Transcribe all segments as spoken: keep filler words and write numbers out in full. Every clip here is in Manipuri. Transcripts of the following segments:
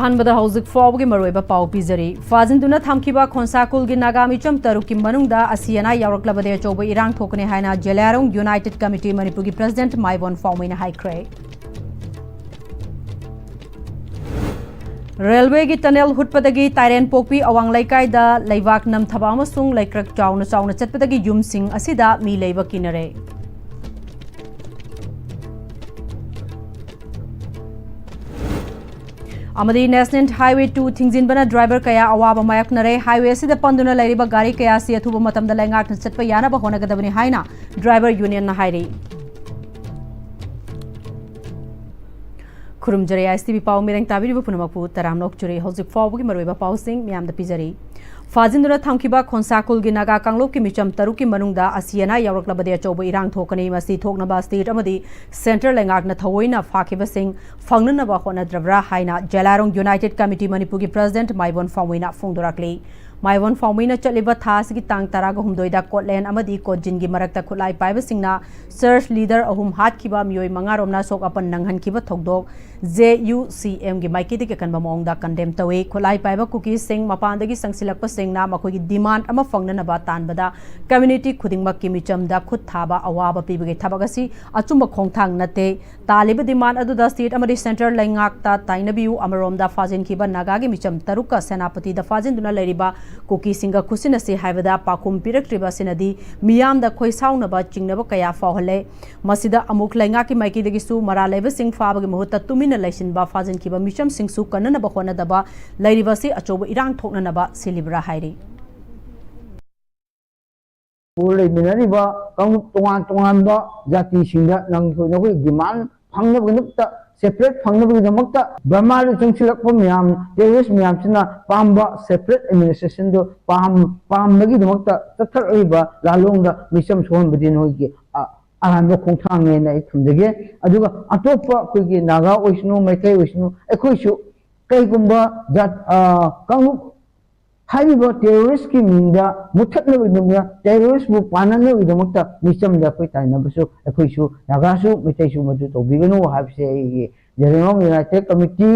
ꯑꯍꯥꯟꯕꯗ ꯍꯧꯖꯤꯛ ꯐꯥꯎꯕꯒꯤ ꯃꯔꯨꯑꯣꯏꯕ ꯄꯥꯎ ꯄꯤꯖꯔꯤ꯫ ꯐꯥꯖꯤꯟꯗꯨꯅ ꯊꯝꯈꯤꯕ ꯈꯣꯟꯁꯥ ꯈꯨꯜꯒꯤ ꯅꯥꯒꯥ ꯃꯤꯆꯝ ꯇꯔꯨꯛꯀꯤ ꯃꯅꯨꯡꯗ ꯑꯁꯤ ꯑꯅꯥ ꯌꯥꯎꯔꯛꯂꯕꯗꯤ ꯑꯆꯧꯕ ꯏꯔꯥꯡ ꯊꯣꯛꯀꯅꯤ ꯍꯥꯏꯅ ꯖꯦꯂꯤꯌꯥꯡꯔꯣꯡ ꯌꯨꯅꯥꯏꯇꯦꯗ ꯀꯃꯤꯇꯤ ꯃꯅꯤꯄꯨꯔꯒꯤ ꯄ꯭ꯔꯦꯁꯤꯗꯦꯟꯠ ꯃꯥꯏꯕꯣꯟ ꯐꯥꯎꯃꯩꯅ ꯍꯥꯏꯈ꯭ꯔꯦ꯫ ꯔꯦꯜꯋꯦꯒꯤ ꯇꯅꯦꯜ ꯍꯨꯠꯄꯗꯒꯤ ꯇꯥꯏꯔꯦꯟꯄꯣꯛꯄꯤ ꯑꯋꯥꯡ ꯂꯩꯀꯥꯏꯗ ꯂꯩꯕꯥꯛ ꯅꯝꯊꯕ ꯑꯃꯁꯨꯡ ꯂꯩꯀ꯭ꯔꯛ ꯆꯥꯎꯅ ꯆꯥꯎꯅ ꯆꯠꯄꯗꯒꯤ ꯌꯨꯝꯁꯤꯡ ꯑꯁꯤꯗ ꯃꯤ ꯂꯩꯕ ꯀꯤꯅꯔꯦ꯫ ꯑꯃꯗꯤ National Highway two ꯊꯤꯡꯖꯤꯟꯕꯅ ꯗ꯭ꯔꯥꯏꯚꯔ ꯀꯌꯥ ꯑꯋꯥꯕ ꯃꯥꯌꯣꯛꯅꯔꯦ꯫ ꯍꯥꯏꯋꯦ ꯑꯁꯤꯗ ꯄꯟꯗꯨꯅ ꯂꯩꯔꯤꯕ ꯒꯥꯔꯤ ꯀꯌꯥ ꯑꯁꯤ ꯑꯊꯨꯕ ꯃꯇꯝꯗ ꯂꯩꯉꯥꯛꯅ ꯆꯠꯄ ꯌꯥꯅꯕ ꯍꯣꯠꯅꯒꯗꯕꯅꯤ ꯍꯥꯏꯅ ꯗ꯭ꯔꯥꯏꯚꯔ ꯌꯨꯅꯤꯌꯟꯅ ꯍꯥꯏꯔꯤ꯫ ꯈꯨꯔꯨꯝꯖꯔꯤ, ISTV ꯄꯥꯎ ꯃꯤꯔꯦꯡ ꯇꯥꯕꯤꯔꯤꯕ ꯄꯨꯝꯅꯃꯛꯄꯨ ꯇꯔꯥꯝꯅ ꯑꯣꯛꯆꯔꯤ꯫ ꯍꯧꯖꯤꯛ ꯐꯥꯎꯕꯒꯤ ꯃꯔꯨꯑꯣꯏꯕ ꯄꯥꯎꯁꯤꯡ ꯃꯤꯌꯥꯝꯗ ꯄꯤꯖꯔꯤ꯫ ꯐꯥꯖꯤꯟꯗꯨꯅ ꯊꯝꯈꯤꯕ ꯈꯣꯟꯁꯥ ꯈꯨꯜꯒꯤ ꯅꯥꯒꯥ ꯀꯥꯡꯂꯨꯞꯀꯤ ꯃꯤꯆꯝ ꯇꯔꯨꯛꯀꯤ ꯃꯅꯨꯡꯗ ꯑꯁꯤ ꯑꯅꯥ ꯌꯥꯎꯔꯛꯂꯕꯗꯤ ꯑꯆꯧꯕ ꯏꯔꯥꯡ ꯊꯣꯛꯀꯅꯤ꯫ ꯃꯁꯤ ꯊꯣꯛꯅꯕ ꯁ꯭ꯇꯦꯠ ꯑꯃꯗꯤ ꯁꯦꯟꯇꯔ ꯂꯩꯉꯥꯛꯅ ꯊꯑꯣꯏꯅ ꯐꯥꯈꯤꯕꯁꯤꯡ ꯐꯪꯅꯅꯕ ꯍꯣꯠꯅꯗ꯭ꯔꯕ꯭ꯔꯥ ꯍꯥꯏꯅ ꯖꯦꯂꯤꯌꯥꯡꯔꯣꯡ ꯌꯨꯅꯥꯏꯇꯦꯗ ꯀꯃꯤꯇꯤ ꯃꯅꯤꯄꯨꯔꯒꯤ ꯄ꯭ꯔꯦꯁꯤꯗꯦꯟꯠ ꯃꯥꯏꯕꯣꯟ ꯐꯥꯎꯃꯩꯅ ꯐꯣꯡꯗꯣꯔꯛꯂꯤ꯫ ꯃꯥꯏꯕꯣꯟ ꯐꯥꯎꯃꯩꯅ ꯆꯠꯂꯤꯕ ꯊꯥ ꯑꯁꯤꯒꯤ ꯇꯥꯡ ꯇꯔꯥꯒ ꯍꯨꯝꯗꯣꯏꯗ ꯀꯣꯠꯂꯦꯟ ꯑꯃꯗꯤ ꯀꯣꯠꯖꯤꯟꯒꯤ ꯃꯔꯛꯇ ꯈꯨꯠꯂꯥꯏ ꯄꯥꯏꯕꯁꯤꯡꯅ ꯆꯔꯆ ꯂꯤꯗꯔ ꯑꯍꯨꯝ ꯍꯥꯠꯈꯤꯕ ꯃꯤꯑꯣꯏ ꯃꯉꯥꯔꯣꯝꯅ ꯑꯁꯣꯛ ꯑꯄꯟ ꯅꯪꯍꯟꯈꯤꯕ ꯊꯧꯗꯣꯛ JUCMꯒꯤ ꯃꯥꯏꯀꯩꯗꯒꯤ ꯑꯀꯟꯕ ꯃꯑꯣꯡꯗ ꯀꯟꯗꯦꯝ ꯇꯧꯏ꯫ ꯈꯨꯠꯂꯥꯏ ꯄꯥꯏꯕ ꯀꯨꯀꯤꯁꯤꯡ ꯃꯄꯥꯟꯗꯒꯤ ꯆꯪꯁꯤꯜꯂꯛꯄꯁꯤꯡꯅ ꯃꯈꯣꯏꯒꯤ ꯗꯤꯃꯥꯟꯗ ꯑꯃ ꯐꯪꯅꯅꯕ ꯇꯥꯟꯕꯗ ꯀꯝꯃ꯭ꯌꯨꯅꯤꯇꯤ ꯈꯨꯗꯤꯡꯃꯛꯀꯤ ꯃꯤꯆꯝꯗ ꯈꯨꯠ ꯊꯥꯕ ꯑꯋꯥꯕ ꯄꯤꯕꯒꯤ ꯊꯕꯛ ꯑꯁꯤ ꯑꯆꯨꯝꯕ ꯈꯣꯡꯊꯥꯡ ꯅꯠꯇꯦ꯫ ꯇꯥꯜꯂꯤꯕ ꯗꯤꯃꯥꯟꯗ ꯑꯗꯨꯗ ꯁ꯭ꯇꯦꯠ ꯑꯃꯗꯤ ꯁꯦꯟꯇꯔ ꯂꯩꯉꯥꯛꯇ ꯇꯥꯏꯅꯕꯤꯌꯨ꯫ ꯑꯃꯔꯣꯝꯗ ꯐꯥꯖꯤꯟꯈꯤꯕ ꯅꯥꯒꯥꯒꯤ ꯃꯤꯆꯝ ꯇꯔꯨꯛꯀ ꯁꯦꯅꯥꯄꯇꯤꯗ ꯐꯥꯖꯤꯟꯗꯨꯅ ꯂꯩꯔꯤꯕ ꯀꯨꯀꯤꯁꯤꯡꯒ ꯈꯨꯠꯁꯤꯟꯅꯁꯤ ꯍꯥꯏꯕꯗ ꯄꯥꯎꯈꯨꯝ ꯄꯤꯔꯛꯇ꯭ꯔꯤꯕ ꯑꯁꯤꯅꯗꯤ ꯃꯤꯌꯥꯝꯗ ꯈꯣꯏꯁꯥꯎꯅꯕ ꯆꯤꯡꯅꯕ ꯀꯌꯥ ꯐꯥꯎꯍꯜꯂꯦ꯫ ꯃꯁꯤꯗ ꯑꯃꯨꯛ ꯂꯩꯉꯥꯛꯀꯤ ꯃꯥꯏꯀꯩꯗꯒꯤꯁꯨ ꯃꯔꯥꯜ ꯂꯩꯕꯁꯤꯡ ꯐꯥꯕꯒꯤ ꯃꯍꯨꯠꯇ ꯇꯨꯃꯤꯟꯅ ꯂꯩꯁꯤꯟꯕ, ꯐꯥꯖꯤꯟꯈꯤꯕ ꯃꯤꯆꯝꯁꯤꯡꯁꯨ ꯀꯟꯅꯅꯕ ꯍꯣꯠꯅꯗꯕ, ꯂꯩꯔꯤꯕ ꯑꯁꯤ ꯑꯆꯧꯕ ꯏꯔꯥꯡ ꯊꯣꯛꯅꯅꯕ ꯁꯤꯜꯂꯤꯕ꯭ꯔꯥ ꯍꯥꯏꯔꯤ꯫ ꯂꯩꯃꯤꯟꯅꯔꯤꯕ ꯀꯥꯡꯂꯨꯞ ꯇꯣꯉꯥꯟ ꯇꯣꯉꯥꯟꯕ ꯖꯥꯇꯤꯁꯤꯡꯗ ꯅꯪ-, ꯅꯈꯣꯏ ꯗꯤꯃꯥꯟ ꯐꯪꯅꯕꯒꯤꯗꯃꯛꯇ, ꯁꯦꯄꯔꯦꯠ ꯐꯪꯅꯕꯒꯤꯗꯃꯛꯇ ꯕꯔꯃꯥꯗ ꯆꯪꯁꯤꯜꯂꯛꯄ ꯃꯌꯥꯝ, ꯇꯦꯔꯣꯔꯤꯁ ꯃꯌꯥꯝꯁꯤꯅ ꯄꯥꯝꯕ ꯁꯦꯄꯔꯦꯠ ꯑꯦꯗꯃꯤꯅꯤꯁꯇ꯭ꯔꯦꯁꯟꯗꯨ ꯄꯥꯝ-, ꯄꯥꯝꯕꯒꯤꯗꯃꯛꯇ ꯆꯠꯊꯔꯛꯂꯤꯕ ꯂꯥꯂꯣꯡꯗ ꯃꯤꯆꯝ ꯁꯣꯛꯍꯟꯕꯗꯤ ꯅꯣꯏꯒꯤ ꯑ-, ꯑꯔꯥꯟꯕ ꯈꯣꯡꯊꯥꯡꯅꯦꯅ ꯑꯩ ꯊꯝꯖꯒꯦ꯫ ꯑꯗꯨꯒ ꯑꯇꯣꯞꯄ ꯑꯩꯈꯣꯏꯒꯤ ꯅꯥꯒꯥ ꯑꯣꯏꯁꯅꯨ, ꯃꯩꯇꯩ ꯑꯣꯏꯁꯅꯨ, ꯑꯩꯈꯣꯏꯁꯨ ꯀꯩꯒꯨꯝꯕ ꯖꯥꯠ-, ꯑ, ꯀꯥꯡꯂꯨꯞ ꯍꯥꯏꯔꯤꯕ ꯇꯦꯔꯣꯔꯤꯁꯀꯤ ꯃꯤꯡꯗ ꯃꯨꯠꯊꯠꯅꯕꯒꯤꯗꯃꯛꯇ, ꯇꯦꯔꯣꯔꯤꯁꯄꯨ ꯄꯥꯟꯅꯅꯕꯒꯤꯗꯃꯛꯇ ꯃꯤꯆꯝꯗ ꯑꯩꯈꯣꯏ ꯇꯥꯏꯅꯕꯁꯨ, ꯑꯩꯈꯣꯏꯁꯨ ꯅꯥꯒꯥꯁꯨ ꯃꯩꯇꯩꯁꯨ ꯃꯗꯨ ꯇꯧꯕꯤꯒꯅꯨ ꯍꯥꯏꯕꯁꯦ ꯑꯩꯒꯤ ꯖꯦꯂꯤꯌꯥꯡꯔꯣꯡ ꯌꯨꯅꯥꯏꯇꯦꯗ ꯀꯃꯤꯇꯤ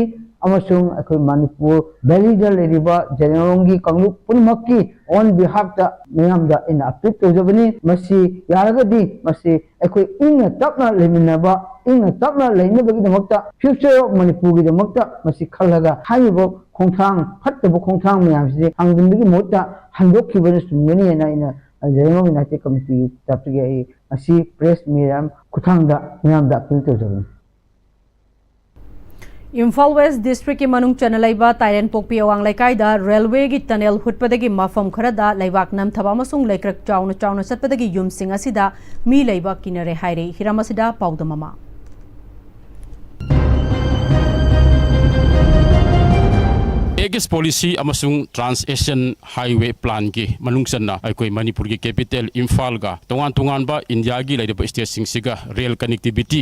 ꯑꯃꯁꯨꯡ ꯑꯩꯈꯣꯏ ꯃꯅꯤꯄꯨꯔ ꯚꯦꯂꯤꯗ ꯂꯩꯔꯤꯕ ꯖꯦꯅꯦꯔꯣꯡꯒꯤ ꯀꯥꯡꯂꯨꯞ ꯄꯨꯝꯅꯃꯛꯀꯤ on behalfꯇ ꯃꯤꯌꯥꯝꯗ ꯑꯩꯅ ꯑꯄꯤꯜ ꯇꯧꯖꯕꯅꯤ꯫ ꯃꯁꯤ ꯌꯥꯔꯒꯗꯤ ꯃꯁꯤ ꯑꯩꯈꯣꯏ ꯏꯪꯅ ꯇꯞꯅ ꯂꯩꯃꯤꯟꯅꯕ, ꯏꯪꯅ ꯇꯞꯅ ꯂꯩꯅꯕꯒꯤꯗꯃꯛꯇ, future of ꯃꯅꯤꯄꯨꯔꯒꯤꯗꯃꯛꯇ ꯃꯁꯤ ꯈꯜꯂꯒ ꯍꯥꯏꯔꯤꯕ ꯈꯣꯡꯊꯥꯡ, ꯐꯠꯇꯕ ꯈꯣꯡꯊꯥꯡ ꯃꯌꯥꯝꯁꯤꯗꯤ ꯊꯥꯡꯖꯤꯟꯕꯒꯤ ꯃꯍꯨꯠꯇ ꯍꯟꯗꯣꯛꯈꯤꯕꯅ ꯆꯨꯝꯒꯅꯤ ꯍꯥꯏꯅ ꯑꯩꯅ ꯖꯦꯅꯦꯔꯣꯡ ꯌꯨꯅꯥꯏꯇꯦꯗ ꯀꯃꯤꯇꯤꯒꯤ ꯇꯔꯞꯇꯒꯤ ꯑꯩ ꯉꯁꯤ press media ꯈꯨꯠꯊꯥꯡꯗ ꯃꯤꯌꯥꯝꯗ ꯑꯄꯤꯜ ꯇꯧꯖꯕꯅꯤ꯫ ꯏꯝꯐꯥꯜ ꯋꯦꯁ ꯗꯤꯁꯇ꯭ꯔꯤꯛꯀꯤ ꯃꯅꯨꯡ ꯆꯟꯅ ꯂꯩꯕ ꯇꯥꯏꯔꯦꯟꯄꯣꯛꯄꯤ ꯑꯋꯥꯡ ꯂꯩꯀꯥꯏꯗ ꯔꯦꯜꯋꯦꯒꯤ ꯇꯅꯦꯜ ꯍꯨꯠꯄꯗꯒꯤ ꯃꯐꯝ ꯈꯔꯗ ꯂꯩꯕꯥꯛ ꯅꯝꯊꯕ ꯑꯃꯁꯨꯡ ꯂꯩꯀ꯭ꯔꯛ ꯆꯥꯎꯅ ꯆꯥꯎꯅ ꯆꯠꯄꯗꯒꯤ ꯌꯨꯝꯁꯤꯡ ꯑꯁꯤꯗ ꯃꯤ ꯂꯩꯕ ꯀꯤꯅꯔꯦ ꯍꯥꯏꯔꯤ꯫ ꯍꯤꯔꯝ ꯑꯁꯤꯗ ꯄꯥꯎꯗꯝ ꯑꯃ꯫ ꯑꯦꯛꯁ ꯄꯣꯂꯤꯁꯤ ꯑꯃꯁꯨꯡ ꯇ꯭ꯔꯥꯟꯁ ꯑꯦꯁꯤꯌꯥꯟ ꯍꯥꯏꯋꯦ ꯄ꯭ꯂꯥꯟꯒꯤ ꯃꯅꯨꯡ ꯆꯟꯅ ꯑꯩꯈꯣꯏ ꯃꯅꯤꯄꯨꯔꯒꯤ ꯀꯦꯄꯤꯇꯦꯜ ꯏꯝꯐꯥꯜꯒ ꯇꯣꯉꯥꯟ ꯇꯣꯉꯥꯟꯕ ꯏꯟꯗꯤꯌꯥꯒꯤ ꯂꯩꯔꯤꯕ ꯁ꯭ꯇꯦꯠꯁꯤꯡꯁꯤꯒ ꯔꯦꯜ ꯀꯅꯦꯛꯇꯤꯚꯤꯇꯤ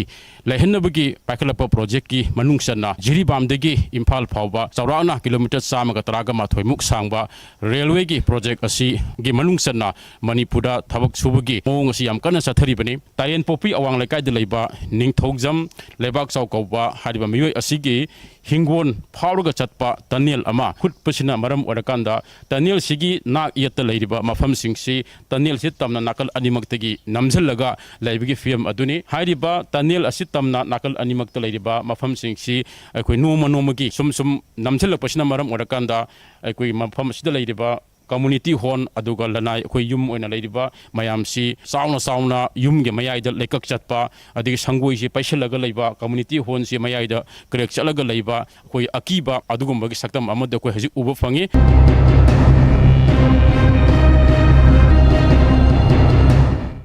ꯂꯩꯍꯟꯅꯕꯒꯤ ꯄꯥꯏꯈꯠꯂꯛꯄ ꯄ꯭ꯔꯣꯖꯦꯛꯀꯤ ꯃꯅꯨꯡ ꯆꯟꯅ ꯖꯤꯔꯤꯕꯥꯝꯗꯒꯤ ꯏꯝꯐꯥꯜ ꯐꯥꯎꯕ ꯆꯥꯎꯔꯥꯛꯅ ꯀꯤꯂꯣꯃꯤꯇꯔ ꯆꯥꯝꯃꯒ ꯇꯔꯥꯒ ꯃꯥꯊꯣꯏꯃꯨꯛ ꯁꯥꯡꯕ ꯔꯦꯜꯋꯦꯒꯤ ꯄ꯭ꯔꯣꯖꯦꯛ ꯑꯁꯤꯒꯤ ꯃꯅꯨꯡ ꯆꯟꯅ ꯃꯅꯤꯄꯨꯔꯗ ꯊꯕꯛ ꯁꯨꯕꯒꯤ ꯃꯑꯣꯡ ꯑꯁꯤ ꯌꯥꯝ ꯀꯟꯅ ꯆꯠꯊꯔꯤꯕꯅꯤ꯫ ꯇꯥꯏꯔꯦꯟꯄꯣꯛꯄꯤ ꯑꯋꯥꯡ ꯂꯩꯀꯥꯏꯗ ꯂꯩꯕ ꯅꯤꯡꯊꯧꯖꯝ ꯂꯩꯕꯥꯛꯆꯥꯎ ꯀꯧꯕ ꯍꯥꯏꯔꯤꯕ ꯃꯤꯑꯣꯏ ꯑꯁꯤꯒꯤ ꯍꯤꯡꯒꯣꯜ ꯐꯥꯎꯔꯒ ꯆꯠꯄ ꯇꯅꯦꯜ ꯑꯃ ꯍꯨꯠꯄꯁꯤꯅ ꯃꯔꯝ ꯑꯣꯏꯔꯀꯥꯟꯗ ꯇꯅꯦꯜꯁꯤꯒꯤ ꯅꯥꯛ ꯌꯦꯠꯇ ꯂꯩꯔꯤꯕ ꯃꯐꯝꯁꯤꯡꯁꯤ ꯇꯅꯦꯜꯁꯤ ꯇꯝꯅ ꯅꯥꯀꯜ ꯑꯅꯤꯃꯛꯇꯒꯤ ꯅꯝꯁꯤꯜꯂꯒ ꯂꯩꯕꯒꯤ ꯐꯤꯕꯝ ꯑꯗꯨꯅꯤ꯫ ꯍꯥꯏꯔꯤꯕ ꯇꯅꯦꯜ ꯑꯁꯤ ꯇꯝꯅ ꯅꯥꯀꯜ ꯑꯅꯤꯃꯛꯇ ꯂꯩꯔꯤꯕ ꯃꯐꯝꯁꯤꯡꯁꯤ ꯑꯩꯈꯣꯏ ꯅꯣꯡꯃ ꯅꯣꯡꯃꯒꯤ ꯁꯨꯝ ꯁꯨꯝ ꯅꯝꯁꯤꯜꯂꯛꯄꯁꯤꯅ ꯃꯔꯝ ꯑꯣꯏꯔꯀꯥꯟꯗ ꯑꯩꯈꯣꯏꯒꯤ ꯃꯐꯝ ꯑꯁꯤꯗ ꯂꯩꯔꯤꯕ ꯀꯝꯃꯨꯅꯤꯇꯤ ꯍꯣꯜ ꯑꯗꯨꯒ ꯂꯅꯥꯏ ꯑꯩꯈꯣꯏ ꯌꯨꯝ ꯑꯣꯏꯅ ꯂꯩꯔꯤꯕ ꯃꯌꯥꯝꯁꯤ ꯆꯥꯎꯅ ꯆꯥꯎꯅ ꯌꯨꯝꯒꯤ ꯃꯌꯥꯏꯗ ꯂꯩꯀꯛ ꯆꯠꯄ, ꯑꯗꯒꯤ ꯁꯪꯒꯣꯏꯁꯤ ꯄꯩꯁꯤꯜꯂꯒ ꯂꯩꯕ, ꯀꯝꯃꯨꯅꯤꯇꯤ ꯍꯣꯜꯁꯤ ꯃꯌꯥꯏꯗ ꯀ꯭ꯔꯦꯛ ꯆꯠꯂꯒ ꯂꯩꯕ, ꯑꯩꯈꯣꯏ ꯑꯀꯤꯕ ꯑꯗꯨꯒꯨꯝꯕꯒꯤ ꯁꯛꯇꯝ ꯑꯃꯗꯤ ꯑꯩꯈꯣꯏ ꯍꯧꯖꯤꯛ ꯎꯕ ꯐꯪꯉꯤ꯫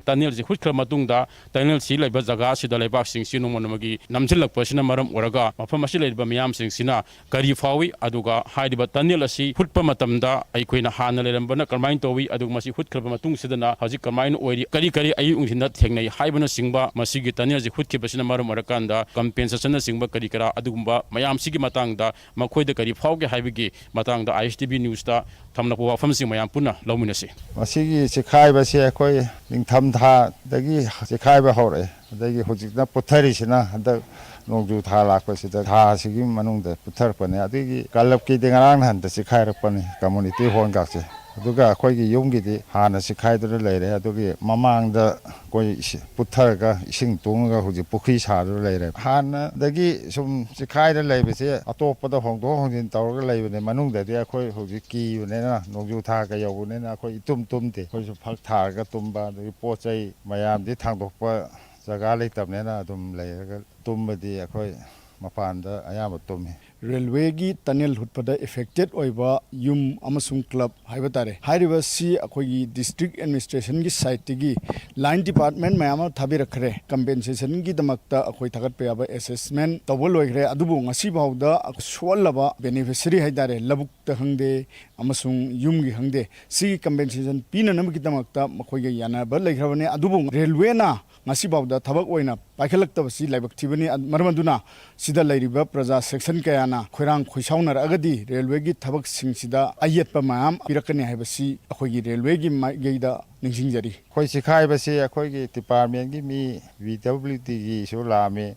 ꯇꯅꯦꯜꯁꯤ ꯍꯨꯠꯈ꯭ꯔ ꯃꯇꯨꯡꯗ ꯇꯅꯦꯜꯁꯤ ꯂꯩꯕ ꯖꯒꯥ ꯑꯁꯤꯗ ꯂꯩꯕꯥꯛꯁꯤꯡꯁꯤ ꯅꯣꯡꯃ ꯅꯣꯡꯃꯒꯤ ꯅꯝꯁꯤꯜꯂꯛꯄꯁꯤꯅ ꯃꯔꯝ ꯑꯣꯏꯔꯒ ꯃꯐꯝ ꯑꯁꯤ ꯂꯩꯔꯤꯕ ꯃꯤꯌꯥꯝꯁꯤꯡꯁꯤꯅ ꯀꯔꯤ ꯐꯥꯎꯏ, ꯑꯗꯨꯒ ꯍꯥꯏꯔꯤꯕ ꯇꯅꯦꯜ ꯑꯁꯤ ꯍꯨꯠꯄ ꯃꯇꯝꯗ ꯑꯩꯈꯣꯏꯅ ꯍꯥꯟꯅ ꯂꯩꯔꯝꯕꯅ ꯀꯔꯝꯍꯥꯏꯅ ꯇꯧꯏ, ꯑꯗꯨꯒ ꯃꯁꯤ ꯍꯨꯠꯈ꯭ꯔꯕ ꯃꯇꯨꯡꯁꯤꯗꯅ ꯍꯧꯖꯤꯛ ꯀꯔꯝꯍꯥꯏꯅ ꯑꯣꯏꯔꯤ, ꯀꯔꯤ ꯀꯔꯤ ꯑꯌꯦꯛ ꯅꯨꯡꯊꯤꯟꯗ ꯊꯦꯡꯅꯩ ꯍꯥꯏꯕꯅꯆꯤꯡꯕ, ꯃꯁꯤꯒꯤ ꯇꯅꯦꯜ ꯑꯁꯤ ꯍꯨꯠꯈꯤꯕꯁꯤꯅ ꯃꯔꯝ ꯑꯣꯏꯔꯀꯥꯟꯗ ꯀꯝꯄꯦꯟꯁꯦꯁꯟꯅꯆꯤꯡꯕ ꯀꯔꯤ ꯀꯔꯥ ꯑꯗꯨꯒꯨꯝꯕ ꯃꯌꯥꯝꯁꯤꯒꯤ ꯃꯇꯥꯡꯗ ꯃꯈꯣꯏꯗ ꯀꯔꯤ ꯐꯥꯎꯒꯦ ꯍꯥꯏꯕꯒꯤ ꯃꯇꯥꯡꯗ ꯑꯥꯏ ꯑꯦꯁ ꯇꯤ ꯚꯤ ꯅ꯭ꯌꯨꯁꯇ ꯊꯝꯂꯛꯄ ꯋꯥꯐꯝꯁꯤꯡ ꯃꯌꯥꯝ ꯄꯨꯟꯅ ꯂꯧꯃꯤꯟꯅꯁꯤ꯫ ꯃꯁꯤꯒꯤ ꯆꯤꯈꯥꯏꯕꯁꯦ ꯑꯩꯈꯣꯏ ꯅꯤꯡꯊꯝꯊꯥꯗꯒꯤ ꯆꯤꯈꯥꯏꯕ ꯍꯧꯔꯛꯑꯦ꯫ ꯑꯗꯒꯤ ꯍꯧꯖꯤꯛꯅ ꯄꯨꯊꯔꯤꯁꯤꯅ ꯍꯟꯗꯛ ꯅꯣꯡꯖꯨ ꯊꯥ ꯂꯥꯛꯄꯁꯤꯗ, ꯊꯥ ꯑꯁꯤꯒꯤ ꯃꯅꯨꯡꯗ ꯄꯨꯊꯔꯛꯄꯅꯦ꯫ ꯑꯗꯒꯤ ꯀ꯭ꯂꯕꯀꯤꯗꯤ ꯉꯔꯥꯡ ꯅꯍꯥꯟꯗ ꯆꯤꯈꯥꯏꯔꯛꯄꯅꯤ, ꯀꯝꯃꯨꯅꯤꯇꯤ ꯍꯣꯜꯒꯁꯦ꯫ ꯑꯗꯨꯒ ꯑꯩꯈꯣꯏꯒꯤ ꯌꯨꯝꯒꯤꯗꯤ ꯍꯥꯟꯅ ꯆꯤꯈꯥꯏꯗꯨꯅ ꯂꯩꯔꯦ꯫ ꯑꯗꯨꯒꯤ ꯃꯃꯥꯡꯗ ꯑꯩꯈꯣꯏ ꯏꯁꯤ-, ꯄꯨꯊꯔꯒ ꯏꯁꯤꯡ ꯇꯨꯡꯉꯒ ꯍꯧꯖꯤꯛ ꯄꯨꯈ꯭ꯔꯤ ꯁꯥꯗꯨꯅ ꯂꯩꯔꯦ꯫ ꯍꯥꯟꯅꯗꯒꯤ ꯁꯨꯝ ꯆꯤꯈꯥꯏꯔ ꯂꯩꯕꯁꯦ ꯑꯇꯣꯞꯄꯗ ꯍꯣꯡꯗꯣꯛ ꯍꯣꯡꯖꯤꯟ ꯇꯧꯔꯒ ꯂꯩꯕꯅꯦ꯫ ꯃꯅꯨꯡꯗꯗꯤ ꯑꯩꯈꯣꯏ ꯍꯧꯖꯤꯛ ꯀꯤꯕꯅꯤꯅ, ꯅꯣꯡꯖꯨ ꯊꯥꯒ ꯌꯧꯕꯅꯤꯅ ꯑꯩꯈꯣꯏ ꯏꯇꯨꯝ ꯇꯨꯝꯗꯦ꯫ ꯑꯩꯈꯣꯏꯁꯨ ꯐꯛ ꯊꯥꯔꯒ ꯇꯨꯝꯕ, ꯑꯗꯒꯤ ꯄꯣꯠ ꯆꯩ ꯃꯌꯥꯝꯗꯤ ꯊꯥꯡꯗꯣꯛꯄ ꯖꯒꯥ ꯂꯩꯇꯕꯅꯤꯅ ꯑꯗꯨꯝ ꯂꯩꯔꯒ ꯇꯨꯝꯕꯗꯤ ꯑꯩꯈꯣꯏ ꯃꯄꯥꯟꯗ ꯑꯌꯥꯝꯕ ꯇꯨꯝꯃꯤ꯫ ꯔꯦꯜꯋꯦꯒꯤ ꯇꯅꯦꯜ ꯍꯨꯠꯄꯗ ꯑꯦꯐꯦꯛꯇꯦꯠ ꯑꯣꯏꯕ ꯌꯨꯝ ꯑꯃꯁꯨꯡ ꯀ꯭ꯂꯕ ꯍꯥꯏꯕ ꯇꯥꯔꯦ, ꯍꯥꯏꯔꯤꯕꯁꯤ ꯑꯩꯈꯣꯏꯒꯤ ꯗꯤꯁꯇ꯭ꯔꯤꯛ ꯑꯦꯗꯃꯤꯅꯤꯁꯇ꯭ꯔꯦꯁꯟꯒꯤ ꯁꯥꯏꯠꯇꯒꯤ ꯂꯥꯏꯟ ꯗꯤꯄꯥꯔꯠꯃꯦꯟ ꯃꯌꯥꯝ ꯑꯃ ꯊꯥꯕꯤꯔꯛꯈ꯭ꯔꯦ꯫ ꯀꯝꯄꯦꯟꯁꯦꯁꯟꯒꯤꯗꯃꯛꯇ ꯑꯩꯈꯣꯏ ꯊꯥꯒꯠꯄ ꯌꯥꯕ ꯑꯦꯁꯦꯁꯃꯦꯟ ꯇꯧꯕ ꯂꯣꯏꯈ꯭ꯔꯦ꯫ ꯑꯗꯨꯕꯨ ꯉꯁꯤ ꯐꯥꯎꯗ ꯁꯣꯛꯍꯜꯂꯕ ꯕꯦꯅꯤꯐꯤꯁꯔꯤ ꯍꯥꯏ ꯇꯥꯔꯦ, ꯂꯧꯕꯨꯛꯇ ꯈꯪꯗꯦ ꯑꯃꯁꯨꯡ ꯌꯨꯝꯒꯤ ꯈꯪꯗꯦ, ꯁꯤꯒꯤ ꯀꯝꯄꯦꯟꯁꯦꯁꯟ ꯄꯤꯅꯅꯕꯒꯤꯗꯃꯛꯇ ꯃꯈꯣꯏꯒ ꯌꯥꯅꯕ ꯂꯩꯈ꯭ꯔꯕꯅꯦ꯫ ꯑꯗꯨꯕꯨ ꯔꯦꯜꯋꯦꯅ ꯉꯁꯤꯐꯥꯎꯗ ꯊꯕꯛ ꯑꯣꯏꯅ ꯄꯥꯏꯈꯠꯂꯛꯇꯕꯁꯤ ꯂꯥꯏꯕꯛ ꯊꯤꯕꯅꯤ꯫ ꯑ-, ꯃꯔꯝ ꯑꯗꯨꯅ ꯁꯤꯗ ꯂꯩꯔꯤꯕ ꯄ꯭ꯔꯖꯥ ꯁꯦꯛꯁꯟ ꯀꯌꯥꯅ ꯈꯣꯏꯔꯥꯡ ꯈꯣꯏꯁꯥꯎꯅꯔꯛꯑꯒꯗꯤ ꯔꯦꯜꯋꯦꯒꯤ ꯊꯕꯛꯁꯤꯡꯁꯤꯗ ꯑꯌꯦꯠꯄ ꯃꯌꯥꯝ ꯄꯤꯔꯛꯀꯅꯤ ꯍꯥꯏꯕꯁꯤ ꯑꯩꯈꯣꯏꯒꯤ ꯔꯦꯜꯋꯦꯒꯤ ꯃꯥꯏꯀꯩꯗ ꯅꯤꯡꯁꯤꯡꯖꯔꯤ꯫ ꯑꯩꯈꯣꯏ ꯆꯤꯈꯥꯏꯕꯁꯤ ꯑꯩꯈꯣꯏꯒꯤ ꯗꯤꯄꯥꯔꯠꯃꯦꯟꯒꯤ ꯃꯤ ꯚꯤ ꯗꯕ꯭ꯂꯤꯌꯨ ꯗꯤꯒꯤꯁꯨ ꯂꯥꯛꯑꯝꯃꯤ,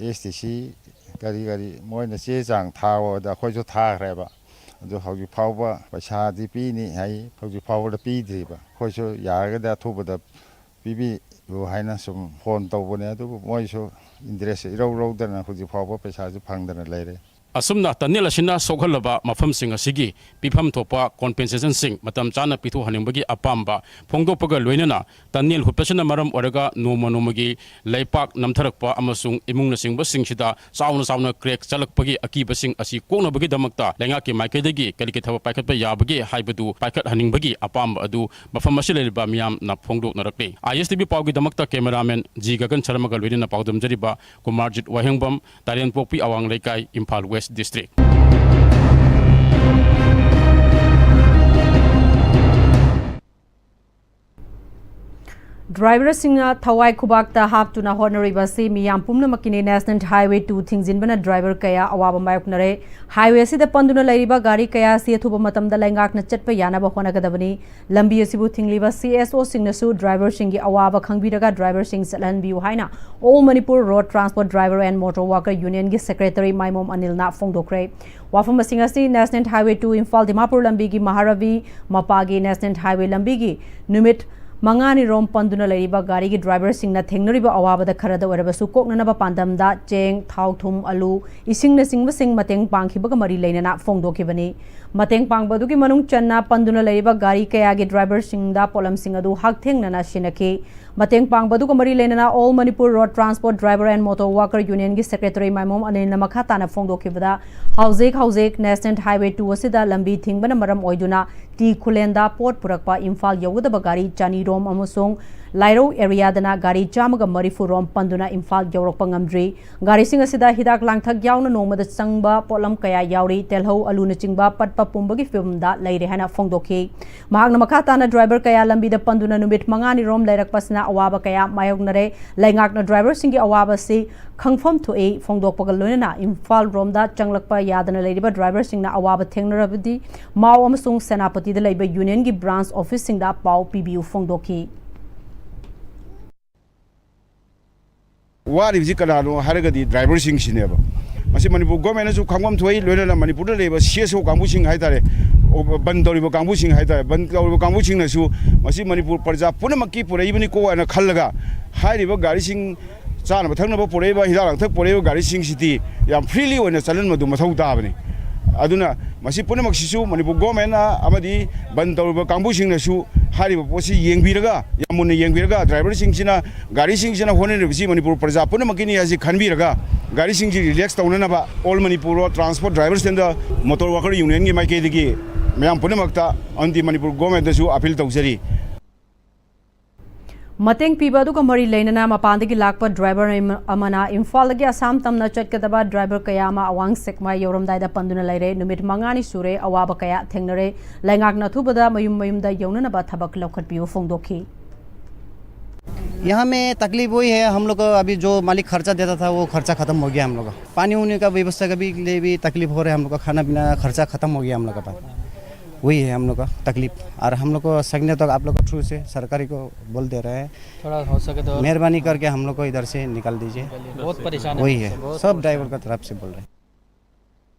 ꯑꯦꯁ ꯗꯤ ꯁꯤ ꯀꯔꯤ ꯀꯔꯤ ꯃꯣꯏꯅ ꯆꯦ ꯆꯥꯡ ꯊꯥꯎꯑꯣꯗ ꯑꯩꯈꯣꯏꯁꯨ ꯊꯥꯈ꯭ꯔꯦꯕ꯫ ꯑꯗꯨ ꯍꯧꯖꯤꯛ ꯐꯥꯎꯕ ꯄꯩꯁꯥꯗꯤ ꯄꯤꯅꯤ ꯍꯥꯏ, ꯍꯧꯖꯤꯛ ꯐꯥꯎꯕꯗ ꯄꯤꯗ꯭ꯔꯤꯕ꯫ ꯑꯩꯈꯣꯏꯁꯨ ꯌꯥꯔꯒꯗꯤ ꯑꯊꯨꯕꯗ ꯄꯤꯕꯤꯌꯨ ꯍꯥꯏꯅ ꯁꯨꯝ ꯐꯣꯟ ꯇꯧꯕꯅꯦ, ꯑꯗꯨꯕꯨ ꯃꯣꯏꯁꯨ ꯏꯟꯇꯔꯦꯁ ꯏꯔꯧ ꯂꯧꯗꯅ ꯍꯧꯖꯤꯛ ꯐꯥꯎꯕ ꯄꯩꯁꯥꯁꯨ ꯐꯪꯗꯅ ꯂꯩꯔꯦ꯫ ꯑꯁꯨꯝꯅ ꯇꯅꯦꯜ ꯑꯁꯤꯅ ꯁꯣꯛꯍꯜꯂꯕ ꯃꯐꯝꯁꯤꯡ ꯑꯁꯤꯒꯤ ꯄꯤꯐꯝ ꯊꯣꯛꯄ ꯀꯣꯝꯄꯦꯟꯁꯦꯁꯟꯁꯤꯡ ꯃꯇꯝ ꯆꯥꯅ ꯄꯤꯊꯣꯛꯍꯟꯅꯤꯡꯕꯒꯤ ꯑꯄꯥꯝꯕ ꯐꯣꯡꯗꯣꯛꯄꯒ ꯂꯣꯏꯅꯅ ꯇꯅꯦꯜ ꯍꯨꯠꯄꯁꯤꯅ ꯃꯔꯝ ꯑꯣꯏꯔꯒ ꯅꯣꯡꯃ ꯅꯣꯡꯃꯒꯤ ꯂꯩꯄꯥꯛ ꯅꯝꯊꯔꯛꯄ ꯑꯃꯁꯨꯡ ꯏꯃꯨꯡꯅꯆꯤꯡꯕꯁꯤꯡꯁꯤꯗ ꯆꯥꯎꯅ ꯆꯥꯎꯅ ꯀ꯭ꯔꯦꯛ ꯆꯠꯂꯛꯄꯒꯤ ꯑꯀꯤꯕꯁꯤꯡ ꯑꯁꯤ ꯀꯣꯛꯅꯕꯒꯤꯗꯃꯛꯇ ꯂꯩꯉꯥꯛꯀꯤ ꯃꯥꯏꯀꯩꯗꯒꯤ ꯀꯔꯤ ꯀꯔꯤ ꯊꯕꯛ ꯄꯥꯏꯈꯠꯄ ꯌꯥꯕꯒꯦ ꯍꯥꯏꯕꯗꯨ ꯄꯥꯏꯈꯠꯍꯟꯅꯤꯡꯕꯒꯤ ꯑꯄꯥꯝꯕ ꯑꯗꯨ ꯃꯐꯝ ꯑꯁꯤꯗ ꯂꯩꯔꯤꯕ ꯃꯤꯌꯥꯝꯅ ꯐꯣꯡꯗꯣꯛꯅꯔꯛꯂꯤ꯫ ꯑꯥꯏ ꯑꯦꯁ T V ꯄꯥꯎꯒꯤꯗꯃꯛꯇ cameraman G Gagan ꯁꯔꯃꯒ ꯂꯣꯏꯅꯅ ꯄꯥꯎꯗꯝꯖꯔꯤꯕ ꯀꯨꯃꯥꯔꯖꯤꯠ ꯋꯥꯍꯦꯡꯕꯝ, ꯇꯥꯔꯦꯟꯄꯣꯛꯄꯤ ꯑꯋꯥꯡ ꯂꯩꯀꯥꯏ, ꯏꯝꯐꯥꯜ ꯋꯦꯁ ꯗꯤꯁꯇ꯭ꯔꯤꯛ꯫ ꯗ꯭ꯔꯥꯏꯚꯔꯁꯤꯡꯅ ꯊꯋꯥꯏ ꯈꯨꯕꯥꯛꯇ ꯍꯥꯞꯇꯨꯅ ꯍꯣꯠꯅꯔꯤꯕ ꯑꯁꯤ ꯃꯤꯌꯥꯝ ꯄꯨꯝꯅꯃꯛꯀꯤꯅꯤ꯫ National Highway two ꯊꯤꯡꯖꯤꯟꯕꯅ ꯗ꯭ꯔꯥꯏꯚꯔ ꯀꯌꯥ ꯑꯋꯥꯕ ꯃꯥꯌꯣꯛꯅꯔꯦ꯫ ꯍꯥꯏꯋꯦ ꯑꯁꯤꯗ ꯄꯟꯗꯨꯅ ꯂꯩꯔꯤꯕ ꯒꯥꯔꯤ ꯀꯌꯥ ꯑꯁꯤ ꯑꯊꯨꯕ ꯃꯇꯝꯗ ꯂꯩꯉꯥꯛꯅ ꯆꯠꯄ ꯌꯥꯅꯕ ꯍꯣꯠꯅꯒꯗꯕꯅꯤ꯫ ꯂꯝꯕꯤ ꯑꯁꯤꯕꯨ ꯊꯤꯡꯂꯤꯕ C S O ꯁꯤꯡꯅꯁꯨ ꯗ꯭ꯔꯥꯏꯚꯔꯁꯤꯡꯒꯤ ꯑꯋꯥꯕ ꯈꯪꯕꯤꯔꯒ ꯗ꯭ꯔꯥꯏꯚꯔꯁꯤꯡ ꯆꯠꯍꯟꯕꯤꯌꯨ ꯍꯥꯏꯅ All Manipur Road Transport Driver and Motor Worker Union ꯒꯤ Secretary ꯃꯥꯏꯃꯣꯝ ꯑꯅꯤꯜꯅ ꯐꯣꯡꯗꯣꯛꯈ꯭ꯔꯦ꯫ ꯋꯥꯐꯝ ꯑꯁꯤꯡ ꯑꯁꯤ National Highway two Imphal Dimapur ꯂꯝꯕꯤꯒꯤ ꯃꯍꯥꯔꯥꯚꯤ ꯃꯄꯥꯒꯤ National Highway ꯂꯝꯕꯤꯒꯤ ꯅꯨꯃꯤꯠ ꯃꯉꯥꯅꯤꯔꯣꯝ ꯄꯟꯗꯨꯅ ꯂꯩꯔꯤꯕ ꯒꯥꯔꯤꯒꯤ ꯗ꯭ꯔꯥꯏꯚꯔꯁꯤꯡꯅ ꯊꯦꯡꯅꯔꯤꯕ ꯑꯋꯥꯕꯗ ꯈꯔꯗ ꯑꯣꯏꯔꯕꯁꯨ ꯀꯣꯛꯅꯅꯕ ꯄꯥꯟꯗꯝꯗ ꯆꯦꯡ, ꯊꯥꯎ, ꯊꯨꯝ, ꯑꯂꯨ, ꯏꯁꯤꯡꯅꯆꯤꯡꯕꯁꯤꯡ ꯃꯇꯦꯡ ꯄꯥꯡꯈꯤꯕꯒ ꯃꯔꯤ ꯂꯩꯅꯅ ꯐꯣꯡꯗꯣꯛꯈꯤꯕꯅꯤ꯫ ꯃꯇꯦꯡ ꯄꯥꯡꯕ ꯑꯗꯨꯒꯤ ꯃꯅꯨꯡ ꯆꯟꯅ ꯄꯟꯗꯨꯅ ꯂꯩꯔꯤꯕ ꯒꯥꯔꯤ ꯀꯌꯥꯒꯤ ꯗ꯭ꯔꯥꯏꯚꯔꯁꯤꯡꯗ ꯄꯣꯠꯂꯝꯁꯤꯡ ꯑꯗꯨ ꯍꯛꯊꯦꯡꯅꯅ ꯁꯤꯟꯅꯈꯤ꯫ ꯃꯇꯦꯡ ꯄꯥꯡꯕ ꯑꯗꯨꯒ ꯃꯔꯤ ꯂꯩꯅꯅ All Manipur Road Transport Driver and Motor Worker Union ꯒꯤ Secretary ꯃꯥꯏꯃꯣꯝ ꯑꯅꯤꯜꯅ ꯃꯈꯥ ꯇꯥꯅ ꯐꯣꯡꯗꯣꯛꯈꯤꯕꯗ, ꯍꯧꯖꯤꯛ ꯍꯧꯖꯤꯛ National Highway two ꯑꯁꯤꯗ ꯂꯝꯕꯤ ꯊꯤꯡꯕꯅ ꯃꯔꯝ ꯑꯣꯏꯗꯨꯅ ꯇꯤ ꯈꯨꯂꯦꯟꯗ ꯄꯣꯠ ꯄꯨꯔꯛꯄ ꯏꯝꯐꯥꯜ ꯌꯧꯒꯗꯕ ꯒꯥꯔꯤ ꯆꯅꯤꯔꯣꯝ ꯑꯃꯁꯨꯡ ꯂꯥꯏꯔꯧ ꯑꯦꯔꯤꯌꯥꯗꯅ ꯒꯥꯔꯤ ꯆꯥꯝꯃꯒ ꯃꯔꯤꯐꯨ ꯔꯣꯝ ꯄꯟꯗꯨꯅ ꯏꯝꯐꯥꯜ ꯌꯧꯔꯛꯄ ꯉꯝꯗ꯭ꯔꯤ꯫ ꯒꯥꯔꯤꯁꯤꯡ ꯑꯁꯤꯗ ꯍꯤꯗꯥꯛ ꯂꯥꯡꯊꯛ ꯌꯥꯎꯅ ꯅꯣꯡꯃꯗ ꯆꯪꯕ ꯄꯣꯠꯂꯝ ꯀꯌꯥ ꯌꯥꯎꯔꯤ꯫ ꯇꯦꯜꯍꯧ, ꯑꯂꯨꯅꯆꯤꯡꯕ ꯄꯠꯄ ꯄꯨꯝꯕꯒꯤ ꯐꯤꯕꯝꯗ ꯂꯩꯔꯦ ꯍꯥꯏꯅ ꯐꯣꯡꯗꯣꯛꯈꯤ꯫ ꯃꯍꯥꯛꯅ ꯃꯈꯥ ꯇꯥꯅ ꯗ꯭ꯔꯥꯏꯚꯔ ꯀꯌꯥ ꯂꯝꯕꯤꯗ ꯄꯟꯗꯨꯅ ꯅꯨꯃꯤꯠ ꯃꯉꯥꯅꯤꯔꯣꯝ ꯂꯩꯔꯛꯄꯁꯤꯅ ꯑꯋꯥꯕ ꯀꯌꯥ ꯃꯥꯌꯣꯛꯅꯔꯦ꯫ ꯂꯩꯉꯥꯛꯅ ꯗ꯭ꯔꯥꯏꯚꯔꯁꯤꯡꯒꯤ ꯑꯋꯥꯕ ꯑꯁꯤ ꯈꯪꯐꯝ ꯊꯣꯛꯏ꯫ ꯐꯣꯡꯗꯣꯛꯄꯒ ꯂꯣꯏꯅꯅ ꯏꯝꯐꯥꯜ ꯔꯣꯝꯗ ꯆꯪꯂꯛꯄ ꯌꯥꯗꯅ ꯂꯩꯔꯤꯕ ꯗ꯭ꯔꯥꯏꯚꯔꯁꯤꯡꯅ ꯑꯋꯥꯕ ꯊꯦꯡꯅꯔꯕꯗꯤ ꯃꯥꯎ ꯑꯃꯁꯨꯡ ꯁꯦꯅꯥꯄꯇꯤꯗ ꯂꯩꯕ ꯌꯨꯅꯤꯌꯟꯒꯤ ꯕ꯭ꯔꯥꯟꯁ ꯑꯣꯐꯤꯁꯁꯤꯡꯗ ꯄꯥꯎ ꯄꯤꯕꯤꯌꯨ ꯐꯣꯡꯗꯣꯛꯈꯤ꯫ ꯋꯥꯔꯤꯕꯁꯤ ꯀꯅꯥꯅꯣ ꯍꯥꯏꯔꯒꯗꯤ ꯗ꯭ꯔꯥꯏꯚꯔꯁꯤꯡꯁꯤꯅꯦꯕ꯫ ꯃꯁꯤ ꯃꯅꯤꯄꯨꯔ ꯒꯣꯔꯃꯦꯟꯅꯁꯨ ꯈꯪꯐꯝ ꯊꯣꯛꯏ, ꯂꯣꯏꯅꯅ ꯃꯅꯤꯄꯨꯔꯗ ꯂꯩꯔꯤꯕ C S O ꯀꯥꯡꯕꯨꯁꯤꯡ ꯍꯥꯏꯇꯥꯔꯦ, ꯑꯣ, ꯕꯟ ꯇꯧꯔꯤꯕ ꯀꯥꯡꯕꯨꯁꯤꯡ ꯍꯥꯏꯇꯥꯔꯦ, ꯕꯟ ꯇꯧꯔꯤꯕ ꯀꯥꯡꯕꯨꯁꯤꯡꯅꯁꯨ ꯃꯁꯤ ꯃꯅꯤꯄꯨꯔ ꯄ꯭ꯔꯖꯥ ꯄꯨꯝꯅꯃꯛꯀꯤ ꯄꯨꯔꯛꯏꯕꯅꯤꯀꯣ ꯍꯥꯏꯅ ꯈꯜꯂꯒ ꯍꯥꯏꯔꯤꯕ ꯒꯥꯔꯤꯁꯤꯡ, ꯆꯥꯅꯕ ꯊꯛꯅꯕ ꯄꯨꯔꯛꯏꯕ, ꯍꯤꯗꯥꯛ ꯂꯥꯡꯊꯛ ꯄꯨꯔꯛꯏꯕ ꯒꯥꯔꯤꯁꯤꯡꯁꯤꯗꯤ ꯌꯥꯝ ꯐ꯭ꯔꯤꯂꯤ ꯑꯣꯏꯅ ꯆꯠꯍꯟꯕꯗꯨ ꯃꯊꯧ ꯇꯥꯕꯅꯤ꯫ ꯑꯗꯨꯅ ꯃꯁꯤ ꯄꯨꯝꯅꯃꯛꯁꯤꯁꯨ ꯃꯅꯤꯄꯨꯔ ꯒꯣꯔꯃꯦꯟꯅ ꯑꯃꯗꯤ ꯕꯟ ꯇꯧꯔꯤꯕ ꯀꯥꯡꯕꯨꯁꯤꯡꯅꯁꯨ ꯍꯥꯏꯔꯤꯕ ꯄꯣꯠꯁꯤ ꯌꯦꯡꯕꯤꯔꯒ, ꯌꯥꯝ ꯃꯨꯟꯅ ꯌꯦꯡꯕꯤꯔꯒ, ꯗ꯭ꯔꯥꯏꯚꯔꯁꯤꯡꯁꯤꯅ, ꯒꯥꯔꯤꯁꯤꯡꯁꯤꯅ ꯍꯣꯠꯅꯔꯤꯕꯁꯤ ꯃꯅꯤꯄꯨꯔ ꯄ꯭ꯔꯖꯥ ꯄꯨꯝꯅꯃꯛꯀꯤꯅꯤ ꯍꯥꯏꯁꯤ ꯈꯟꯕꯤꯔꯒ, ꯒꯥꯔꯤꯁꯤꯡꯁꯤ ꯔꯤꯂꯦꯛꯁ ꯇꯧꯅꯅꯕ All Manipur Road Transport Drivers and Motor Worker Unionꯒꯤ ꯃꯥꯏꯀꯩꯗꯒꯤ ꯃꯌꯥꯝ ꯄꯨꯝꯅꯃꯛꯇ ꯑꯃꯗꯤ ꯃꯅꯤꯄꯨꯔ ꯒꯣꯔꯃꯦꯟꯗꯁꯨ ꯑꯄꯤꯜ ꯇꯧꯖꯔꯤ꯫ ꯃꯇꯦꯡ ꯄꯤꯕ ꯑꯗꯨꯒ ꯃꯔꯤ ꯂꯩꯅꯅ ꯃꯄꯥꯟꯗꯒꯤ ꯂꯥꯛꯄ ꯗ꯭ꯔꯥꯏꯚꯔ ꯑꯃ-, ꯑꯃꯅ ꯏꯝꯐꯥꯜꯗꯒꯤ ꯑꯁꯥꯝ ꯇꯝꯅ ꯆꯠꯀꯗꯕ ꯗ꯭ꯔꯥꯏꯚꯔ ꯀꯌꯥ ꯑꯃ ꯑꯋꯥꯡ ꯁꯦꯛꯃꯥꯏ ꯌꯧꯔꯝꯗꯥꯏꯗ ꯄꯟꯗꯨꯅ ꯂꯩꯔꯦ꯫ ꯅꯨꯃꯤꯠ ꯃꯉꯥꯅꯤ ꯁꯨꯔꯦ ꯑꯋꯥꯕ ꯀꯌꯥ ꯊꯦꯡꯅꯔꯦ꯫ ꯂꯩꯉꯥꯛꯅ ꯑꯊꯨꯕꯗ ꯃꯌꯨꯝ ꯃꯌꯨꯝꯗ ꯌꯧꯅꯅꯕ ꯊꯕꯛ ꯂꯧꯈꯠꯄꯤꯌꯨ ꯐꯣꯡꯗꯣꯛꯈꯤ꯫ यहाँ में तकलीफ वही है, हम लोग को अभी जो मालिक खर्चा देता था, वो खर्चा खत्म हो गया हम लोग का। पानी उनी का व्यवस्था का भी लिए भी तकलीफ हो रहा है हम लोग का, खाना पीना खर्चा खत्म हो गया हम लोग का पास। वही है हम लोग का तकलीफ। और हम लोग को संघीय तौर, आप लोग को थ्रू से सरकारी को बोल दे रहे हैं, थोड़ा हो सके तो मेहरबानी करके हम लोग को इधर से निकाल दीजिए। बहुत परेशान वही है। है, सब ड्राइवर का तरफ से बोल रहे हैं।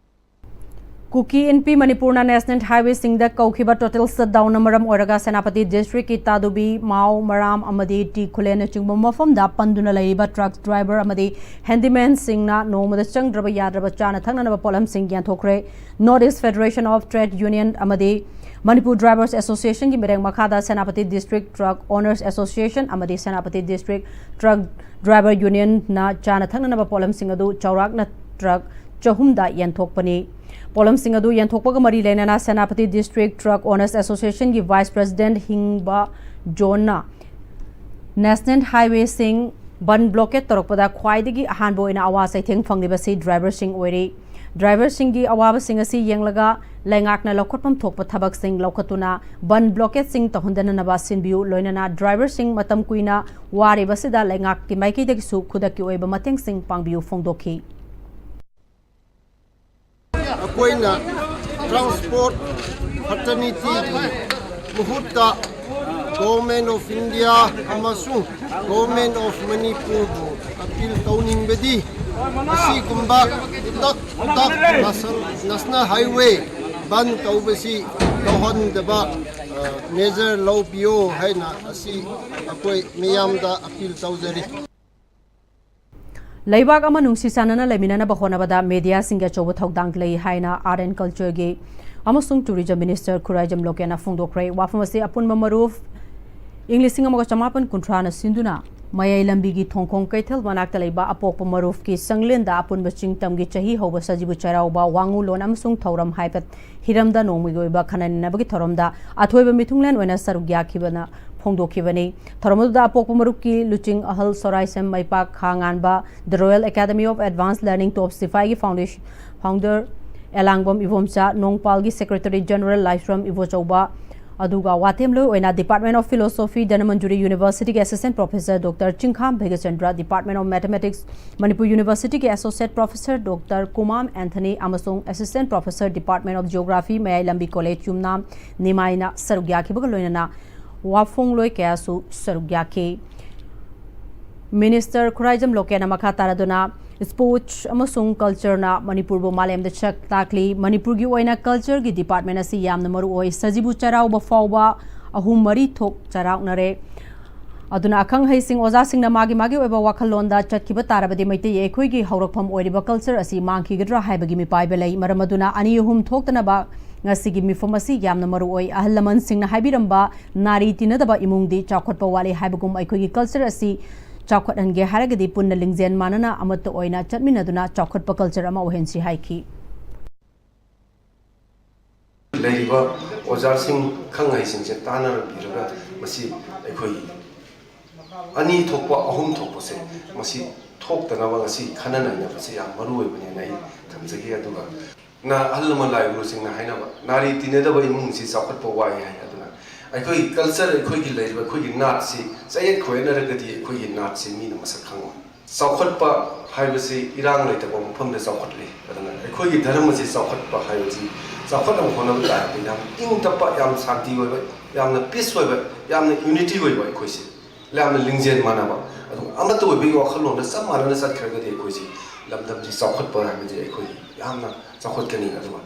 ꯀꯨꯀꯤ ꯏꯟꯄꯤ ꯃꯅꯤꯄꯨꯔꯅ ꯅꯦꯁꯅꯦꯜ ꯍꯥꯏꯋꯦꯁꯤꯡꯗ ꯀꯧꯈꯤꯕ ꯇꯣꯇꯦꯜ ꯁꯠꯗꯥꯎꯟꯅ ꯃꯔꯝ ꯑꯣꯏꯔꯒ ꯁꯦꯅꯥꯄꯇꯤ ꯗꯤꯁꯇ꯭ꯔꯤꯛꯀꯤ ꯇꯥꯗꯨꯕꯤ, ꯃꯥꯎ, ꯃꯔꯥꯝ ꯑꯃꯗꯤ ꯇꯤ ꯈꯨꯂꯦꯟꯅꯆꯤꯡꯕ ꯃꯐꯝꯗ ꯄꯟꯗꯨꯅ ꯂꯩꯔꯤꯕ ꯇ꯭ꯔꯛ ꯗ꯭ꯔꯥꯏꯚꯔ ꯑꯃꯗꯤ ꯍꯦꯟꯗꯤꯃꯦꯟꯁꯤꯡꯅ ꯅꯣꯡꯃꯗ ꯆꯪꯗ꯭ꯔꯕ ꯌꯥꯗ꯭ꯔꯕ ꯆꯥꯅ ꯊꯛꯅꯅꯕ ꯄꯣꯠꯂꯝꯁꯤꯡ ꯌꯦꯟꯊꯣꯛꯈ꯭ꯔꯦ꯫ North East Federation of Trade Union ꯑꯃꯗꯤ ꯃꯅꯤꯄꯨꯔ ꯗ꯭ꯔꯥꯏꯚꯔꯁ ꯑꯦꯁꯣꯁꯤꯌꯦꯁꯟꯒꯤ ꯃꯤꯔꯦꯡ ꯃꯈꯥꯗ Senapati district truck honours association ꯑꯃꯗꯤ ꯁꯦꯅꯥꯄꯇꯤ ꯗꯤꯁꯇ꯭ꯔꯤꯛ ꯇ꯭ꯔꯛ ꯗ꯭ꯔꯥꯏꯚꯔ ꯌꯨꯅꯤꯌꯟꯅ ꯆꯥꯅ ꯊꯛꯅꯅꯕ ꯄꯣꯠꯂꯝꯁꯤꯡ ꯑꯗꯨ ꯆꯥꯎꯔꯥꯛꯅ ꯇ꯭ꯔꯛ ꯆꯍꯨꯝꯗ ꯌꯦꯟꯊꯣꯛꯄꯅꯤ꯫ ꯄꯣꯠꯂꯝꯁꯤꯡ ꯑꯗꯨ ꯌꯦꯟꯊꯣꯛꯄꯒ ꯃꯔꯤ ꯂꯩꯅꯅ ꯁꯦꯅꯥꯄꯇꯤ ꯗꯤꯁꯇ꯭ꯔꯤꯛ ꯇ꯭ꯔꯛ ꯑꯣꯅꯔꯁ ꯑꯦꯁꯣꯁꯤꯌꯦꯁꯟꯒꯤ ꯚꯥꯏꯁ ꯄ꯭ꯔꯦꯁꯤꯗꯦꯟꯠ ꯍꯤꯡꯕ ꯖꯣꯟꯅ ꯅꯦꯁꯅꯦꯜ ꯍꯥꯏꯋꯦꯁꯤꯡ ꯕꯟ ꯕ꯭ꯂꯣꯀꯦꯠ ꯇꯧꯔꯛꯄꯗ ꯈ꯭ꯋꯥꯏꯗꯒꯤ ꯑꯍꯥꯟꯕ ꯑꯣꯏꯅ ꯑꯋꯥ ꯆꯩꯊꯦꯡ ꯐꯪꯂꯤꯕꯁꯤ ꯗ꯭ꯔꯥꯏꯚꯔꯁꯤꯡ ꯑꯣꯏꯔꯤ꯫ ꯗ꯭ꯔꯥꯏꯚꯔꯁꯤꯡꯒꯤ ꯑꯋꯥꯕꯁꯤꯡ ꯑꯁꯤ ꯌꯦꯡꯂꯒ ꯂꯩꯉꯥꯛꯅ ꯂꯧꯈꯠꯐꯝ ꯊꯣꯛꯄ ꯊꯕꯛꯁꯤꯡ ꯂꯧꯈꯠꯇꯨꯅ ꯕꯟ ꯕ꯭ꯂꯣꯀꯦꯠꯁꯤꯡ ꯇꯧꯍꯟꯗꯅꯅꯕ ꯁꯤꯟꯕꯤꯌꯨ, ꯂꯣꯏꯅꯅ ꯗ꯭ꯔꯥꯏꯚꯔꯁꯤꯡ ꯃꯇꯝ ꯀꯨꯏꯅ ꯋꯥꯔꯤꯕꯁꯤꯗ ꯂꯩꯉꯥꯛꯀꯤ ꯃꯥꯏꯀꯩꯗꯒꯤꯁꯨ ꯈꯨꯗꯛꯀꯤ ꯑꯣꯏꯕ ꯃꯇꯦꯡꯁꯤꯡ ꯄꯥꯡꯕꯤꯌꯨ ꯐꯣꯡꯗꯣꯛꯈꯤ꯫ ꯑꯩꯈꯣꯏꯅ ꯇ꯭ꯔꯥꯟꯁꯄꯣꯔꯠ ꯐ꯭ꯔꯦꯇꯔꯅꯤꯇꯤꯒꯤ ꯃꯍꯨꯠꯇ ꯒꯣꯚꯔꯟꯃꯦꯟꯠ ꯑꯣꯐ ꯏꯟꯗꯤꯌꯥ ꯑꯃꯁꯨꯡ ꯒꯣꯚꯔꯟꯃꯦꯟꯠ ꯑꯣꯐ ꯃꯅꯤꯄꯨꯔꯕꯨ ꯑꯄꯤꯜ ꯇꯧꯅꯤꯡꯕꯗꯤ, ꯑꯁꯤꯒꯨꯝꯕ ꯈꯨꯗꯛ ꯈꯨꯗꯛ ꯅꯦꯁꯅꯦꯜ ꯍꯥꯏꯋꯦ ꯕꯟ ꯇꯧꯕꯁꯤ ꯇꯧꯍꯟꯗꯕ ꯃꯦꯖꯔ ꯂꯧꯕꯤꯌꯣ ꯍꯥꯏꯅ ꯑꯁꯤ ꯑꯩꯈꯣꯏ ꯃꯤꯌꯥꯝꯗ ꯑꯄꯤꯜ ꯇꯧꯖꯔꯤ꯫ ꯂꯩꯕꯥꯛ ꯑꯃ ꯅꯨꯡꯁꯤ ꯆꯥꯟꯅꯅ ꯂꯩꯃꯤꯟꯅꯅꯕ ꯍꯣꯠꯅꯕꯗ ꯃꯦꯗꯤꯌꯥꯁꯤꯡꯒꯤ ꯑꯆꯧꯕ ꯊꯧꯗꯥꯡ ꯂꯩ ꯍꯥꯏꯅ ꯑꯥꯔꯠ ꯑꯦꯟ ꯀꯜꯆꯔꯒꯤ ꯑꯃꯁꯨꯡ ꯇꯨꯔꯤꯖꯝ ꯃꯤꯅꯤꯁꯇꯔ ꯈꯨꯔꯥꯏꯖꯝ ꯂꯣꯀꯦꯟꯅ ꯐꯣꯡꯗꯣꯛꯈ꯭ꯔꯦ꯫ ꯋꯥꯐꯝ ꯑꯁꯤ ꯑꯄꯨꯟꯕ ꯃꯔꯨꯞ ꯏꯪ ꯂꯤꯁꯤꯡ ꯑꯃꯒ ꯆꯃꯥꯄꯟ ꯀꯨꯟꯊ꯭ꯔꯥꯅ ꯁꯤꯟꯗꯨꯅ ꯃꯌꯥꯏ ꯂꯝꯕꯤꯒꯤ ꯊꯣꯡꯈꯣꯡ ꯀꯩꯊꯦꯜ ꯃꯅꯥꯛꯇ ꯂꯩꯕ ꯑꯄꯣꯛꯄ ꯃꯔꯨꯞꯀꯤ ꯆꯪꯂꯦꯟꯗ ꯑꯄꯨꯟꯕ ꯆꯤꯡ ꯇꯝꯒꯤ ꯆꯍꯤ ꯍꯧꯕ ꯁꯖꯤꯕꯨ ꯆꯩꯔꯥꯎꯕ, ꯋꯥꯉꯨꯂꯣꯟ ꯑꯃꯁꯨꯡ ꯊꯧꯔꯝ ꯍꯥꯏꯕ ꯍꯤꯔꯝꯗ ꯅꯣꯡꯃꯒꯤ ꯑꯣꯏꯕ ꯈꯟꯅ ꯅꯩꯅꯕꯒꯤ ꯊꯧꯔꯝꯗ ꯑꯊꯣꯏꯕ ꯃꯤꯊꯨꯡꯂꯦꯟ ꯑꯣꯏꯅ ꯁꯔꯨꯛ ꯌꯥꯈꯤꯕꯅ ꯐꯣꯡꯗꯣꯛꯈꯤꯕꯅꯤ꯫ ꯊꯧꯔꯝ ꯑꯗꯨꯗ ꯑꯄꯣꯛꯄ ꯃꯔꯨꯞꯀꯤ ꯂꯨꯆꯤꯡ ꯑꯍꯜ ꯁꯣꯔꯥꯏꯁꯦꯝ ꯃꯩꯄꯥꯛ ꯈꯥ ꯉꯥꯟꯕ, The Royal Academy of Advanced Learning, top ꯁꯤꯐꯥꯏꯒꯤ foundation founder Elangbam Ibomcha, ꯅꯣꯡꯄꯥꯜꯒꯤ secretary general ꯂꯥꯏꯁ꯭ꯔꯝ ꯏꯕꯣꯆꯧꯕ, ꯑꯗꯨꯒ ꯋꯥꯇꯦꯝꯂꯣꯏ ꯑꯣꯏꯅ Department of Philosophy, Dhanamanjuri Universityꯒꯤ Assistant Professor Doctor ꯆꯤꯡꯈꯥꯝ Bhagyachandra, Department of Mathematics, Manipur Universityꯒꯤ Associate Professor Doctor ꯀꯨꯃꯥꯝ ꯑꯦꯟꯊꯅꯤ ꯑꯃꯁꯨꯡ Assistant Professor, Department of Geography, ꯃꯌꯥꯏ ꯂꯝꯕꯤ College, ꯌꯨꯝꯅꯥꯝ ꯅꯤꯃꯥꯏꯅ ꯁꯔꯨꯛ ꯌꯥꯈꯤꯕꯒ ꯂꯣꯏꯅꯅ ꯋꯥꯐꯣꯡꯂꯣꯏ ꯀꯌꯥꯁꯨ ꯁꯔꯨꯛ ꯌꯥꯈꯤ꯫ Minister ꯈꯨꯔꯥꯏꯖꯝ ꯂꯣꯀꯦꯟꯅ ꯃꯈꯥ ꯇꯥꯔꯗꯨꯅ, Sports ꯑꯃꯁꯨꯡ Cultureꯅ ꯃꯅꯤꯄꯨꯔꯕꯨ ꯃꯥꯂꯦꯝꯗ ꯁꯛ ꯇꯥꯛꯂꯤ꯫ ꯃꯅꯤꯄꯨꯔꯒꯤ ꯑꯣꯏꯅ cultureꯒꯤ department ꯑꯁꯤ ꯌꯥꯝꯅ ꯃꯔꯨ ꯑꯣꯏ꯫ ꯁꯖꯤꯕꯨ ꯆꯩꯔꯥꯎꯕ ꯐꯥꯎꯕ ꯑꯍꯨꯝ ꯃꯔꯤ ꯊꯣꯛ ꯆꯩꯔꯥꯎꯅꯔꯦ꯫ ꯑꯗꯨꯅ ꯑꯈꯪ ꯑꯍꯩꯁꯤꯡ, ꯑꯣꯖꯥꯁꯤꯡꯅ ꯃꯥꯒꯤ ꯃꯥꯒꯤ ꯑꯣꯏꯕ ꯋꯥꯈꯜꯂꯣꯟꯗ ꯆꯠꯈꯤꯕ ꯇꯥꯔꯕꯗꯤ ꯃꯩꯇꯩ ꯑꯩꯈꯣꯏꯒꯤ ꯍꯧꯔꯛꯐꯝ ꯑꯣꯏꯔꯤꯕ culture ꯑꯁꯤ ꯃꯥꯡꯈꯤꯒꯗ꯭ꯔꯥ ꯍꯥꯏꯕꯒꯤ ꯃꯤꯄꯥꯏꯕ ꯂꯩ꯫ ꯃꯔꯝ ꯑꯗꯨꯅ ꯑꯅꯤ ꯑꯍꯨꯝ ꯊꯣꯛꯇꯅꯕ ꯉꯁꯤꯒꯤ ꯃꯤꯐꯝ ꯑꯁꯤ ꯌꯥꯝꯅ ꯃꯔꯨ ꯑꯣꯏ꯫ ꯑꯍꯜ ꯂꯃꯟꯁꯤꯡꯅ ꯍꯥꯏꯕꯤꯔꯝꯕ, "ꯅꯥꯔꯤ ꯇꯤꯟꯅꯗꯕ ꯏꯃꯨꯡꯗꯤ ꯆꯥꯎꯈꯠꯄ ꯋꯥꯠꯂꯤ" ꯍꯥꯏꯕꯒꯨꯝ ꯑꯩꯈꯣꯏꯒꯤ culture ꯑꯁꯤ ꯆꯥꯎꯈꯠꯍꯟꯒꯦ ꯍꯥꯏꯔꯒꯗꯤ ꯄꯨꯟꯅ ꯂꯤꯡꯖꯦꯜ ꯃꯥꯟꯅꯅ ꯑꯃꯠꯇ ꯑꯣꯏꯅ ꯆꯠꯃꯤꯟꯅꯗꯨꯅ ꯆꯥꯎꯈꯠꯄ culture ꯑꯃ ꯑꯣꯏꯍꯟꯁꯤ ꯍꯥꯏꯈꯤ꯫ ꯂꯩꯔꯤꯕ ꯑꯣꯖꯥꯁꯤꯡ, ꯈꯪ ꯍꯩꯁꯤꯡꯁꯦ ꯇꯥꯟꯅꯔꯕꯤꯔꯒ ꯃꯁꯤ ꯑꯩꯈꯣꯏ ꯑꯅꯤ ꯊꯣꯛꯄ, ꯑꯍꯨꯝ ꯊꯣꯛꯄꯁꯦ ꯃꯁꯤ ꯊꯣꯛꯇꯅꯕ ꯉꯁꯤ ꯈꯟꯅ ꯅꯩꯅꯕꯁꯦ ꯌꯥꯝ ꯃꯔꯨ ꯑꯣꯏꯕꯅꯦꯅ ꯑꯩ ꯊꯝꯖꯒꯦ꯫ ꯑꯗꯨꯒ ꯅ-, ꯑꯍꯜ ꯂꯃꯟ ꯂꯥꯏ ꯒꯨꯔꯨꯁꯤꯡꯅ ꯍꯥꯏꯅꯕ, "ꯅꯥꯔꯤ ꯇꯤꯟꯅꯗꯕ ꯏꯃꯨꯡꯁꯤ ꯆꯥꯎꯈꯠꯄ ꯋꯥꯏ" ꯍꯥꯏ꯫ ꯑꯗꯨꯅ ꯑꯩꯈꯣꯏꯒꯤ culture, ꯑꯩꯈꯣꯏꯒꯤ ꯂꯩꯔꯤꯕ ꯑꯩꯈꯣꯏꯒꯤ ꯅꯥꯠꯁꯤ ꯆꯌꯦꯠ ꯈꯣꯏꯌꯦꯠꯅꯔꯒꯗꯤ ꯑꯩꯈꯣꯏꯒꯤ ꯅꯥꯠꯁꯤ ꯃꯤꯅ ꯃꯁꯛ ꯈꯪꯉꯣꯏ꯫ ꯆꯥꯎꯈꯠꯄ ꯍꯥꯏꯕꯁꯤ ꯏꯔꯥꯡ ꯂꯩꯇꯕ ꯃꯐꯝꯗ ꯆꯥꯎꯈꯠꯂꯤ꯫ ꯑꯗꯨꯅ ꯑꯩꯈꯣꯏꯒꯤ ꯙꯔꯃꯁꯤ ꯆꯥꯎꯈꯠꯄ ꯍꯥꯏꯕꯁꯤ, ꯆꯥꯎꯈꯠꯅꯕ ꯍꯣꯠꯅꯕ ꯇꯥꯔꯗꯤ ꯌꯥꯝ ꯏꯪ ꯇꯞꯄ, ꯌꯥꯝ ꯁꯥꯟꯇꯤ ꯑꯣꯏꯕ, ꯌꯥꯝꯅ peace ꯑꯣꯏꯕ, ꯌꯥꯝꯅ unity ꯑꯣꯏꯕ ꯑꯩꯈꯣꯏꯁꯦ, ꯌꯥꯝꯅ ꯂꯤꯡꯖꯦꯜ ꯃꯥꯟꯅꯕ, ꯑꯗꯨꯒ ꯑꯃꯠꯇ ꯑꯣꯏꯕꯒꯤ ꯋꯥꯈꯜꯂꯣꯟꯗ ꯆꯞ ꯃꯥꯟꯅꯅ ꯆꯠꯈ꯭ꯔꯒꯗꯤ ꯑꯩꯈꯣꯏꯁꯤ ꯂꯝꯗꯝꯁꯤ ꯆꯥꯎꯈꯠꯄ ꯍꯥꯏꯕꯗꯤ ꯑꯩꯈꯣꯏ ꯌꯥꯝꯅ ꯆꯥꯎꯈꯠꯀꯅꯤ꯫ ꯑꯗꯨꯒ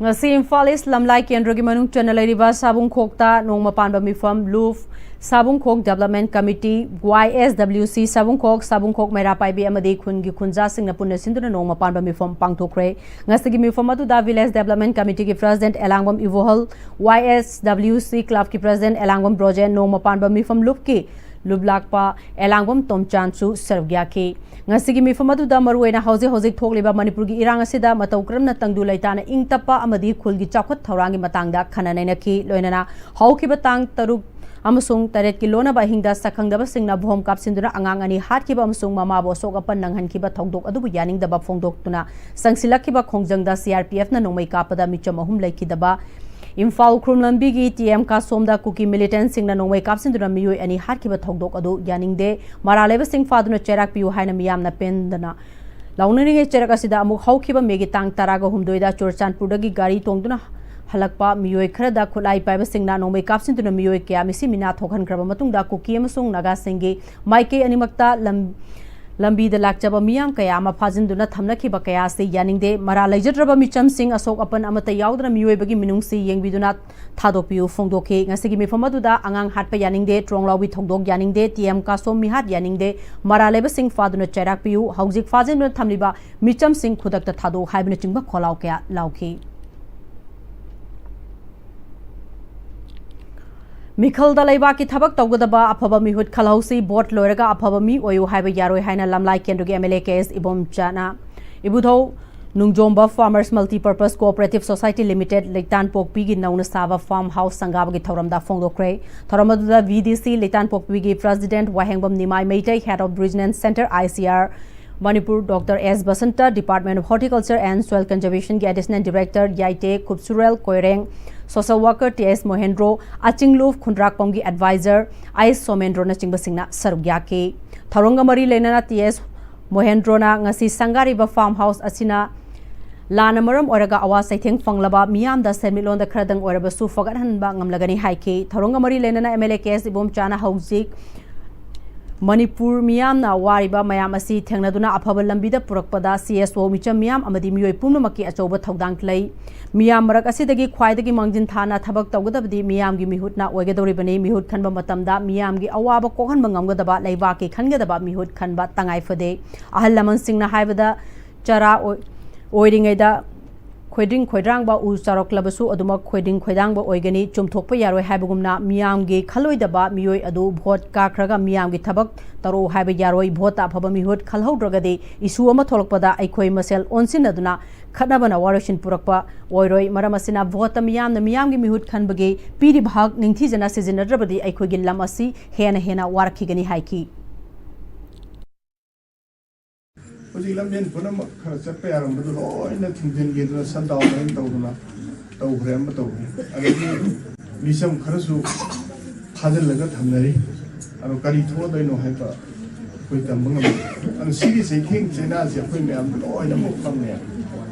ꯉꯁꯤ ꯏꯝꯐꯥꯜ ꯏꯁ ꯂꯝꯂꯥꯏ ꯀꯦꯟꯗ꯭ꯔꯒꯤ ꯃꯅꯨꯡ ꯆꯟꯅ ꯂꯩꯔꯤꯕ ꯁꯥꯕꯨꯡꯈꯣꯛꯇ ꯅꯣꯡꯃ ꯄꯥꯟꯕ ꯃꯤꯐꯝ ꯂꯨꯐ ꯁꯥꯕꯨꯡꯈꯣꯛ Development Committee, Y S W C ꯁꯥꯕꯨꯡꯈꯣꯛ, ꯁꯥꯕꯨꯡꯈꯣꯛ ꯃꯩꯔꯥ ꯄꯥꯏꯕꯤ ꯑꯃꯗꯤ ꯈꯨꯟꯒꯤ ꯈꯨꯟꯖꯥꯁꯤꯡꯅ ꯄꯨꯟꯅ ꯁꯤꯟꯗꯨꯅ ꯅꯣꯡꯃ ꯄꯥꯟꯕ ꯃꯤꯐꯝ ꯄꯥꯡꯊꯣꯛꯈ꯭ꯔꯦ꯫ ꯉꯁꯤꯒꯤ ꯃꯤꯐꯝ ꯑꯗꯨꯗ Village Development Committeeꯒꯤ President ꯑꯦꯂꯥꯡꯕꯝ ꯏꯕꯣꯍꯜ, Y S W C Clubꯀꯤ President ꯑꯦꯂꯥꯡꯕꯝ ꯕ꯭ꯔꯣꯖꯦꯟ, ꯅꯣꯡꯃ ꯄꯥꯟꯕ ꯃꯤꯐꯝ ꯂꯨꯞꯀꯤ ꯂꯨꯞꯂꯥꯛꯄ ꯑꯦꯂꯥꯡꯕꯝ ꯇꯣꯝꯆꯥꯟꯁꯨ ꯁꯔꯨꯛ ꯌꯥꯈꯤ꯫ ꯉꯁꯤꯒꯤ ꯃꯤꯐꯝ ꯑꯗꯨꯗ ꯃꯔꯨꯑꯣꯏꯅ ꯍꯧꯖꯤꯛ ꯍꯧꯖꯤꯛ ꯊꯣꯛꯂꯤꯕ ꯃꯅꯤꯄꯨꯔꯒꯤ ꯏꯔꯥꯡ ꯑꯁꯤꯗ ꯃꯇꯧ ꯀꯔꯝꯅ ꯇꯪꯗꯨ ꯂꯩꯇꯥꯅ ꯏꯪ ꯇꯞꯄ ꯑꯃꯗꯤ ꯈꯨꯜꯒꯤ ꯆꯥꯎꯈꯠ ꯊꯧꯔꯥꯡꯒꯤ ꯃꯇꯥꯡꯗ ꯈꯟꯅ ꯅꯩꯅꯈꯤ꯫ ꯂꯣꯏꯅꯅ ꯍꯧꯈꯤꯕ ꯇꯥꯡ ꯇꯔꯨꯛ ꯑꯃꯁꯨꯡ ꯇꯔꯦꯠꯀꯤ ꯂꯣꯟꯅꯕ ꯑꯍꯤꯡꯗ ꯁꯛꯈꯪꯗꯕꯁꯤꯡꯅ ꯕꯣꯝ ꯀꯥꯞꯁꯤꯟꯗꯨꯅ ꯑꯉꯥꯡ ꯑꯅꯤ ꯍꯥꯠꯈꯤꯕ ꯑꯃꯁꯨꯡ ꯃꯃꯥꯕꯨ ꯑꯁꯣꯛ ꯑꯄꯟ ꯅꯪꯍꯟꯈꯤꯕ ꯊꯧꯗꯣꯛ ꯑꯗꯨꯕꯨ ꯌꯥꯅꯤꯡꯗꯕ ꯐꯣꯡꯗꯣꯛꯇꯨꯅ ꯆꯪꯁꯤꯜꯂꯛꯈꯤꯕ ꯈꯣꯡꯖꯪꯗ C R P Fꯅ ꯅꯣꯡꯃꯩ ꯀꯥꯞꯄꯗ ꯃꯤꯆꯝ ꯑꯍꯨꯝ ꯂꯩꯈꯤꯗꯕ ꯏꯝꯐꯥꯜ ꯎꯈ꯭ꯔꯨꯜ ꯂꯝꯕꯤꯒꯤ ꯇꯤ ꯑꯦꯝ ꯀꯥꯁꯣꯝꯗ ꯀꯨꯀꯤ ꯃꯤꯂꯤꯇꯦꯟꯁꯤꯡꯅ ꯅꯣꯡꯃꯩ ꯀꯥꯞꯁꯤꯟꯗꯨꯅ ꯃꯤꯑꯣꯏ ꯑꯅꯤ ꯍꯥꯠꯈꯤꯕ ꯊꯧꯗꯣꯛ ꯑꯗꯨ ꯌꯥꯅꯤꯡꯗꯦ, ꯃꯔꯥꯜ ꯂꯩꯕꯁꯤꯡ ꯐꯥꯗꯨꯅ ꯆꯩꯔꯥꯛ ꯄꯤꯌꯨ ꯍꯥꯏꯅ ꯃꯤꯌꯥꯝꯅ ꯄꯦꯟꯗꯅ ꯂꯥꯎꯅꯔꯤꯉꯩ ꯆꯩꯔꯛ ꯑꯁꯤꯗ ꯑꯃꯨꯛ ꯍꯧꯈꯤꯕ ꯃꯦꯒꯤ ꯇꯥꯡ ꯇꯔꯥꯒ ꯍꯨꯝꯗꯣꯏꯗ ꯆꯨꯔꯆꯥꯟꯄꯨꯔꯗꯒꯤ ꯒꯥꯔꯤ ꯇꯣꯡꯗꯨꯅ ꯍꯜꯂꯛꯄ ꯃꯤꯑꯣꯏ ꯈꯔꯗ ꯈꯨꯠꯂꯥꯏ ꯄꯥꯏꯕꯁꯤꯡꯅ ꯅꯣꯡꯃꯩ ꯀꯥꯞꯁꯤꯟꯗꯨꯅ ꯃꯤꯑꯣꯏ ꯀꯌꯥ ꯃꯤꯁꯤ ꯃꯤꯅꯥ ꯊꯣꯛꯍꯟꯈ꯭ꯔꯕ ꯃꯇꯨꯡꯗ ꯀꯨꯀꯤ ꯑꯃꯁꯨꯡ ꯅꯥꯒꯥꯁꯤꯡꯒꯤ ꯃꯥꯏꯀꯩ ꯑꯅꯤꯃꯛꯇ ꯂꯝ ꯂꯝꯕꯤꯗ ꯂꯥꯛꯆꯕ ꯃꯤꯌꯥꯝ ꯀꯌꯥ ꯑꯃ ꯐꯥꯖꯤꯟꯗꯨꯅ ꯊꯝꯅꯈꯤꯕ ꯀꯌꯥ ꯑꯁꯤ ꯌꯥꯅꯤꯡꯗꯦ꯫ ꯃꯔꯥꯜ ꯂꯩꯖꯗ꯭ꯔꯕ ꯃꯤꯆꯝꯁꯤꯡ ꯑꯁꯣꯛ ꯑꯄꯟ ꯑꯃꯠꯇ ꯌꯥꯎꯗꯅ ꯃꯤꯑꯣꯏꯕꯒꯤ ꯃꯤꯅꯨꯡꯁꯤ ꯌꯦꯡꯕꯤꯗꯨꯅ ꯊꯥꯗꯣꯛꯄꯤꯌꯨ ꯐꯣꯡꯗꯣꯛꯈꯤ꯫ ꯉꯁꯤꯒꯤ ꯃꯤꯐꯝ ꯑꯗꯨꯗ ꯑꯉꯥꯡ ꯍꯥꯠꯄ ꯌꯥꯅꯤꯡꯗꯦ, ꯇ꯭ꯔꯣꯡꯂꯥꯎꯕꯤ ꯊꯧꯗꯣꯛ ꯌꯥꯅꯤꯡꯗꯦ, ꯇꯤ ꯑꯦꯝ ꯀꯥꯁꯣꯝ ꯃꯤꯍꯥꯠ ꯌꯥꯅꯤꯡꯗꯦ, ꯃꯔꯥꯜ ꯂꯩꯕꯁꯤꯡ ꯐꯥꯗꯨꯅ ꯆꯩꯔꯥꯛ ꯄꯤꯌꯨ, ꯍꯧꯖꯤꯛ ꯐꯥꯖꯤꯟꯗꯨꯅ ꯊꯝꯂꯤꯕ ꯃꯤꯆꯝꯁꯤꯡ ꯈꯨꯗꯛꯇ ꯊꯥꯗꯣꯛꯎ ꯍꯥꯏꯕꯅꯆꯤꯡꯕ ꯈꯣꯜꯂꯥꯎ ꯀꯌꯥ ꯂꯥꯎꯈꯤ꯫ ꯃꯤꯈꯜꯗ ꯂꯩꯕꯥꯛꯀꯤ ꯊꯕꯛ ꯇꯧꯒꯗꯕ ꯑꯐꯕ ꯃꯤꯍꯨꯠ ꯈꯜꯍꯧꯁꯤ꯫ ꯚꯣꯠ ꯂꯣꯏꯔꯒ ꯑꯐꯕ ꯃꯤ ꯑꯣꯏꯌꯨ ꯍꯥꯏꯕ ꯌꯥꯔꯣꯏ ꯍꯥꯏꯅ ꯂꯝꯂꯥꯏ ꯀꯦꯟꯗ꯭ꯔꯒꯤ ꯑꯦꯝ ꯑꯦꯜ ꯑꯦ ꯀꯦ ꯑꯦꯁ ꯏꯕꯣꯝꯆꯥꯅ ꯏꯕꯨꯙꯧ ꯅꯨꯡꯖꯣꯝꯕ Farmers Multipurpose Cooperative Society Limited, ꯂꯩꯇꯥꯟꯄꯣꯛꯄꯤꯒꯤ ꯅꯧꯅ ꯁꯥꯕ farm house ꯁꯪꯒꯥꯕꯒꯤ ꯊꯧꯔꯝꯗ ꯐꯣꯡꯗꯣꯛꯈ꯭ꯔꯦ꯫ ꯊꯧꯔꯝ ꯑꯗꯨꯗ ꯚꯤ ꯗꯤ ꯁꯤ ꯂꯩꯇꯥꯟꯄꯣꯛꯄꯤꯒꯤ president Wahengbam Nimai Meitei, head of Business Center, I C R, Manipur, doctor S Basanta, Department of Horticulture and Soil Conservation ꯒꯤ additional director Yaite Khupsurel Koireng, social worker T S Mohendro, ꯑꯆꯤꯡꯂꯨꯞ ꯈꯨꯟꯗ꯭ꯔꯥꯛꯄꯝꯒꯤ advisor ꯑꯥꯏ ꯁꯣꯃꯦꯟꯗ꯭ꯔꯣꯅꯆꯤꯡꯕꯁꯤꯡꯅ ꯁꯔꯨꯛ ꯌꯥꯈꯤ꯫ ꯊꯧꯔꯝꯒ ꯃꯔꯤ ꯂꯩꯅꯅ ꯇꯤ ꯑꯦꯁ ꯃꯣꯍꯦꯟꯗ꯭ꯔꯣꯅ ꯉꯁꯤ ꯁꯪꯒꯥꯔꯤꯕ farm house ꯑꯁꯤꯅ ꯂꯥꯟꯅ ꯃꯔꯝ ꯑꯣꯏꯔꯒ ꯑꯋꯥ ꯆꯩꯊꯦꯡ ꯐꯪꯂꯕ ꯃꯤꯌꯥꯝꯗ ꯁꯦꯟꯃꯤꯠꯂꯣꯟꯗ ꯈꯔꯗꯪ ꯑꯣꯏꯔꯕꯁꯨ ꯐꯒꯠꯍꯟꯕ ꯉꯝꯂꯒꯅꯤ ꯍꯥꯏꯈꯤ꯫ ꯊꯧꯔꯝꯒ ꯃꯔꯤ ꯂꯩꯅꯅ ꯑꯦꯝ ꯑꯦꯜ ꯑꯦ ꯀꯦ ꯑꯦꯁ ꯏꯕꯣꯝꯆꯥꯅ ꯍꯧꯖꯤꯛ ꯃꯅꯤꯄꯨꯔ ꯃꯤꯌꯥꯝꯅ ꯋꯥꯔꯤꯕ ꯃꯌꯥꯝ ꯑꯁꯤ ꯊꯦꯡꯅꯗꯨꯅ ꯑꯐꯕ ꯂꯝꯕꯤꯗ ꯄꯨꯔꯛꯄꯗ ꯁꯤ ꯑꯦꯁ ꯑꯣ ꯃꯤꯆꯝ ꯃꯤꯌꯥꯝ ꯑꯃꯗꯤ ꯃꯤꯑꯣꯏ ꯄꯨꯝꯅꯃꯛꯀꯤ ꯑꯆꯧꯕ ꯊꯧꯗꯥꯡ ꯂꯩ꯫ ꯃꯤꯌꯥꯝ ꯃꯔꯛ ꯑꯁꯤꯗꯒꯤ ꯈ꯭ꯋꯥꯏꯗꯒꯤ ꯃꯥꯡꯖꯤꯟ ꯊꯥꯅ ꯊꯕꯛ ꯇꯧꯒꯗꯕꯗꯤ ꯃꯤꯌꯥꯝꯒꯤ ꯃꯤꯍꯨꯠꯅ ꯑꯣꯏꯒꯗꯧꯔꯤꯕꯅꯤ꯫ ꯃꯤꯍꯨꯠ ꯈꯟꯕ ꯃꯇꯝꯗ ꯃꯤꯌꯥꯝꯒꯤ ꯑꯋꯥꯕ ꯀꯣꯛꯍꯟꯕ ꯉꯝꯒꯗꯕ, ꯂꯩꯕꯥꯛꯀꯤ ꯈꯟꯒꯗꯕ ꯃꯤꯍꯨꯠ ꯈꯟꯕ ꯇꯉꯥꯏ ꯐꯗꯦ꯫ ꯑꯍꯜ ꯂꯃꯟꯁꯤꯡꯅ ꯍꯥꯏꯕꯗ ꯆꯔꯥ ꯑꯣꯏ-, ꯑꯣꯏꯔꯤꯉꯩꯗ ꯈꯣꯏꯗ꯭ꯔꯤꯡ ꯈꯣꯏꯗ꯭ꯔꯥꯡꯕ ꯎ ꯆꯥꯔꯛꯂꯕꯁꯨ ꯑꯗꯨꯃꯛ ꯈꯣꯏꯗ꯭ꯔꯤꯡ ꯈꯣꯏꯗꯥꯡꯕ ꯑꯣꯏꯒꯅꯤ, ꯆꯨꯝꯊꯣꯛꯄ ꯌꯥꯔꯣꯏ ꯍꯥꯏꯕꯒꯨꯝꯅ ꯃꯤꯌꯥꯝꯒꯤ ꯈꯜꯂꯣꯏꯗꯕ ꯃꯤꯑꯣꯏ ꯑꯗꯨ ꯚꯣꯠ ꯀꯥꯈ꯭ꯔꯒ ꯃꯤꯌꯥꯝꯒꯤ ꯊꯕꯛ ꯇꯧꯔꯛꯎ ꯍꯥꯏꯕ ꯌꯥꯔꯣꯏ꯫ ꯚꯣꯠꯇ ꯑꯐꯕ ꯃꯤꯍꯨꯠ ꯈꯜꯍꯧꯗ꯭ꯔꯒꯗꯤ issue ꯑꯃ ꯊꯣꯛꯂꯛꯄꯗ ꯑꯩꯈꯣꯏ ꯃꯁꯦꯜ ꯑꯣꯟꯁꯤꯟꯅꯗꯨꯅ ꯈꯠꯅꯕꯅ ꯋꯥꯔꯣꯏꯁꯤꯟ ꯄꯨꯔꯛꯄ ꯑꯣꯏꯔꯣꯏ꯫ ꯃꯔꯝ ꯑꯁꯤꯅ ꯚꯣꯠꯇ ꯃꯤꯌꯥꯝꯅ ꯃꯤꯌꯥꯝꯒꯤ ꯃꯤꯍꯨꯠ ꯈꯟꯕꯒꯤ ꯄꯤꯔꯤꯕ ꯍꯛ ꯅꯤꯡꯊꯤꯖꯅ ꯁꯤꯖꯤꯟꯅꯗ꯭ꯔꯕꯗꯤ ꯑꯩꯈꯣꯏꯒꯤ ꯂꯝ ꯑꯁꯤ ꯍꯦꯟꯅ ꯍꯦꯟꯅ ꯋꯥꯔꯛꯈꯤꯒꯅꯤ ꯍꯥꯏꯈꯤ꯫ ꯍꯧꯖꯤꯛ ꯂꯝꯖꯦꯟ ꯄꯨꯝꯅꯃꯛ ꯈꯔ ꯆꯠꯄ ꯌꯥꯔꯝꯕꯗꯨ ꯂꯣꯏꯅ ꯊꯤꯡꯖꯤꯟꯈꯤꯗꯨꯅ shutdown ꯂꯣꯏꯅ ꯇꯧꯗꯨꯅ ꯇꯧꯈ꯭ꯔꯦ, ꯑꯃ ꯇꯧꯈ꯭ꯔꯦ꯫ ꯑꯗꯒꯤ ꯃꯤꯆꯝ ꯈꯔꯁꯨ ꯐꯥꯖꯤꯜꯂꯒ ꯊꯝꯅꯔꯤ꯫ ꯑꯗꯣ ꯀꯔꯤ ꯊꯣꯛꯑꯗꯣꯏꯅꯣ ꯍꯥꯏꯕ ꯑꯩꯈꯣꯏ ꯇꯝꯕ ꯉꯝꯗꯦ꯫ ꯑꯗꯣ ꯁꯤꯒꯤ ꯆꯩꯊꯦꯡ ꯆꯩꯅꯥꯁꯦ ꯑꯩꯈꯣꯏ ꯃꯌꯥꯝ ꯂꯣꯏꯅꯃꯛ ꯐꯪꯉꯦ꯫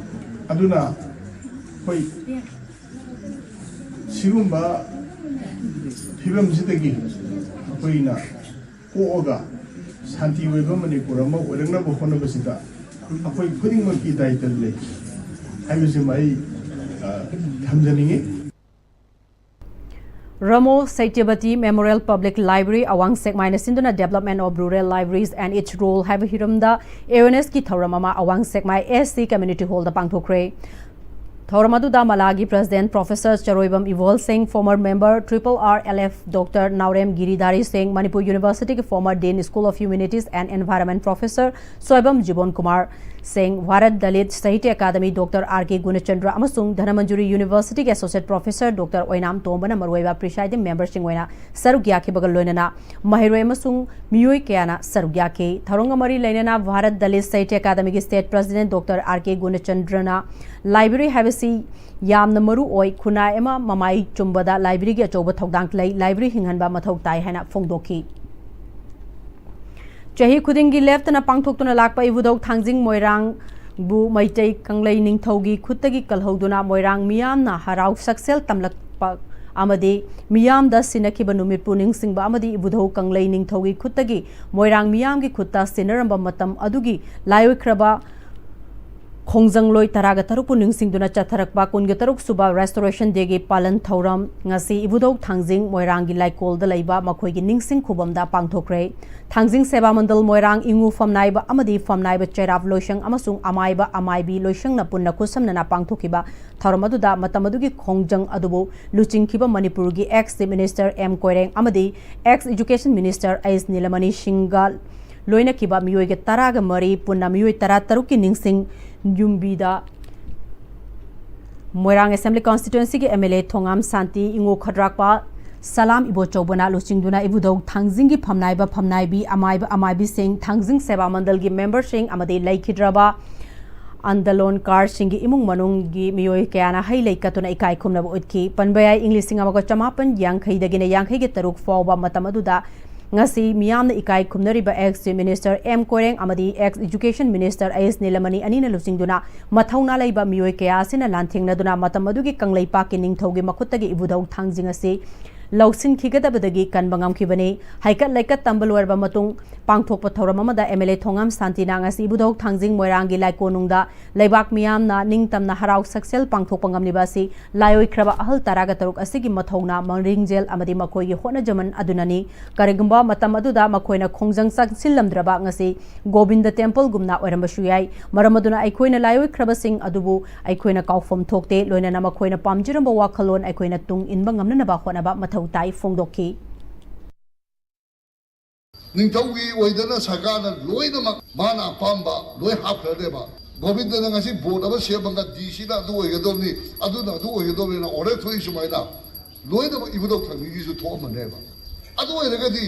ꯑꯗꯨꯅ ꯑꯩꯈꯣꯏ ꯁꯤꯒꯨꯝꯕ ꯐꯤꯕꯝꯁꯤꯗꯒꯤ ꯑꯩꯈꯣꯏꯅ ꯀꯣꯛꯑꯒ ꯁꯥꯟꯇꯤ ꯑꯣꯏꯕ ꯃꯅꯤꯄꯨꯔ ꯑꯃ ꯑꯣꯏꯔꯛꯅꯕ ꯍꯣꯠꯅꯕꯁꯤꯗ ꯑꯩꯈꯣꯏ ꯈꯨꯗꯤꯡꯃꯛꯀꯤ ꯗꯥꯏꯇ ꯂꯩ ꯍꯥꯏꯕꯁꯤꯃ ꯑꯩ, ꯑ, ꯊꯝꯖꯅꯤꯡꯉꯤ꯫ ꯔꯃꯣ ꯁꯩꯇ꯭ꯌꯕꯇꯤ Memorial Public Library ꯑꯋꯥꯡ ꯁꯦꯛꯃꯥꯏꯅ ꯁꯤꯟꯗꯨꯅ Development of Rural Libraries and Its Role ꯍꯥꯏꯕ ꯍꯤꯔꯝꯗ awareness ꯀꯤ ꯊꯧꯔꯝ ꯑꯃ ꯑꯋꯥꯡ ꯁꯦꯛꯃꯥꯏ S C Community Hall ꯗ ꯄꯥꯡꯊꯣꯛꯈ꯭ꯔꯦ꯫ ꯊꯧꯔꯝ ꯑꯗꯨꯗ ꯃꯂꯥꯒꯤ President Professor ꯆꯔꯣꯏꯕꯝ ꯏꯕꯣꯜ ꯁꯤꯡ, former member triple R L F Doctor ꯅꯥꯎꯔꯦꯝ ꯒꯤꯔꯤꯙꯥꯔꯤ ꯁꯤꯡ, ꯃꯅꯤꯄꯨꯔ University ꯒꯤ former Dean School of Humanities and Environment Professor Soibam ꯖꯤꯕꯣꯟ Kumar ꯁꯤꯡ, ꯚꯥꯔꯠ ꯗꯂꯤꯠ ꯁꯥꯍꯤꯇ꯭ꯌ ꯑꯀꯥꯗꯃꯤ Doctor R K ꯒꯨꯅꯆꯟꯗ꯭ꯔ ꯑꯃꯁꯨꯡ ꯙꯅꯃꯟꯖꯨꯔꯤ University ꯒꯤ Associate Professor Doctor ꯑꯣꯏꯅꯥꯝ ꯇꯣꯝꯕꯅ ꯃꯔꯨꯑꯣꯏꯕ presiding member ꯁꯤꯡ ꯑꯣꯏꯅ ꯁꯔꯨꯛ ꯌꯥꯈꯤꯕꯒ ꯂꯣꯏꯅꯅ ꯃꯍꯩꯔꯣꯏ ꯑꯃꯁꯨꯡ ꯃꯤꯑꯣꯏ ꯀꯌꯥꯅ ꯁꯔꯨꯛ ꯌꯥꯈꯤ꯫ ꯊꯧꯔꯝꯒ ꯃꯔꯤ ꯂꯩꯅꯅ ꯚꯥꯔꯠ ꯗꯂꯤꯠ ꯁꯥꯍꯤꯇ꯭ꯌ ꯑꯀꯥꯗꯃꯤꯒꯤ State President Doctor R K ꯒꯨꯅꯆꯟꯗ꯭ꯔꯅ library ꯍꯥꯏꯕꯁꯤ ꯌꯥꯝꯅ ꯃꯔꯨ ꯑꯣꯏ, ꯈꯨꯟꯅꯥꯏ ꯑꯃ ꯃꯃꯥꯏ ꯆꯨꯝꯕꯗ library ꯒꯤ ꯑꯆꯧꯕ ꯊꯧꯗꯥꯡ ꯂꯩ, library ꯍꯤꯡꯍꯟꯕ ꯃꯊꯧ ꯇꯥꯏ ꯍꯥꯏꯅ ꯐꯣꯡꯗꯣꯛꯈꯤ꯫ ꯆꯍꯤ ꯈꯨꯗꯤꯡꯒꯤ ꯂꯦꯞꯇꯅ ꯄꯥꯡꯊꯣꯛꯇꯨꯅ ꯂꯥꯛꯄ ꯏꯕꯨꯙꯧ ꯊꯥꯡꯖꯤꯡ ꯃꯣꯏꯔꯥꯡꯕꯨ ꯃꯩꯇꯩ ꯀꯪꯂꯩ ꯅꯤꯡꯊꯧꯒꯤ ꯈꯨꯠꯇꯒꯤ ꯀꯜꯍꯧꯗꯨꯅ ꯃꯣꯏꯔꯥꯡ ꯃꯤꯌꯥꯝꯅ ꯍꯔꯥꯎ ꯁꯛꯁꯦꯜ ꯇꯝꯂꯛꯄ ꯑꯃꯗꯤ ꯃꯤꯌꯥꯝꯗ ꯁꯤꯟꯅꯈꯤꯕ ꯅꯨꯃꯤꯠꯄꯨ ꯅꯤꯡꯁꯤꯡꯕ ꯑꯃꯗꯤ ꯏꯕꯨꯙꯧ ꯀꯪꯂꯩ ꯅꯤꯡꯊꯧꯒꯤ ꯈꯨꯠꯇꯒꯤ ꯃꯣꯏꯔꯥꯡ ꯃꯤꯌꯥꯝꯒꯤ ꯈꯨꯠꯇ ꯁꯤꯟꯅꯔꯝꯕ ꯃꯇꯝ ꯑꯗꯨꯒꯤ ꯂꯥꯏꯑꯣꯏꯈ꯭ꯔꯕ ꯈꯣꯡꯖꯪꯂꯣꯏ ꯇꯔꯥꯒ ꯇꯔꯨꯛꯄꯨ ꯅꯤꯡꯁꯤꯡꯗꯨꯅ ꯆꯠꯊꯔꯛꯄ ꯀꯨꯟꯒ ꯇꯔꯨꯛ ꯁꯨꯕ Restoration Day ꯒꯤ ꯄꯥꯂꯟ ꯊꯧꯔꯝ ꯉꯁꯤ ꯏꯕꯨꯙꯧ ꯊꯥꯡꯖꯤꯡ ꯃꯣꯏꯔꯥꯡꯒꯤ ꯂꯥꯏꯀꯣꯜꯗ ꯂꯩꯕ ꯃꯈꯣꯏꯒꯤ ꯅꯤꯡꯁꯤꯡ ꯈꯨꯕꯝꯗ ꯄꯥꯡꯊꯣꯛꯈ꯭ꯔꯦ꯫ ꯊꯥꯡꯖꯤꯡ ꯁꯦꯕꯥ ꯃꯟꯗꯜ ꯃꯣꯏꯔꯥꯡ, ꯏꯉꯨ ꯐꯝꯅꯥꯏꯕ ꯑꯃꯗꯤ ꯐꯝꯅꯥꯏꯕ ꯆꯩꯔꯥꯞ ꯂꯣꯏꯁꯪ ꯑꯃꯁꯨꯡ ꯑꯃꯥꯏꯕ ꯑꯃꯥꯏꯕꯤ ꯂꯣꯏꯁꯪꯅ ꯄꯨꯟꯅ ꯈꯨꯠꯁꯝꯅꯅ ꯄꯥꯡꯊꯣꯛꯈꯤꯕ ꯊꯧꯔꯝ ꯑꯗꯨꯗ ꯃꯇꯝ ꯑꯗꯨꯒꯤ ꯈꯣꯡꯖꯪ ꯑꯗꯨꯕꯨ ꯂꯨꯆꯤꯡꯈꯤꯕ ꯃꯅꯤꯄꯨꯔꯒꯤ ex Chief Minister M Koireng ꯑꯃꯗꯤ ex Education Minister S ꯅꯤꯂꯃꯅꯤ ꯁꯤꯡꯒ ꯂꯣꯏꯅꯈꯤꯕ ꯃꯤꯑꯣꯏꯒ ꯇꯔꯥꯒ ꯃꯔꯤ ꯄꯨꯟꯅ ꯃꯤꯑꯣꯏ ꯇꯔꯥ ꯇꯔꯨꯛꯀꯤ ꯅꯤꯡꯁꯤꯡ ꯌꯨꯝꯕꯤꯗ ꯃꯣꯏꯔꯥꯡ Assembly Constituency ꯒꯤ M L A ꯊꯣꯉꯥꯝ ꯁꯥꯟꯇꯤ, ꯏꯉꯣ ꯈꯗ꯭ꯔꯥꯛꯄ, ꯁꯂꯥꯝ ꯏꯕꯣꯆꯧꯕꯅ ꯂꯨꯆꯤꯡꯗꯨꯅ ꯏꯕꯨꯙꯧ ꯊꯥꯡꯖꯤꯡꯒꯤ ꯐꯝꯅꯥꯏꯕ ꯐꯝꯅꯥꯏꯕꯤ, ꯑꯃꯥꯏꯕ ꯑꯃꯥꯏꯕꯤꯁꯤꯡ, ꯊꯥꯡꯖꯤꯡ ꯁꯦꯕꯥ ꯃꯟꯗꯜꯒꯤ member ꯁꯤꯡ ꯑꯃꯗꯤ ꯂꯩꯈꯤꯗ꯭ꯔꯕ ꯑꯟꯗꯂꯣꯟꯀꯥꯔꯁꯤꯡꯒꯤ ꯏꯃꯨꯡ ꯃꯅꯨꯡꯒꯤ ꯃꯤꯑꯣꯏ ꯀꯌꯥꯅ ꯍꯩ ꯂꯩ ꯀꯠꯇꯨꯅ ꯏꯀꯥꯏ ꯈꯨꯝꯅꯕ ꯎꯠꯈꯤ꯫ ꯄꯟꯕ ꯌꯥꯏ, ꯏꯪ ꯂꯤꯁꯤꯡ ꯑꯃꯒ ꯆꯃꯥꯄꯟ ꯌꯥꯡꯈꯩꯗꯒꯤꯅ ꯌꯥꯡꯈꯩꯒ ꯇꯔꯨꯛ ꯐꯥꯎꯕ ꯃꯇꯝ ꯑꯗꯨꯗ ꯉꯁꯤ ꯃꯤꯌꯥꯝꯅ ꯏꯀꯥꯏ ꯈꯨꯝꯅꯔꯤꯕ ex Chief Minister M Koireng ꯑꯃꯗꯤ ex Education Minister ꯑꯩꯆ ꯅꯤꯂꯃꯅꯤ ꯑꯅꯤꯅ ꯂꯨꯆꯤꯡꯗꯨꯅ ꯃꯊꯧꯅꯥ ꯂꯩꯕ ꯃꯤꯑꯣꯏ ꯀꯌꯥ ꯑꯁꯤꯅ ꯂꯥꯟꯊꯦꯡꯅꯗꯨꯅ ꯃꯇꯝ ꯑꯗꯨꯒꯤ ꯀꯪꯂꯩꯄꯥꯛꯀꯤ ꯅꯤꯡꯊꯧꯒꯤ ꯃꯈꯨꯠꯇꯒꯤ ꯏꯕꯨꯙꯧ ꯊꯥꯡꯖꯤꯡ ꯑꯁꯤ ꯂꯧꯁꯤꯟꯈꯤꯒꯗꯕꯗꯒꯤ ꯀꯟꯕ ꯉꯝꯈꯤꯕꯅꯤ꯫ ꯍꯩꯀꯠ ꯂꯩꯀꯠ ꯇꯝꯕ ꯂꯣꯏꯔꯕ ꯃꯇꯨꯡ ꯄꯥꯡꯊꯣꯛꯄ ꯊꯧꯔꯝ ꯑꯃꯗ M L A ꯊꯣꯉꯥꯝ ꯁꯥꯟꯇꯤꯅ ꯉꯁꯤ ꯏꯕꯨꯙꯧ ꯊꯥꯡꯖꯤꯡ ꯃꯣꯏꯔꯥꯡꯒꯤ ꯂꯥꯏꯀꯣꯅꯨꯡꯗ ꯂꯩꯕꯥꯛ ꯃꯤꯌꯥꯝꯅ ꯅꯤꯡꯇꯝꯅ ꯍꯔꯥꯎ ꯁꯛꯁꯦꯜ ꯄꯥꯡꯊꯣꯛꯄ ꯉꯝꯂꯤꯕ ꯑꯁꯤ ꯂꯥꯏꯑꯣꯏꯈ꯭ꯔꯕ ꯑꯍꯜ ꯇꯔꯥꯒ ꯇꯔꯨꯛ ꯑꯁꯤꯒꯤ ꯃꯊꯧꯅꯥ, ꯃꯔꯤꯡꯖꯦꯜ ꯑꯃꯗꯤ ꯃꯈꯣꯏꯒꯤ ꯍꯣꯠꯅꯖꯃꯟ ꯑꯗꯨꯅꯅꯤ꯫ ꯀꯔꯤꯒꯨꯝꯕ ꯃꯇꯝ ꯑꯗꯨꯗ ꯃꯈꯣꯏꯅ ꯈꯣꯡꯖꯪ ꯆꯪꯁꯤꯜꯂꯝꯗ꯭ꯔꯕ ꯉꯁꯤ ꯒꯣꯕꯤꯟꯗ ꯇꯦꯝꯄꯜꯒꯨꯝꯅ ꯑꯣꯏꯔꯝꯕꯁꯨ ꯌꯥꯏ꯫ ꯃꯔꯝ ꯑꯗꯨꯅ ꯑꯩꯈꯣꯏꯅ ꯂꯥꯏꯑꯣꯏꯈ꯭ꯔꯕꯁꯤꯡ ꯑꯗꯨꯕꯨ ꯑꯩꯈꯣꯏꯅ ꯀꯥꯎꯐꯝ ꯊꯣꯛꯇꯦ, ꯂꯣꯏꯅꯅ ꯃꯈꯣꯏꯅ ꯄꯥꯝꯖꯔꯝꯕ ꯋꯥꯈꯜꯂꯣꯟ ꯑꯩꯈꯣꯏꯅ ꯇꯨꯡ ꯏꯟꯕ ꯉꯝꯅꯅꯕ ꯍꯣꯠꯅꯕ ꯃꯊꯧ ꯇꯥꯏ ꯐꯣꯡꯗꯣꯛꯈꯤ꯫ ꯅꯤꯡꯊꯧꯒꯤ ꯑꯣꯏꯗꯅ ꯁꯔꯀꯥꯔꯅ ꯂꯣꯏꯅꯃꯛ ꯃꯥꯅ ꯑꯄꯥꯝꯕ ꯂꯣꯏ ꯍꯥꯞꯈ꯭ꯔꯅꯦꯕ꯫ ꯒꯣꯕꯤꯟꯗꯅ ꯉꯁꯤ ꯕꯣꯔꯗ ꯑꯃ ꯁꯦꯝꯃꯒ ꯗꯤ ꯁꯤꯅ ꯑꯗꯨ ꯑꯣꯏꯒꯗꯕꯅꯤ, ꯑꯗꯨꯅ ꯑꯗꯨ ꯑꯣꯏꯒꯗꯕꯅꯤꯅ ꯑꯣꯔꯗꯔ ꯊꯣꯛꯏ ꯁꯨꯃꯥꯏꯅ ꯂꯣꯏꯅꯃꯛ ꯏꯕꯨꯙꯧ ꯊꯥꯡꯖꯤꯡꯒꯤꯁꯨ ꯊꯣꯛꯑꯝꯃꯅꯦꯕ꯫ ꯑꯗꯨ ꯑꯣꯏꯔꯒꯗꯤ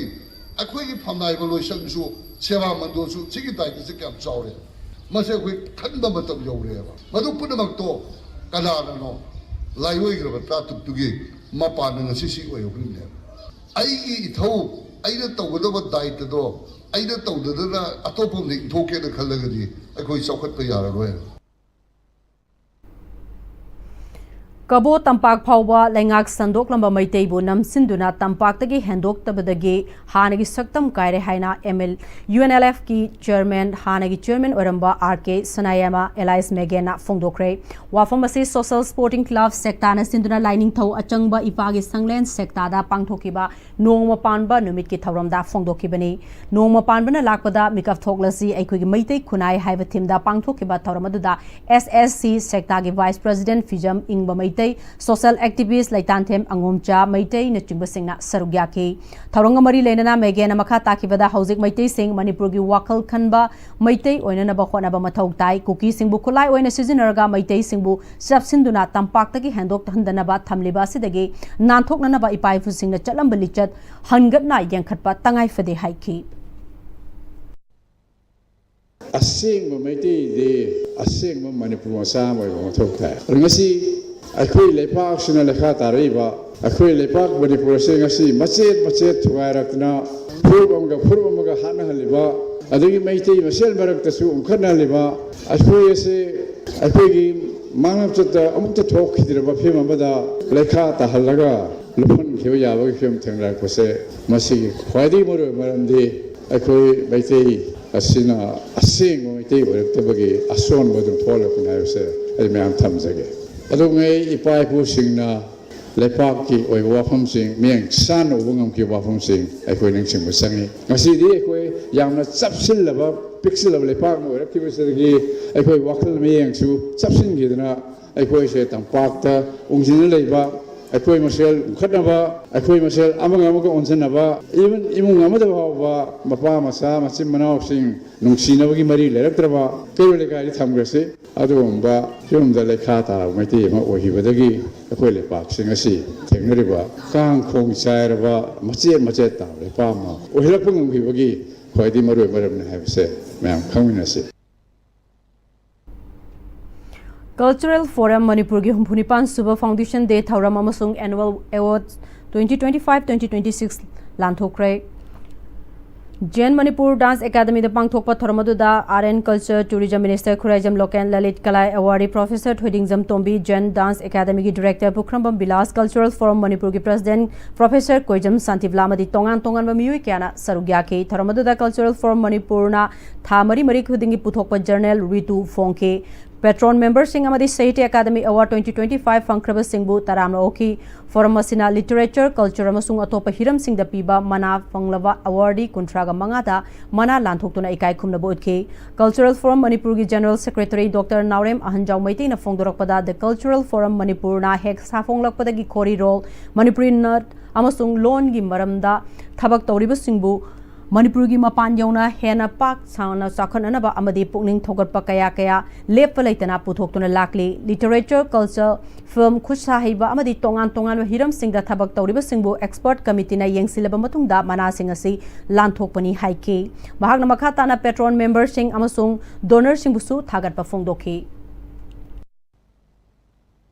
ꯑꯩꯈꯣꯏꯒꯤ ꯐꯝꯅꯥꯏꯕ ꯂꯣꯏꯁꯪꯁꯨ, ꯁꯦꯕꯥ ꯃꯟꯗꯣꯜꯁꯨ ꯁꯤꯒꯤ ꯗꯥꯏꯒꯤꯁꯦ ꯀꯌꯥꯝ ꯆꯥꯎꯔꯦ꯫ ꯃꯁꯤ ꯑꯩꯈꯣꯏ ꯈꯟꯕ ꯃꯇꯝ ꯌꯧꯔꯦꯕ꯫ ꯃꯗꯨ ꯄꯨꯝꯅꯃꯛꯇꯣ ꯀꯅꯥꯅꯅꯣ? ꯂꯥꯏꯑꯣꯏꯈ꯭ꯔꯕ ꯇꯔꯥꯇꯔꯨꯛꯇꯨꯒꯤ ꯃꯄꯥꯟꯅ ꯉꯁꯤ ꯁꯤ ꯑꯣꯏꯍꯧꯔꯤꯕꯅꯦꯕ꯫ ꯑꯩꯒꯤ ꯏꯊꯧ, ꯑꯩꯅ ꯇꯧꯒꯗꯕ ꯗꯥꯏꯇꯗꯣ ꯑꯩꯅ ꯇꯧꯗꯗꯅ ꯑꯇꯣꯞꯄ ꯑꯃꯗ ꯏꯟꯊꯣꯛꯀꯦꯅ ꯈꯜꯂꯒꯗꯤ ꯑꯩꯈꯣꯏ ꯆꯥꯎꯈꯠꯄ ꯌꯥꯔꯔꯣꯏ꯫ ꯀꯕꯣ ꯇꯝꯄꯥꯛ ꯐꯥꯎꯕ ꯂꯩꯉꯥꯛ ꯁꯟꯗꯣꯛꯂꯝꯕ ꯃꯩꯇꯩꯕꯨ ꯅꯝꯁꯤꯟꯗꯨꯅ ꯇꯝꯄꯥꯛꯇꯒꯤ ꯍꯦꯟꯗꯣꯛꯇꯕꯗꯒꯤ ꯍꯥꯟꯅꯒꯤ ꯁꯛꯇꯝ ꯀꯥꯏꯔꯦ ꯍꯥꯏꯅ M L, U N L F ꯀꯤ chairman, ꯍꯥꯟꯅꯒꯤ chairman ꯑꯣꯏꯔꯝꯕ R K ꯁꯅꯥꯌꯥꯏꯃ alias ꯃꯦꯒꯦꯟꯅ ꯐꯣꯡꯗꯣꯛꯈ꯭ꯔꯦ꯫ ꯋꯥꯐꯝ ꯑꯁꯤ Social Sporting Club ꯁꯦꯛꯇꯥꯅ ꯁꯤꯟꯗꯨꯅ ꯂꯥꯏꯅꯤꯡꯊꯧ ꯑꯆꯪꯕ ꯏꯄꯥꯒꯤ ꯁꯪꯂꯦꯟ ꯁꯦꯛꯇꯥꯗ ꯄꯥꯡꯊꯣꯛꯈꯤꯕ ꯅꯣꯡꯃ ꯄꯥꯟꯕ ꯅꯨꯃꯤꯠꯀꯤ ꯊꯧꯔꯝꯗ ꯐꯣꯡꯗꯣꯛꯈꯤꯕꯅꯤ꯫ ꯅꯣꯡꯃ ꯄꯥꯟꯕꯅ ꯂꯥꯛꯄꯗ ꯃꯤꯀꯞ ꯊꯣꯛꯂꯁꯤ, ꯑꯩꯈꯣꯏꯒꯤ ꯃꯩꯇꯩ ꯈꯨꯟꯅꯥꯏ ꯍꯥꯏꯕ theme ꯗ ꯄꯥꯡꯊꯣꯛꯈꯤꯕ ꯊꯧꯔꯝ ꯑꯗꯨꯗ S S C ꯁꯦꯛꯇꯥꯒꯤ vice president ꯐꯤꯖꯝ ꯏꯪꯕ ꯃꯩꯇꯩ, social activist ꯂꯩꯇꯥꯟꯊꯦꯝ ꯑꯉꯣꯝꯆꯥ ꯃꯩꯇꯩꯅꯆꯤꯡꯕꯁꯤꯡꯅ ꯁꯔꯨꯛ ꯌꯥꯈꯤ꯫ ꯊꯧꯔꯝꯒ ꯃꯔꯤ ꯂꯩꯅꯅ ꯃꯦꯒꯦꯟꯅ ꯃꯈꯥ ꯇꯥꯈꯤꯕꯗ ꯍꯧꯖꯤꯛ ꯃꯩꯇꯩꯁꯤꯡ ꯃꯅꯤꯄꯨꯔꯒꯤ ꯋꯥꯈꯜ ꯈꯟꯕ ꯃꯩꯇꯩ ꯑꯣꯏꯅꯅꯕ ꯍꯣꯠꯅꯕ ꯃꯊꯧ ꯇꯥꯏ꯫ ꯀꯨꯀꯤꯁꯤꯡꯕꯨ ꯈꯨꯠꯂꯥꯏ ꯑꯣꯏꯅ ꯁꯤꯖꯤꯟꯅꯔꯒ ꯃꯩꯇꯩꯁꯤꯡꯕꯨ ꯆꯞꯁꯤꯟꯗꯨꯅ ꯇꯝꯄꯥꯛꯇꯒꯤ ꯍꯦꯟꯗꯣꯛꯍꯟꯗꯅꯕ ꯊꯝꯂꯤꯕ ꯑꯁꯤꯗꯒꯤ ꯅꯥꯟꯊꯣꯛꯅꯅꯕ ꯏꯄꯥ ꯏꯄꯨꯁꯤꯡꯅ ꯆꯠꯂꯝꯕ ꯂꯤꯆꯠ ꯍꯟꯒꯠꯅ ꯌꯦꯡꯈꯠꯄ ꯇꯉꯥꯏ ꯐꯗꯦ ꯍꯥꯏꯈꯤ꯫ ꯑꯁꯦꯡꯕ ꯃꯩꯇꯩꯗꯤ ꯑꯁꯦꯡꯕ ꯃꯅꯤꯄꯨꯔ ꯃꯆꯥ ꯑꯃ ꯑꯣꯏꯕ ꯃꯊꯧ ꯇꯥꯏ꯫ ꯑꯗꯨ ꯉꯁꯤ ꯑꯩꯈꯣꯏ ꯂꯩꯄꯥꯛꯁꯤꯅ ꯂꯩꯈꯥ ꯇꯥꯔꯛꯏꯕ ꯑꯩꯈꯣꯏ ꯂꯩꯄꯥꯛ ꯃꯅꯤꯄꯨꯔ ꯑꯁꯤ ꯉꯁꯤ ꯃꯆꯦꯠ ꯃꯆꯦꯠ ꯊꯨꯒꯥꯏꯔꯛꯇꯅ ꯐꯨꯔꯨꯞ ꯑꯃꯒ ꯐꯨꯔꯨꯞ ꯑꯃꯒ ꯍꯥꯠꯅꯍꯜꯂꯤꯕ, ꯑꯗꯒꯤ ꯃꯩꯇꯩ ꯃꯁꯦꯜ ꯃꯔꯛꯇꯁꯨ ꯎꯪꯈꯠꯅꯍꯜꯂꯤꯕ, ꯑꯩꯈꯣꯏ ꯑꯁꯤ ꯑꯩꯈꯣꯏꯒꯤ ꯃꯥꯡꯂꯝꯆꯠꯇ ꯑꯃꯨꯛꯇ ꯊꯣꯛꯈꯤꯗ꯭ꯔꯕ ꯐꯤꯕꯝ ꯑꯃꯗ ꯂꯩꯈꯥ ꯇꯥꯍꯜꯂꯒ ꯂꯨꯞꯍꯟꯈꯤꯕ ꯌꯥꯕꯒꯤ ꯐꯤꯕꯝ ꯊꯦꯡꯅꯔꯛꯄꯁꯦ, ꯃꯁꯤꯒꯤ ꯈ꯭ꯋꯥꯏꯗꯒꯤ ꯃꯔꯨꯑꯣꯏꯕ ꯃꯔꯝꯗꯤ ꯑꯩꯈꯣꯏ ꯃꯩꯇꯩ ꯑꯁꯤꯅ ꯑꯁꯦꯡꯕ ꯃꯩꯇꯩ ꯑꯣꯏꯔꯛꯇꯕꯒꯤ ꯑꯁꯣꯟꯕ ꯑꯗꯨꯝ ꯊꯣꯛꯍꯜꯂꯛꯄꯅꯤ ꯍꯥꯏꯕꯁꯦ ꯑꯩ ꯃꯌꯥꯝ ꯊꯝꯖꯒꯦ꯫ ꯑꯗꯨꯉꯩ ꯏꯄꯥ ꯏꯄꯨꯁꯤꯡꯅ ꯂꯩꯄꯥꯛꯀꯤ ꯑꯣꯏꯕ ꯋꯥꯐꯝꯁꯤꯡ ꯃꯤꯠꯌꯦꯡ ꯆꯥꯅ ꯎꯕ ꯉꯝꯈꯤꯕ ꯋꯥꯐꯝꯁꯤꯡ ꯑꯩꯈꯣꯏ ꯅꯤꯡꯁꯤꯡꯕ ꯆꯪꯉꯤ꯫ ꯉꯁꯤꯗꯤ ꯑꯩꯈꯣꯏ ꯌꯥꯝꯅ ꯆꯞꯁꯤꯜꯂꯕ, ꯄꯤꯛꯁꯤꯜꯂꯕ ꯂꯩꯄꯥꯛ ꯑꯃ ꯑꯣꯏꯔꯛꯈꯤꯕꯁꯤꯗꯒꯤ ꯑꯩꯈꯣꯏ ꯋꯥꯈꯜ ꯃꯤꯠꯌꯦꯡꯁꯨ ꯆꯞꯁꯤꯟꯈꯤꯗꯅ ꯑꯩꯈꯣꯏꯁꯦ ꯇꯝꯄꯥꯛꯇ ꯎꯪꯁꯤꯟꯅ ꯂꯩꯕ, ꯑꯩꯈꯣꯏ ꯃꯁꯦꯜ ꯎꯪꯈꯠꯅꯕ, ꯑꯩꯈꯣꯏ ꯃꯁꯦꯜ ꯑꯃꯒ ꯑꯃꯒ ꯑꯣꯟꯁꯤꯟꯅꯕ, even ꯏꯃꯨꯡ ꯑꯃꯗ ꯐꯥꯎꯕ ꯃꯄꯥ ꯃꯆꯥ ꯃꯆꯤꯟ ꯃꯅꯥꯎꯁꯤꯡ ꯅꯨꯡꯁꯤꯅꯕꯒꯤ ꯃꯔꯤ ꯂꯩꯔꯛꯇ꯭ꯔꯕ, ꯀꯩꯔꯣꯜ ꯂꯩꯀꯥꯏꯗ ꯊꯝꯈ꯭ꯔꯁꯤ, ꯑꯗꯨꯒꯨꯝꯕ ꯐꯤꯕꯝꯗ ꯂꯩꯈꯥ ꯇꯥꯔꯕ ꯃꯩꯇꯩ ꯑꯃ ꯑꯣꯏꯈꯤꯕꯗꯒꯤ ꯑꯩꯈꯣꯏ ꯂꯩꯄꯥꯛꯁꯤꯡ ꯑꯁꯤ ꯊꯦꯡꯅꯔꯤꯕ ꯀꯥꯡ ꯈꯣꯡ ꯆꯥꯏꯔꯕ ꯃꯆꯦꯠ ꯃꯆꯦꯠ ꯇꯥꯕ ꯂꯩꯄꯥꯛ ꯑꯃ ꯑꯣꯏꯍꯜꯂꯛꯄ ꯉꯝꯈꯤꯕꯒꯤ ꯈ꯭ꯋꯥꯏꯗꯒꯤ ꯃꯔꯨꯑꯣꯏꯕ ꯃꯔꯝꯅꯤ ꯍꯥꯏꯕꯁꯦ ꯃꯌꯥꯝ ꯈꯪꯃꯤꯟꯅꯁꯤ꯫ Cultural Forum ꯃꯅꯤꯄꯨꯔꯒꯤ ꯍꯨꯝꯐꯨ ꯅꯤꯄꯥꯟ ꯁꯨꯕ Foundation Day ꯊꯧꯔꯝ ꯑꯃꯁꯨꯡ Annual Award twenty twenty five twenty twenty six ꯂꯥꯟꯊꯣꯛꯈ꯭ꯔꯦ꯫ ꯖꯦꯟ ꯃꯅꯤꯄꯨꯔ ꯗꯥꯟꯁ ꯑꯦꯀꯥꯗꯃꯤꯗ ꯄꯥꯡꯊꯣꯛꯄ ꯊꯧꯔꯝ ꯑꯗꯨꯗ Art and Culture Tourism Minister Khuraijam Loken, Lalit Kala awardee Professor Thoidingjam Tombi, J N dance ꯑꯦꯀꯥꯗꯃꯤꯒꯤ ꯗꯤꯔꯦꯛꯇꯔ ꯄꯨꯈ꯭ꯔꯝꯕꯝ ꯕꯤꯂꯥꯁ, Cultural Forum ꯃꯅꯤꯄꯨꯔꯒꯤ ꯄ꯭ꯔꯁꯤꯗꯦꯟꯠ Professor ꯀꯣꯏꯖꯝ ꯁꯥꯟꯇꯤꯕꯂꯥ ꯑꯃꯗꯤ ꯇꯣꯉꯥꯟ ꯇꯣꯉꯥꯟꯕ ꯃꯤꯑꯣꯏ ꯀꯌꯥꯅ ꯁꯔꯨꯛ ꯌꯥꯈꯤ꯫ ꯊꯧꯔꯝ ꯑꯗꯨꯗ Cultural Forum ꯃꯅꯤꯄꯨꯔꯅ ꯊꯥ ꯃꯔꯤ ꯃꯔꯤ ꯈꯨꯗꯤꯡꯒꯤ ꯄꯨꯊꯣꯛꯄ ꯖꯔꯅꯦꯜ ꯔꯤꯇꯨ ꯐꯣꯡꯈꯤ꯫ Patron memberꯁꯤꯡ ꯑꯃꯗꯤ Sahitya Academy Award twenty twenty five ꯐꯪꯈ꯭ꯔꯕꯁꯤꯡꯕꯨ ꯇꯔꯥꯝꯅ ꯑꯣꯛꯈꯤ꯫ Forum ꯑꯁꯤꯅ literature, culture ꯑꯃꯁꯨꯡ ꯑꯇꯣꯞꯄ ꯍꯤꯔꯝꯁꯤꯡꯗ ꯄꯤꯕ ꯃꯅꯥ ꯐꯪꯂꯕ ꯑꯦꯋꯥꯔꯗꯤ ꯀꯨꯟꯊ꯭ꯔꯥꯒ ꯃꯉꯥꯗ ꯃꯅꯥ ꯂꯥꯟꯊꯣꯛꯇꯨꯅ ꯏꯀꯥꯏ ꯈꯨꯝꯅꯕ ꯎꯠꯈꯤ꯫ Cultural Forum ꯃꯅꯤꯄꯨꯔꯒꯤ General Secretary Doctor Naorem ꯑꯍꯟꯖꯥꯎ ꯃꯩꯇꯩꯅ ꯐꯣꯡꯗꯣꯔꯛꯄꯗ, The Cultural Forum ꯃꯅꯤꯄꯨꯔꯅ ꯍꯦꯛ ꯁꯥꯐꯣꯡꯂꯛꯄꯗꯒꯤ ꯈꯣꯔꯤꯔꯣꯜ, ꯃꯅꯤꯄꯨꯔꯤ ꯅꯥꯠ ꯑꯃꯁꯨꯡ ꯂꯣꯟꯒꯤ ꯃꯔꯝꯗ ꯊꯕꯛ ꯇꯧꯔꯤꯕꯁꯤꯡꯕꯨ ꯃꯅꯤꯄꯨꯔꯒꯤ ꯃꯄꯥꯟ ꯌꯧꯅ ꯍꯦꯟꯅ ꯄꯥꯛ ꯁꯟꯅ ꯆꯥꯎꯈꯠꯅꯅꯕ ꯑꯃꯗꯤ ꯄꯨꯛꯅꯤꯡ ꯊꯧꯒꯠꯄ ꯀꯌꯥ ꯀꯌꯥ ꯂꯦꯞꯄ ꯂꯩꯇꯅ ꯄꯨꯊꯣꯛꯇꯨꯅ ꯂꯥꯛꯂꯤ꯫ Literature, culture, film, ꯈꯨꯠ ꯁꯥ ꯍꯩꯕ ꯑꯃꯗꯤ ꯇꯣꯉꯥꯟ ꯇꯣꯉꯥꯟꯕ ꯍꯤꯔꯝꯁꯤꯡꯗ ꯊꯕꯛ ꯇꯧꯔꯤꯕꯁꯤꯡꯕꯨ expert committeeꯅ ꯌꯦꯡꯁꯤꯜꯂꯕ ꯃꯇꯨꯡꯗ ꯃꯅꯥꯁꯤꯡ ꯑꯁꯤ ꯂꯥꯟꯊꯣꯛꯄꯅꯤ ꯍꯥꯏꯈꯤ꯫ ꯃꯍꯥꯛꯅ ꯃꯈꯥ ꯇꯥꯅ patron memberꯁꯤꯡ ꯑꯃꯁꯨꯡ donorꯁꯤꯡꯕꯨꯁꯨ ꯊꯥꯒꯠꯄ ꯐꯣꯡꯗꯣꯛꯈꯤ꯫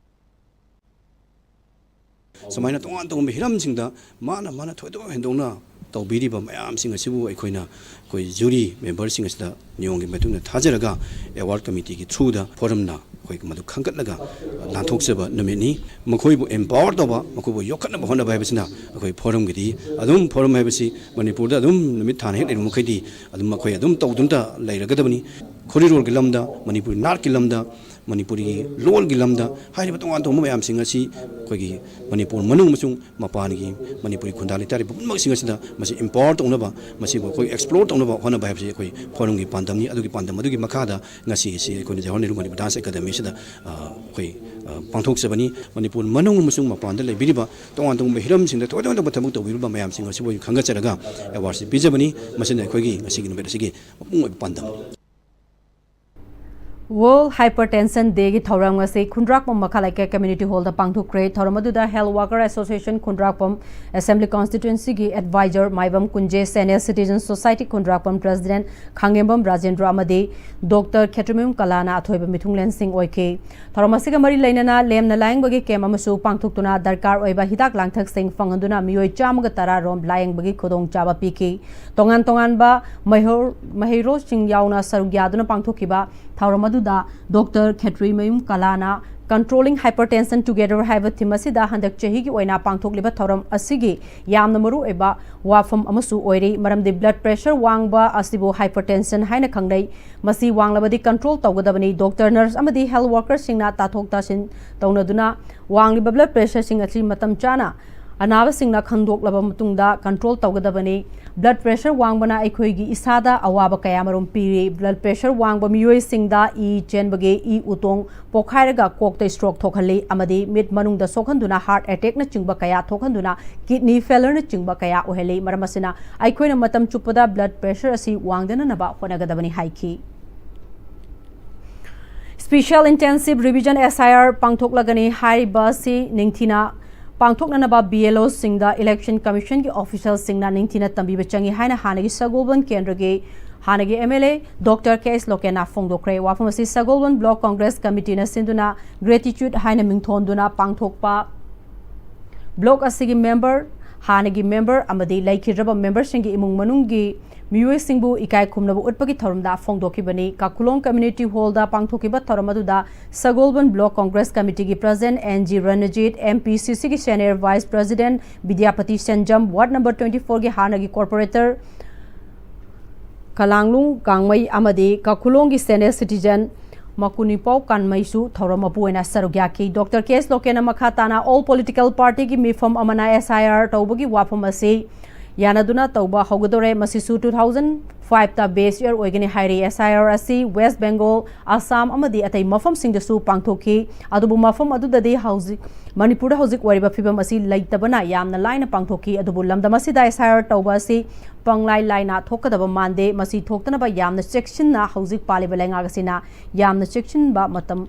ꯁꯨꯃꯥꯏꯅ ꯇꯣꯉꯥꯟ ꯇꯣꯉꯥꯟꯕ ꯍꯤꯔꯝꯁꯤꯡꯗ ꯃꯥꯅ ꯃꯥꯅ ꯊꯣꯏꯗꯣꯛ ꯍꯦꯟꯗꯣꯛꯅ ꯇꯧꯕꯤꯔꯤꯕ ꯃꯌꯥꯝꯁꯤꯡ ꯑꯁꯤꯕꯨ ꯑꯩꯈꯣꯏꯅ ꯑꯩꯈꯣꯏ jury memberꯁꯤꯡ ꯑꯁꯤꯗ ꯅꯤꯌꯣꯝꯒꯤ ꯃꯇꯨꯡ ꯏꯟꯅ ꯊꯥꯖꯔꯒ award committeeꯒꯤ throughꯗ forumꯅ ꯑꯩꯈꯣꯏ ꯃꯗꯨ ꯈꯟꯒꯠꯂꯒ ꯂꯥꯟꯊꯣꯛꯆꯕ ꯅꯨꯃꯤꯠꯅꯤ꯫ ꯃꯈꯣꯏꯕꯨ empower ꯇꯧꯕ, ꯃꯈꯣꯏꯕꯨ ꯌꯣꯛꯈꯠꯅꯕ ꯍꯣꯠꯅꯕ ꯍꯥꯏꯕꯁꯤꯅ ꯑꯩꯈꯣꯏ forumꯒꯤꯗꯤ ꯑꯗꯨꯝ forum ꯍꯥꯏꯕꯁꯤ ꯃꯅꯤꯄꯨꯔꯗ ꯑꯗꯨꯝ ꯅꯨꯃꯤꯠ ꯊꯥꯅ ꯍꯦꯛ ꯂꯩꯔꯨ ꯃꯈꯩꯗꯤ ꯑꯗꯨꯝ ꯑꯩꯈꯣꯏ ꯑꯗꯨꯝ ꯇꯧꯗꯨꯅꯇ ꯂꯩꯔꯒꯗꯕꯅꯤ꯫ ꯈꯣꯔꯤꯔꯣꯜꯒꯤ ꯂꯝꯗ, ꯃꯅꯤꯄꯨꯔꯤ ꯅꯥꯠꯀꯤ ꯂꯝꯗ, ꯃꯅꯤꯄꯨꯔꯤꯒꯤ ꯂꯣꯜꯒꯤ ꯂꯝꯗ ꯍꯥꯏꯔꯤꯕ ꯇꯣꯉꯥꯟ ꯇꯣꯉꯥꯟꯕ ꯃꯌꯥꯝꯁꯤꯡ ꯑꯁꯤ ꯑꯩꯈꯣꯏꯒꯤ ꯃꯅꯤꯄꯨꯔ ꯃꯅꯨꯡ ꯑꯃꯁꯨꯡ ꯃꯄꯥꯟꯒꯤ ꯃꯅꯤꯄꯨꯔꯤ ꯈꯨꯟꯗꯥ ꯂꯩꯇꯥꯔꯤꯕ ꯄꯨꯝꯅꯃꯛꯁꯤꯡ ꯑꯁꯤꯗ ꯃꯁꯤ empower ꯇꯧꯅꯕ, ꯃꯁꯤꯕꯨ ꯑꯩꯈꯣꯏ explore ꯇꯧꯅꯕ ꯍꯣꯠꯅꯕ ꯍꯥꯏꯕꯁꯤ ꯑꯩꯈꯣꯏ forumꯒꯤ ꯄꯥꯟꯗꯝꯅꯤ꯫ ꯑꯗꯨꯒꯤ ꯄꯥꯟꯗꯝ ꯑꯗꯨꯒꯤ ꯃꯈꯥꯗ ꯉꯁꯤ ꯑꯁꯤ ꯑꯩꯈꯣꯏꯅ Jawahar Nehru Manipur Dance Academy ꯑꯁꯤꯗ, ꯑ, ꯑꯩꯈꯣꯏ, ꯑ, ꯄꯥꯡꯊꯣꯛꯆꯕꯅꯤ꯫ ꯃꯅꯤꯄꯨꯔ ꯃꯅꯨꯡ ꯑꯃꯁꯨꯡ ꯃꯄꯥꯟꯗ ꯂꯩꯕꯤꯔꯤꯕ ꯇꯣꯉꯥꯟ ꯇꯣꯉꯥꯟꯕ ꯍꯤꯔꯝꯁꯤꯡꯗ ꯇꯣꯉꯥꯟ ꯇꯣꯉꯥꯟꯕ ꯊꯕꯛ ꯇꯧꯕꯤꯔꯤꯕ ꯃꯌꯥꯝꯁꯤꯡ ꯑꯁꯤꯕꯨ ꯈꯪꯒꯠꯆꯔꯒ awardꯁꯤ ꯄꯤꯖꯕꯅꯤ꯫ ꯃꯁꯤꯅ ꯑꯩꯈꯣꯏꯒꯤ ꯉꯁꯤꯒꯤ ꯅꯨꯃꯤꯠ ꯑꯁꯤꯒꯤ ꯃꯄꯨꯡ ꯑꯣꯏꯕ ꯄꯥꯟꯗꯝꯅꯤ꯫ World Hypertension Dayꯒꯤ ꯊꯧꯔꯝ ꯉꯁꯤ ꯈꯨꯟꯗ꯭ꯔꯥꯛꯄꯝ ꯃꯈꯥ ꯂꯩꯀꯥꯏ community hallꯗ ꯄꯥꯡꯊꯣꯛꯈ꯭ꯔꯦ꯫ ꯊꯧꯔꯝ ꯑꯗꯨꯗ Health Worker Association ꯈꯨꯟꯗ꯭ꯔꯥꯛꯄꯝ Assembly Constituencyꯒꯤ advisor ꯃꯥꯏꯕꯝ ꯀꯨꯟꯖꯦ, Senior Citizen Society ꯈꯨꯟꯗ꯭ꯔꯥꯛꯄꯝ president ꯈꯥꯡꯉꯦꯝꯕꯝ ꯔꯥꯖꯦꯟꯗ꯭ꯔ ꯑꯃꯗꯤ Doctor ꯈꯦꯇ꯭ꯔꯤꯃꯌꯨꯝ ꯀꯂꯥꯅ ꯑꯊꯣꯏꯕ ꯃꯤꯊꯨꯡꯂꯦꯟꯁꯤꯡ ꯑꯣꯏꯈꯤ꯫ ꯊꯧꯔꯝ ꯑꯁꯤꯒ ꯃꯔꯤ ꯂꯩꯅꯅ ꯂꯦꯝꯅ ꯂꯥꯌꯦꯡꯕꯒꯤ camp ꯑꯃꯁꯨ ꯄꯥꯡꯊꯣꯛꯇꯨꯅ ꯗꯔꯀꯥꯔ ꯑꯣꯏꯕ ꯍꯤꯗꯥꯛ ꯂꯥꯡꯊꯛꯁꯤꯡ ꯐꯪꯍꯟꯗꯨꯅ ꯃꯤꯑꯣꯏ ꯆꯥꯝꯃꯒ ꯇꯔꯥ ꯔꯣꯝ ꯂꯥꯌꯦꯡꯕꯒꯤ ꯈꯨꯗꯣꯡꯆꯥꯕ ꯄꯤꯈꯤ꯫ ꯇꯣꯉꯥꯟ ꯇꯣꯉꯥꯟꯕ ꯃꯍꯩꯔꯣ-, ꯃꯍꯩꯔꯣꯏꯁꯤꯡ ꯌꯥꯎꯅ ꯁꯔꯨꯛ ꯌꯥꯗꯨꯅ ꯄꯥꯡꯊꯣꯛꯈꯤꯕ ꯊꯧꯔꯝ ꯑꯗꯨꯗ Doctor ꯈꯦꯇ꯭ꯔꯤꯃꯌꯨꯝ ꯀꯂꯥꯅ Controlling Hypertension Together ꯍꯥꯏꯕ theme ꯑꯁꯤꯗ ꯍꯟꯗꯛ ꯆꯍꯤꯒꯤ ꯑꯣꯏꯅ ꯄꯥꯡꯊꯣꯛꯂꯤꯕ ꯊꯧꯔꯝ ꯑꯁꯤꯒꯤ ꯌꯥꯝꯅ ꯃꯔꯨꯑꯣꯏꯕ ꯋꯥꯐꯝ ꯑꯃꯁꯨ ꯑꯣꯏꯔꯤ꯫ ꯃꯔꯝꯗꯤ blood pressure ꯋꯥꯡꯕ ꯑꯁꯤꯕꯨ hypertension ꯍꯥꯏꯅ ꯈꯪꯅꯩ꯫ ꯃꯁꯤ ꯋꯥꯡꯂꯕꯗꯤ control ꯇꯧꯒꯗꯕꯅꯤ꯫ Doctor, nurse ꯑꯃꯗꯤ health workerꯁꯤꯡꯅ ꯇꯥꯊꯣꯛ ꯇꯥꯁꯤꯟ ꯇꯧꯅꯗꯨꯅ ꯋꯥꯡꯂꯤꯕ blood pressureꯁꯤꯡ ꯑꯁꯤ ꯃꯇꯝ ꯆꯥꯅ ꯑꯅꯥꯕꯁꯤꯡꯅ ꯈꯪꯗꯣꯛꯂꯕ ꯃꯇꯨꯡꯗ ꯀꯟꯇ꯭ꯔꯣꯜ ꯇꯧꯒꯗꯕꯅꯤ꯫ ꯕ꯭ꯂꯗ ꯄ꯭ꯔꯦꯁꯔ ꯋꯥꯡꯕꯅ ꯑꯩꯈꯣꯏꯒꯤ ꯏꯁꯥꯗ ꯑꯋꯥꯕ ꯀꯌꯥꯃꯔꯨꯝ ꯄꯤꯔꯤ꯫ ꯕ꯭ꯂꯗ ꯄ꯭ꯔꯦꯁꯔ ꯋꯥꯡꯕ ꯃꯤꯑꯣꯏꯁꯤꯡꯗ ꯏ ꯆꯦꯟꯕꯒꯤ, ꯏ ꯎꯇꯣꯡ ꯄꯣꯈꯥꯏꯔꯒ ꯀꯣꯛꯇ ꯁ꯭ꯇ꯭ꯔꯣꯛ ꯊꯣꯛꯍꯜꯂꯤ ꯑꯃꯗꯤ ꯃꯤꯠ ꯃꯅꯨꯡꯗ ꯁꯣꯛꯍꯟꯗꯨꯅ ꯍꯥꯔꯠ ꯑꯦꯇꯦꯛꯅꯆꯤꯡꯕ ꯀꯌꯥ ꯊꯣꯛꯍꯟꯗꯨꯅ ꯀꯤꯗꯅꯤ ꯐꯦꯂꯔꯅꯆꯤꯡꯕ ꯀꯌꯥ ꯑꯣꯏꯍꯜꯂꯤ꯫ ꯃꯔꯝ ꯑꯁꯤꯅ ꯑꯩꯈꯣꯏꯅ ꯃꯇꯝ ꯆꯨꯞꯄꯗ ꯕ꯭ꯂꯗ ꯄ꯭ꯔꯦꯁꯔ ꯑꯁꯤ ꯋꯥꯡꯗꯅꯅꯕ ꯍꯣꯠꯅꯒꯗꯕꯅꯤ ꯍꯥꯏꯈꯤ꯫ Special Intensive Revision, S I R, ꯄꯥꯡꯊꯣꯛꯂꯒꯅꯤ꯫ ꯍꯥꯏꯔꯤꯕ ꯑꯁꯤ ꯅꯤꯡꯊꯤꯅ ꯄꯥꯡꯊꯣꯛꯅꯅꯕ B L O ꯁꯤꯡꯗ Election Commission ꯒꯤ official ꯁꯤꯡꯅ ꯅꯤꯡꯊꯤꯅ ꯇꯝꯕꯤꯕ ꯆꯪꯏ ꯍꯥꯏꯅ ꯍꯥꯟꯅꯒꯤ ꯁꯒꯣꯜꯕꯟ ꯀꯦꯟꯗ꯭ꯔꯒꯤ ꯍꯥꯟꯅꯒꯤ M L A Doctor K S ꯂꯣꯀꯦꯟꯅ ꯐꯣꯡꯗꯣꯛꯈ꯭ꯔꯦ꯫ ꯋꯥꯐꯝ ꯑꯁꯤ ꯁꯒꯣꯜꯕꯟ Block Congress Committee ꯅ ꯁꯤꯟꯗꯨꯅ Gratitude ꯍꯥꯏꯅ ꯃꯤꯡꯊꯣꯟꯗꯨꯅ ꯄꯥꯡꯊꯣꯛꯄ block ꯑꯁꯤꯒꯤ member, ꯍꯥꯟꯅꯒꯤ member ꯑꯃꯗꯤ ꯂꯩꯈꯤꯗ꯭ꯔꯕ member ꯁꯤꯡꯒꯤ ꯏꯃꯨꯡ ꯃꯅꯨꯡꯒꯤ ꯃꯤꯑꯣꯏꯁꯤꯡꯕꯨ ꯏꯀꯥꯏ ꯈꯨꯝꯅꯕ ꯎꯠꯄꯒꯤ ꯊꯧꯔꯝꯗ ꯐꯣꯡꯗꯣꯛꯈꯤꯕꯅꯤ꯫ ꯀꯥꯈꯨꯂꯣꯡ Community Hall ꯗ ꯄꯥꯡꯊꯣꯛꯈꯤꯕ ꯊꯧꯔꯝ ꯑꯗꯨꯗ ꯁꯒꯣꯜꯕꯟ Block Congress Committee ꯒꯤ President N G Ranjit, M P C C ꯒꯤ Senior Vice President ꯕꯤꯗ꯭ꯌꯥꯄꯇꯤ ꯁꯦꯟꯖꯝ, Ward number twenty four ꯒꯤ ꯍꯥꯟꯅꯒꯤ Corporator ꯀꯂꯥꯡꯂꯨꯡ ꯀꯥꯡꯃꯩ ꯑꯃꯗꯤ ꯀꯥꯈꯨꯂꯣꯡꯒꯤ Senior Citizen ꯃꯀꯨꯅꯤꯄꯥꯎ ꯀꯥꯟꯃꯩꯁꯨ ꯊꯧꯔꯝ ꯃꯄꯨ ꯑꯣꯏꯅ ꯁꯔꯨꯛ ꯌꯥꯈꯤ꯫ Doctor K S ꯂꯣꯀꯦꯟꯅ ꯃꯈꯥ ꯇꯥꯅ all political party ꯒꯤ ꯃꯤꯐꯝ ꯑꯃꯅ S I R ꯇꯧꯕꯒꯤ ꯋꯥꯐꯝ ꯑꯁꯤ ꯌꯥꯅꯗꯨꯅ ꯇꯧꯕ ꯍꯧꯒꯗꯧꯔꯦ꯫ ꯃꯁꯤꯁꯨ two thousand five ꯇ base year ꯑꯣꯏꯒꯅꯤ ꯍꯥꯏꯔꯤ꯫ S I R ꯑꯁꯤ West Bengal, Assam ꯑꯃꯗꯤ ꯑꯇꯩ ꯃꯐꯝꯁꯤꯡꯗꯁꯨ ꯄꯥꯡꯊꯣꯛꯈꯤ꯫ ꯑꯗꯨꯕꯨ ꯃꯐꯝ ꯑꯗꯨꯗꯗꯤ ꯍꯧꯖꯤꯛ, ꯃꯅꯤꯄꯨꯔꯗ ꯍꯧꯖꯤꯛ ꯑꯣꯏꯔꯤꯕ ꯐꯤꯕꯝ ꯑꯁꯤ ꯂꯩꯇꯕꯅ ꯌꯥꯝꯅ ꯂꯥꯏꯅ ꯄꯥꯡꯊꯣꯛꯈꯤ꯫ ꯑꯗꯨꯕꯨ ꯂꯝꯗꯝ ꯑꯁꯤꯗ S I R ꯇꯧꯕ ꯑꯁꯤ ꯄꯪꯂꯥꯏ ꯂꯥꯏꯅ ꯊꯣꯛꯀꯗꯕ ꯃꯥꯟꯗꯦ꯫ ꯃꯁꯤ ꯊꯣꯛꯇꯅꯕ ꯌꯥꯝꯅ ꯆꯦꯛꯁꯤꯟꯅ ꯍꯧꯖꯤꯛ ꯄꯥꯜꯂꯤꯕ ꯂꯩꯉꯥꯛ ꯑꯁꯤꯅ ꯌꯥꯝꯅ ꯆꯦꯛꯁꯤꯟꯕ ꯃꯇꯝ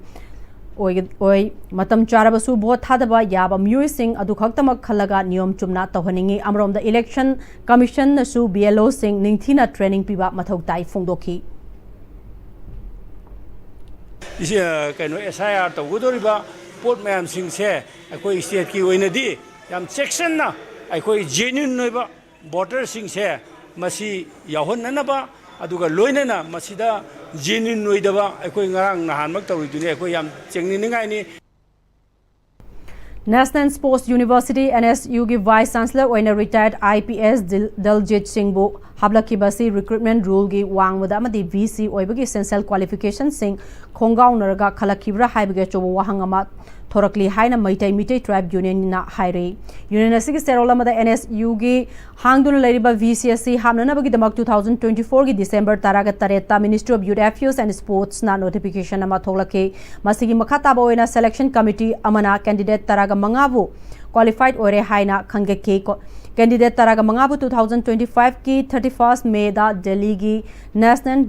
ꯑꯣꯏꯒ-, ꯑꯣꯏ꯫ ꯃꯇꯝ ꯆꯥꯔꯕꯁꯨ ꯚꯣꯠ ꯊꯥꯗꯕ ꯌꯥꯕ ꯃꯤꯑꯣꯏꯁꯤꯡ ꯑꯗꯨ ꯈꯛꯇꯃꯛ ꯈꯜꯂꯒ ꯅꯤꯌꯣꯝ ꯆꯨꯝꯅ ꯇꯧꯍꯟꯅꯤꯡꯏ꯫ ꯑꯃꯔꯣꯝꯗ Election Commission ꯅꯁꯨ B L O ꯁꯤꯡ ꯅꯤꯡꯊꯤꯅ training ꯄꯤꯕ ꯃꯊꯧ ꯇꯥꯏ ꯐꯣꯡꯗꯣꯛꯈꯤ꯫ ꯏꯁꯤ-, ꯑ, ꯀꯩꯅꯣ, S I R ꯇꯧꯒꯗꯧꯔꯤꯕ ꯄꯣꯠ ꯃꯌꯥꯝꯁꯤꯡꯁꯦ ꯑꯩꯈꯣꯏ state ꯀꯤ ꯑꯣꯏꯅꯗꯤ ꯌꯥꯝ ꯆꯦꯛꯁꯤꯟꯅ ꯑꯩꯈꯣꯏ genuine ꯑꯣꯏꯕ voter ꯁꯤꯡꯁꯦ ꯃꯁꯤ ꯌꯥꯎꯍꯟꯅꯅꯕ, ꯑꯗꯨꯒ ꯂꯣꯏꯅꯅ ꯃꯁꯤꯗ genuine ꯑꯣꯏꯗꯕ, ꯑꯩꯈꯣꯏ ꯉꯔꯥꯡ ꯅꯍꯥꯟꯃꯛ ꯇꯧꯔꯤꯗꯨꯅꯤ, ꯑꯩꯈꯣꯏ ꯌꯥꯝ ꯆꯦꯡꯅꯅꯤꯡꯉꯥꯏꯅꯤ꯫ National Sports University, N S U ꯒꯤ Vice Chancellor ꯑꯣꯏꯅ retired I P S ꯗꯤꯜ-, ꯗꯜꯖꯤꯠ ꯁꯤꯡꯕꯨ ꯍꯥꯞꯂꯛꯈꯤꯕ ꯑꯁꯤ recruitment rule ꯒꯤ ꯋꯥꯡꯃꯗ ꯑꯃꯗꯤ V C ꯑꯣꯏꯕꯒꯤ essential qualification ꯁꯤꯡ ꯈꯣꯡꯒꯥꯎꯅꯔꯒ ꯈꯜꯂꯛꯈꯤꯕ꯭ꯔꯥ ꯍꯥꯏꯕꯒꯤ ꯑꯆꯧꯕ ꯋꯥꯍꯪ ꯑꯃ ꯊꯣꯔꯛꯂꯤ ꯍꯥꯏꯅ ꯃꯩꯇꯩ ꯃꯤꯇꯩ ꯇ꯭ꯔꯥꯏꯕ ꯌꯨꯅꯤꯌꯟꯅ ꯍꯥꯏꯔꯤ꯫ ꯌꯨꯅꯤꯌꯟ ꯑꯁꯤꯒꯤ ꯆꯦꯔꯣꯜ ꯑꯃꯗ ꯑꯦꯟ ꯑꯦꯁ ꯌꯨꯒꯤ ꯍꯥꯡꯗꯨꯅ ꯂꯩꯔꯤꯕ ꯚꯤ ꯁꯤ ꯑꯁꯤ ꯍꯥꯞꯅꯅꯕꯒꯤꯗꯃꯛ two thousand twenty fourꯒꯤ December ꯇꯔꯥꯒ ꯇꯔꯦꯠꯇ Ministry of Youth Affairs and Sportsꯅ notification ꯑꯃ ꯊꯣꯛꯂꯛꯈꯤ꯫ ꯃꯁꯤꯒꯤ ꯃꯈꯥ ꯇꯥꯕ ꯑꯣꯏꯅ selection committee ꯑꯃꯅ candidate ꯇꯔꯥꯒ ꯃꯉꯥꯕꯨ qualified ꯑꯣꯏꯔꯦ ꯍꯥꯏꯅ ꯈꯟꯒꯠꯈꯤ꯫ Candidate ꯇꯔꯥꯒ ꯃꯉꯥꯕꯨ two thousand twenty fiveꯀꯤ thirty first Mayꯗ ꯗꯦꯜꯂꯤꯒꯤ National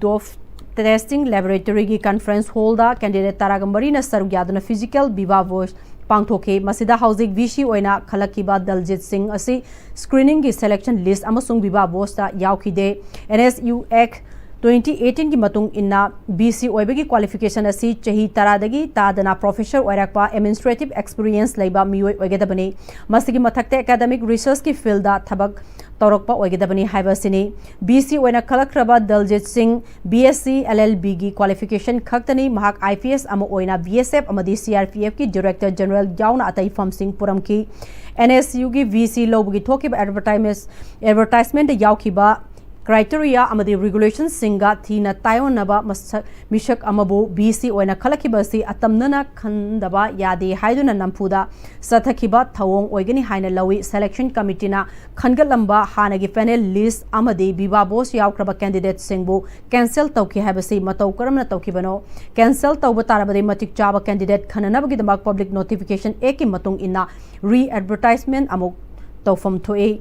Dope Testing Laboratoryꯒꯤ conference hallꯗ candidate ꯇꯔꯥꯒ ꯃꯔꯤꯅ ꯁꯔꯨꯛ ꯌꯥꯗꯨꯅ physical viva voce ꯄꯥꯡꯊꯣꯛꯈꯤ꯫ ꯃꯁꯤꯗ ꯍꯧꯖꯤꯛ ꯚꯤ ꯁꯤ ꯑꯣꯏꯅ ꯈꯜꯂꯛꯈꯤꯕ ꯗꯜꯖꯤꯠ ꯁꯤꯡ ꯑꯁꯤ screeningꯒꯤ selection list ꯑꯃꯁꯨꯡ viva voceꯇ ꯌꯥꯎꯈꯤꯗꯦ꯫ N S U Act twenty eighteenꯒꯤ ꯃꯇꯨꯡ ꯏꯟꯅ ꯚꯤ ꯁꯤ ꯑꯣꯏꯕꯒꯤ qualification ꯑꯁꯤ ꯆꯍꯤ ꯇꯔꯥꯗꯒꯤ ꯇꯥꯗꯅ professor ꯑꯣꯏꯔꯛꯄ, administrative experience ꯂꯩꯕ ꯃꯤꯑꯣꯏ ꯑꯣꯏꯒꯗꯕꯅꯤ꯫ ꯃꯁꯤꯒꯤ ꯃꯊꯛꯇ academic researchꯀꯤ fieldꯗ ꯊꯕꯛ ꯇꯧꯔꯛꯄ ꯑꯣꯏꯒꯗꯕꯅꯤ ꯍꯥꯏꯕ ꯑꯁꯤꯅꯤ꯫ ꯚꯤ ꯁꯤ ꯑꯣꯏꯅ ꯈꯜꯂꯛꯈ꯭ꯔꯕ ꯗꯜꯖꯤꯠ ꯁꯤꯡ B S C L L Bꯒꯤ qualification ꯈꯛꯇꯅꯤ꯫ ꯃꯍꯥꯛ I P S ꯑꯃ ꯑꯣꯏꯅ B S F ꯑꯃꯗꯤ C R P Fꯀꯤ Director General ꯌꯥꯎꯅ ꯑꯇꯩ ꯐꯝꯁꯤꯡ ꯄꯨꯔꯝꯈꯤ꯫ ꯑꯦꯟ ꯑꯦꯁ ꯌꯨꯒꯤ ꯚꯤ ꯁꯤ ꯂꯧꯕꯒꯤ ꯊꯣꯛꯈꯤꯕ advertise advertisementꯇ ꯌꯥꯎꯈꯤꯕ criteria ꯑꯃꯗꯤ regulationꯁꯤꯡꯒ ꯊꯤꯅ ꯇꯥꯏꯑꯣꯟꯅꯕ ꯃꯁꯛ ꯃꯤꯁꯛ ꯑꯃꯕꯨ ꯚꯤ ꯁꯤ ꯑꯣꯏꯅ ꯈꯜꯂꯛꯈꯤꯕ ꯑꯁꯤ ꯑꯇꯝꯅꯅ ꯈꯟꯗꯕ ꯌꯥꯗꯦ ꯍꯥꯏꯗꯨꯅ ꯅꯝꯐꯨꯗ ꯆꯠꯊꯈꯤꯕ ꯊꯧꯑꯣꯡ ꯑꯣꯏꯒꯅꯤ ꯍꯥꯏꯅ ꯂꯧꯏ꯫ Selection committeeꯅ ꯈꯟꯒꯠꯂꯝꯕ ꯍꯥꯟꯅꯒꯤ panel list ꯑꯃꯗꯤ viva voce ꯌꯥꯎꯈ꯭ꯔꯕ candidateꯁꯤꯡꯕꯨ cancel ꯇꯧꯈꯤ ꯍꯥꯏꯕꯁꯤ ꯃꯇꯧ ꯀꯔꯝꯅ ꯇꯧꯈꯤꯕꯅꯣ? Cancel ꯇꯧꯕ ꯇꯥꯔꯕꯗꯤ ꯃꯇꯤꯛ ꯆꯥꯕ candidate ꯈꯟꯅꯅꯕꯒꯤꯗꯃꯛ Public Notification Actꯀꯤ ꯃꯇꯨꯡ ꯏꯟꯅ re-advertisement ꯑꯃꯨꯛ ꯇꯧꯐꯝ ꯊꯣꯛꯏ꯫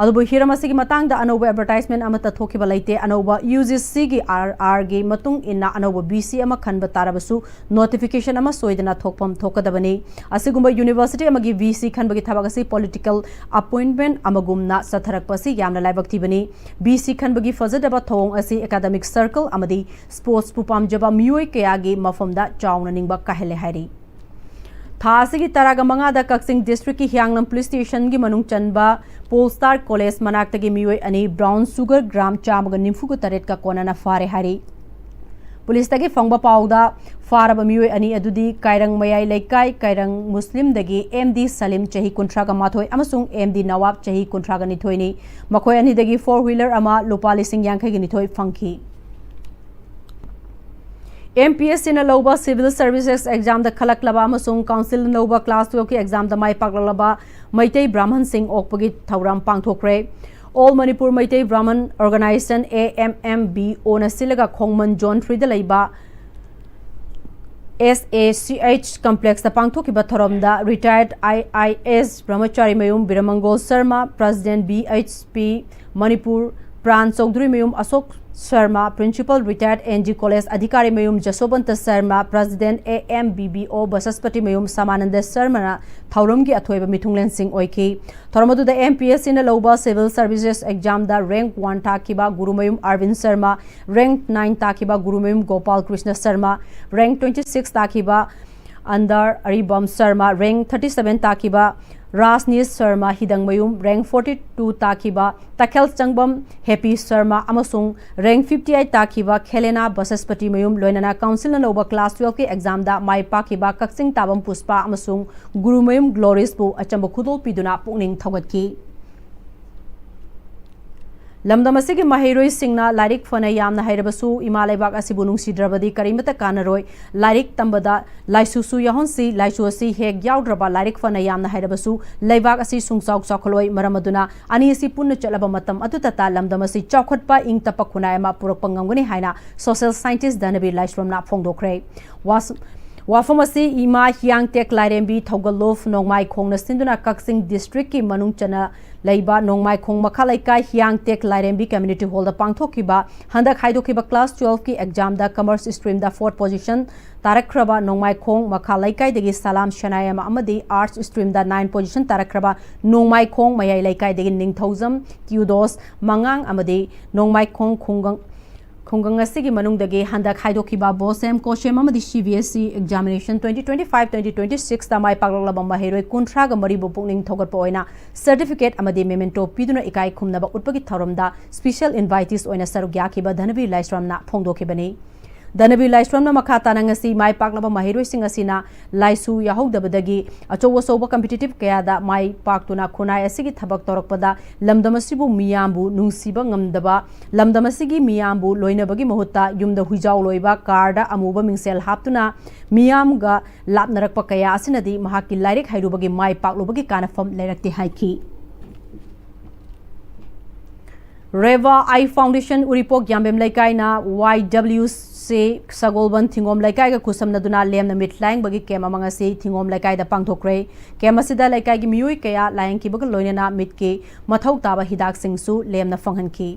ꯑꯗꯨꯕꯨ ꯍꯤꯔꯝ ꯑꯁꯤꯒꯤ ꯃꯇꯥꯡꯗ ꯑꯅꯧꯕ advertisement ꯑꯃꯠꯇ ꯊꯣꯛꯈꯤꯕ ꯂꯩꯇꯦ꯫ ꯑꯅꯧꯕ UGCꯒꯤ RRꯒꯤ ꯃꯇꯨꯡ ꯏꯟꯅ ꯑꯅꯧꯕ VC ꯑꯃ ꯈꯟꯕ ꯇꯥꯔꯕꯁꯨ notification ꯑꯃ ꯁꯣꯏꯗꯅ ꯊꯣꯛꯐꯝ ꯊꯣꯛꯀꯗꯕꯅꯤ꯫ ꯑꯁꯤꯒꯨꯝꯕ university ꯑꯃꯒꯤ VC ꯈꯟꯕꯒꯤ ꯊꯕꯛ ꯑꯁꯤ political appointment ꯑꯃꯒꯨꯝꯅ ꯆꯠꯊꯔꯛꯄ ꯑꯁꯤ ꯌꯥꯝꯅ ꯂꯥꯏꯕꯛ ꯊꯤꯕꯅꯤ꯫ VC ꯈꯟꯕꯒꯤ ꯐꯖꯗꯕ ꯊꯧꯑꯣꯡ ꯑꯁꯤ academic circle ꯑꯃꯗꯤ sportsꯄꯨ ꯄꯥꯝꯖꯕ ꯃꯤꯑꯣꯏ ꯀꯌꯥꯒꯤ ꯃꯐꯝꯗ ꯆꯥꯎꯅ ꯅꯤꯡꯕ ꯀꯥꯏꯍꯜꯂꯦ ꯍꯥꯏꯔꯤ꯫ ꯊꯥ ꯑꯁꯤꯒꯤ ꯇꯔꯥꯒ ꯃꯉꯥꯗ ꯀꯛꯆꯤꯡ districtꯀꯤ ꯍꯤꯌꯥꯡꯂꯝ police stationꯒꯤ ꯃꯅꯨꯡ ꯆꯟꯕ Polestar College ꯃꯅꯥꯛꯇꯒꯤ ꯃꯤꯑꯣꯏ ꯑꯅꯤ brown sugar gram ꯆꯥꯝꯃꯒ ꯅꯤꯐꯨꯒ ꯇꯔꯦꯠꯀ ꯀꯣꯟꯅꯅ ꯐꯥꯔꯦ ꯍꯥꯏꯔꯤ꯫ Policeꯇꯒꯤ ꯐꯪꯕ ꯄꯥꯎꯗ ꯐꯥꯔꯕ ꯃꯤꯑꯣꯏ ꯑꯅꯤ ꯑꯗꯨꯗꯤ ꯀꯥꯏꯔꯪ ꯃꯌꯥꯏ ꯂꯩꯀꯥꯏ ꯀꯥꯏꯔꯪ ꯃꯨꯁꯂꯤꯝꯗꯒꯤ MD ꯁꯂꯤꯝ ꯆꯍꯤ ꯀꯨꯟꯊ꯭ꯔꯥꯒ ꯃꯥꯊꯣꯏ ꯑꯃꯁꯨꯡ MD ꯅꯋꯥꯕ ꯆꯍꯤ ꯀꯨꯟꯊ꯭ꯔꯥꯒ ꯅꯤꯊꯣꯏꯅꯤ꯫ ꯃꯈꯣꯏ ꯑꯅꯤꯗꯒꯤ four wheeler ꯑꯃ ꯂꯨꯄꯥ ꯂꯤꯁꯤꯡ ꯌꯥꯡꯈꯩꯒ ꯅꯤꯊꯣꯏ ꯐꯪꯈꯤ꯫ ꯑꯦꯝ ꯄꯤ ꯑꯦꯁ ꯁꯤꯅ ꯂꯧꯕ ꯁꯤꯚꯤꯜ ꯁꯔꯚꯤꯁꯦꯁ ꯑꯦꯛꯖꯥꯝꯗ ꯈꯜꯂꯛꯂꯕ ꯑꯃꯁꯨꯡ ꯀꯥꯎꯟꯁꯤꯜꯅ ꯂꯧꯕ ꯀ꯭ꯂꯥꯁ ꯇꯨꯌꯦꯜꯐꯀꯤ ꯑꯦꯛꯖꯥꯝꯗ ꯃꯥꯏ ꯄꯥꯛꯂꯛꯂꯕ ꯃꯩꯇꯩ ꯕ꯭ꯔꯥꯍꯃꯟꯁꯤꯡ ꯑꯣꯛꯄꯒꯤ ꯊꯧꯔꯝ ꯄꯥꯡꯊꯣꯛꯈ꯭ꯔꯦ꯫ All Manipur Meitei Brahman organisation, A M M B O ꯁꯤꯜꯂꯒ ꯈꯣꯡꯃꯟ ꯖꯣꯟ ꯊ꯭ꯔꯤꯗ ꯂꯩꯕ ꯑꯦꯁ ꯑꯦ ꯁꯤ ꯑꯩꯆ ꯀꯝꯄ꯭ꯂꯦꯛꯁꯇ ꯄꯥꯡꯊꯣꯛꯈꯤꯕ ꯊꯧꯔꯝꯗ ꯔꯤꯇꯥꯌꯔꯠ ꯑꯥꯏ ꯑꯥꯏ S Brahmachari Mayum Biramangol Sharma, president B H P Manipur, Pran Chaudhuri Mayum Ashok Sharma, principal retired N G college Adhikari Mayum Jasobanta Sharma, president A M B B O Basaspati ꯃꯌꯨꯝ ꯁꯃꯥꯅꯟꯗ ꯁꯔꯃꯅ ꯊꯧꯔꯝꯒꯤ ꯑꯊꯣꯏꯕ ꯃꯤꯊꯨꯡꯂꯦꯟꯁꯤꯡ ꯑꯣꯏꯈꯤ꯫ ꯊꯧꯔꯝ ꯑꯗꯨꯗ ꯑꯦꯝ ꯄꯤ ꯑꯦꯁ ꯁꯤꯅ ꯂꯧꯕ ꯁꯤꯚꯤꯜ ꯁꯔꯚꯤꯁꯦꯁ ꯑꯦꯛꯖꯥꯝꯗ ꯔꯦꯡꯛ ꯋꯥꯟ ꯇꯥꯈꯤꯕ ꯒꯨꯔꯨꯃꯌꯨꯝ ꯑꯔꯕꯤꯟ ꯁꯔꯃ, ꯔꯦꯡꯛ ꯅꯥꯏꯟ ꯇꯥꯈꯤꯕ Gurumayum Gopal Krishna Sharma, rank twenty six ꯇꯥꯈꯤꯕ ꯑꯟꯗꯔ Aribam Sharma, rank thirty seven ꯇꯥꯈꯤꯕ ꯔꯥꯖꯅꯤꯁ ꯁꯔꯃ ꯍꯤꯗꯪꯃꯌꯨꯝ, ꯔꯦꯡꯛ ꯐꯣꯔꯇꯤ ꯇꯨ ꯇꯥꯈꯤꯕ ꯇꯈꯦꯜ ꯆꯪꯕꯝ ꯍꯦꯄꯤ ꯁꯔꯃ ꯑꯃꯁꯨꯡ ꯔꯦꯡꯛ ꯐꯤꯐꯇꯤ ꯑꯩꯠ ꯇꯥꯈꯤꯕ ꯈꯦꯂꯦꯅꯥ ꯕꯁꯁꯄꯇꯤ ꯃꯌꯨꯝ, ꯂꯣꯏꯅꯅ ꯀꯥꯎꯟꯁꯤꯜꯅ ꯂꯧꯕ ꯀ꯭ꯂꯥꯁ ꯇꯨꯌꯦꯜꯐꯀꯤ ꯑꯦꯛꯖꯥꯝꯗ ꯃꯥꯏ ꯄꯥꯛꯈꯤꯕ ꯀꯛꯆꯤꯡ ꯇꯥꯕꯝ ꯄꯨꯁꯄꯥ ꯑꯃꯁꯨꯡ ꯒꯨꯔꯨꯃꯌꯨꯝ ꯒ꯭ꯂꯣꯔꯤꯁꯄꯨ ꯑꯆꯝꯕ ꯈꯨꯗꯣꯜ ꯄꯤꯗꯨꯅ ꯄꯨꯛꯅꯤꯡ ꯊꯧꯒꯠꯈꯤ꯫ ꯂꯝꯗꯝ ꯑꯁꯤꯒꯤ ꯃꯍꯩꯔꯣꯏꯁꯤꯡꯅ ꯂꯥꯏꯔꯤꯛ ꯐꯅ ꯌꯥꯝꯅ ꯍꯩꯔꯕꯁꯨ ꯏꯃꯥ ꯂꯩꯕꯥꯛ ꯑꯁꯤꯕꯨ ꯅꯨꯡꯁꯤꯗ꯭ꯔꯕꯗꯤ ꯀꯔꯤꯃꯠꯇ ꯀꯥꯟꯅꯔꯣꯏ꯫ ꯂꯥꯏꯔꯤꯛ ꯇꯝꯕꯗ ꯂꯥꯏꯁꯨꯁꯨ ꯌꯥꯎꯍꯟꯁꯤ꯫ ꯂꯥꯏꯁꯨ ꯑꯁꯤ ꯍꯦꯛ ꯌꯥꯎꯗ꯭ꯔꯕ ꯂꯥꯏꯔꯤꯛ ꯐꯅ ꯌꯥꯝꯅ ꯍꯩꯔꯕꯁꯨ ꯂꯩꯕꯥꯛ ꯑꯁꯤ ꯁꯨꯡꯆꯥꯎ ꯆꯥꯎꯈꯠꯂꯣꯏ꯫ ꯃꯔꯝ ꯑꯗꯨꯅ ꯑꯅꯤ ꯑꯁꯤ ꯄꯨꯟꯅ ꯆꯠꯂꯕ ꯃꯇꯝ ꯑꯗꯨꯗꯇ ꯂꯝꯗꯝ ꯑꯁꯤ ꯆꯥꯎꯈꯠꯄ, ꯏꯪ ꯇꯞꯄ ꯈꯨꯟꯅꯥꯏ ꯑꯃ ꯄꯨꯔꯛꯄ ꯉꯝꯒꯅꯤ ꯍꯥꯏꯅ ꯁꯣꯁꯤꯌꯦꯜ ꯁꯥꯏꯟꯇꯤꯁ ꯙꯅꯕꯤꯔ ꯂꯥꯏꯁ꯭ꯔꯝꯅ ꯐꯣꯡꯗꯣꯛꯈ꯭ꯔꯦ꯫ ꯋꯥꯁ-, ꯋꯥꯐꯝ ꯑꯁꯤ ꯏꯃꯥ ꯍꯤꯌꯥꯡꯇꯦꯛ ꯂꯥꯏꯔꯦꯝꯕꯤ ꯊꯧꯒꯜꯂꯣꯐ ꯅꯣꯡꯃꯥꯏꯈꯣꯡꯅ ꯁꯤꯟꯗꯨꯅ ꯀꯛꯆꯤꯡ ꯗꯤꯁꯇ꯭ꯔꯤꯛꯀꯤ ꯃꯅꯨꯡ ꯆꯟꯅ ꯂꯩꯕ ꯅꯣꯡꯃꯥꯏꯈꯣꯡ ꯃꯈꯥ ꯂꯩꯀꯥꯏ ꯍꯤꯌꯥꯡꯇꯦꯛ ꯂꯥꯏꯔꯦꯝꯕꯤ ꯀꯝꯃ꯭ꯌꯨꯅꯤꯇꯤ ꯍꯣꯜꯗ ꯄꯥꯡꯊꯣꯛꯈꯤꯕ ꯍꯟꯗꯛ ꯍꯥꯏꯗꯣꯛꯈꯤꯕ ꯀ꯭ꯂꯥꯁ ꯇꯨꯌꯦꯜꯐꯀꯤ ꯑꯦꯛꯖꯥꯝꯗ ꯀꯃꯔꯁ ꯁ꯭ꯇ꯭ꯔꯤꯝꯗ ꯐꯣꯔꯠ ꯄꯣꯖꯤꯁꯟ ꯇꯥꯔꯛꯈ꯭ꯔꯕ ꯅꯣꯡꯃꯥꯏꯈꯣꯡ ꯃꯈꯥ ꯂꯩꯀꯥꯏꯗꯒꯤ ꯁꯂꯥꯝ ꯁꯅꯥꯌꯝ ꯑꯃꯗꯤ ꯑꯥꯔꯠꯁ ꯁ꯭ꯇ꯭ꯔꯤꯝꯗ ꯅꯥꯏꯟ ꯄꯣꯖꯤꯁꯟ ꯇꯥꯔꯛꯈ꯭ꯔꯕ ꯅꯣꯡꯃꯥꯏꯈꯣꯡ ꯃꯌꯥꯏ ꯂꯩꯀꯥꯏꯗꯒꯤ ꯅꯤꯡꯊꯧꯖꯝ ꯀ꯭ꯌꯨꯗꯣꯁ ꯃꯉꯥꯡ ꯑꯃꯗꯤ ꯅꯣꯡꯃꯥꯏꯈꯣꯡ ꯈꯨꯡꯒꯪ ꯈꯨꯡꯒꯪ ꯑꯁꯤꯒꯤ ꯃꯅꯨꯡꯗꯒꯤ ꯍꯟꯗꯛ ꯍꯥꯏꯗꯣꯛꯈꯤꯕ ꯕꯣꯁꯦꯝ, ꯀꯣꯁꯦꯝ ꯑꯃꯗꯤ C B S E examination twenty twenty five twenty twenty ꯁꯤꯛꯁꯇ ꯃꯥꯏ ꯄꯥꯛꯂꯛꯂꯕ ꯃꯍꯩꯔꯣꯏ ꯀꯨꯟꯊ꯭ꯔꯥꯒ ꯃꯔꯤꯕꯨ ꯄꯨꯛꯅꯤꯡ ꯊꯧꯒꯠꯄ ꯑꯣꯏꯅ ꯁꯔꯇꯤꯐꯤꯀꯦꯠ ꯑꯃꯗꯤ ꯃꯦꯃꯦꯟꯇꯣ ꯄꯤꯗꯨꯅ ꯏꯀꯥꯏ ꯈꯨꯝꯅꯕ ꯎꯠꯄꯒꯤ ꯊꯧꯔꯝꯗ ꯁ꯭ꯄꯤꯁꯦꯜ ꯏꯟꯚꯥꯏꯇꯤꯁ ꯑꯣꯏꯅ ꯁꯔꯨꯛ ꯌꯥꯈꯤꯕ ꯙꯅꯕꯤꯔ ꯂꯥꯏꯁ꯭ꯔꯝꯅ ꯐꯣꯡꯗꯣꯛꯈꯤꯕꯅꯤ꯫ ꯙꯅꯕꯤꯔ ꯂꯥꯏꯁ꯭ꯔꯝꯅ ꯃꯈꯥ ꯇꯥꯅ ꯉꯁꯤ ꯃꯥꯏ ꯄꯥꯛꯂꯕ ꯃꯍꯩꯔꯣꯏꯁꯤꯡ ꯑꯁꯤꯅ ꯂꯥꯏꯁꯨ ꯌꯥꯍꯧꯗꯕꯗꯒꯤ ꯑꯆꯧ ꯑꯆꯧꯕ competitive ꯀꯌꯥꯗ ꯃꯥꯏ ꯄꯥꯛꯇꯨꯅ ꯈꯨꯟꯅꯥꯏ ꯑꯁꯤꯒꯤ ꯊꯕꯛ ꯇꯧꯔꯛꯄꯗ ꯂꯝꯗꯝ ꯑꯁꯤꯕꯨ ꯃꯤꯌꯥꯝꯕꯨ ꯅꯨꯡꯁꯤꯕ ꯉꯝꯗꯕ, ꯂꯝꯗꯝ ꯑꯁꯤꯒꯤ ꯃꯤꯌꯥꯝꯕꯨ ꯂꯣꯏꯅꯕꯒꯤ ꯃꯍꯨꯠꯇ ꯌꯨꯝꯗ ꯍꯨꯏꯖꯥꯎ ꯂꯣꯏꯕ, ꯀꯥꯔꯗ ꯑꯃꯨꯕ ꯃꯤꯡꯁꯦꯜ ꯍꯥꯞꯇꯨꯅ ꯃꯤꯌꯥꯝꯒ ꯂꯥꯞꯅꯔꯛꯄ ꯀꯌꯥ ꯑꯁꯤꯅꯗꯤ ꯃꯍꯥꯛꯀꯤ ꯂꯥꯏꯔꯤꯛ ꯍꯩꯔꯨꯕꯒꯤ ꯃꯥꯏ ꯄꯥꯛꯂꯨꯕꯒꯤ ꯀꯥꯟꯅꯐꯝ ꯂꯩꯔꯛꯇꯦ ꯍꯥꯏꯈꯤ꯫ ꯔꯦꯚꯥ ꯑꯥꯏ ꯐꯥꯎꯟꯗꯦꯁꯟ ꯎꯔꯤꯄꯣꯛ ꯌꯥꯝꯕꯦꯝ ꯂꯩꯀꯥꯏꯅ ꯋꯥꯏ ꯗꯕ꯭ꯂꯤꯎ ꯁꯤ ꯁꯒꯣꯜꯕꯟ ꯊꯤꯡꯒꯣꯝ ꯂꯩꯀꯥꯏꯒ ꯈꯨꯠꯁꯝꯅꯗꯨꯅ ꯂꯦꯝꯅ ꯃꯤꯠ ꯂꯥꯌꯦꯡꯕꯒꯤ ꯀꯦꯝ ꯑꯃ ꯉꯁꯤ ꯊꯤꯡꯒꯣꯝ ꯂꯩꯀꯥꯏꯗ ꯄꯥꯡꯊꯣꯛꯈ꯭ꯔꯦ꯫ ꯀꯦꯝ ꯑꯁꯤꯗ ꯂꯩꯀꯥꯏꯒꯤ ꯃꯤꯑꯣꯏ ꯀꯌꯥ ꯂꯥꯌꯦꯡꯈꯤꯕꯒ ꯂꯣꯏꯅꯅ ꯃꯤꯠꯀꯤ ꯃꯊꯧ ꯇꯥꯕ ꯍꯤꯗꯥꯛꯁꯤꯡꯁꯨ ꯂꯦꯝꯅ ꯐꯪꯍꯟꯈꯤ꯫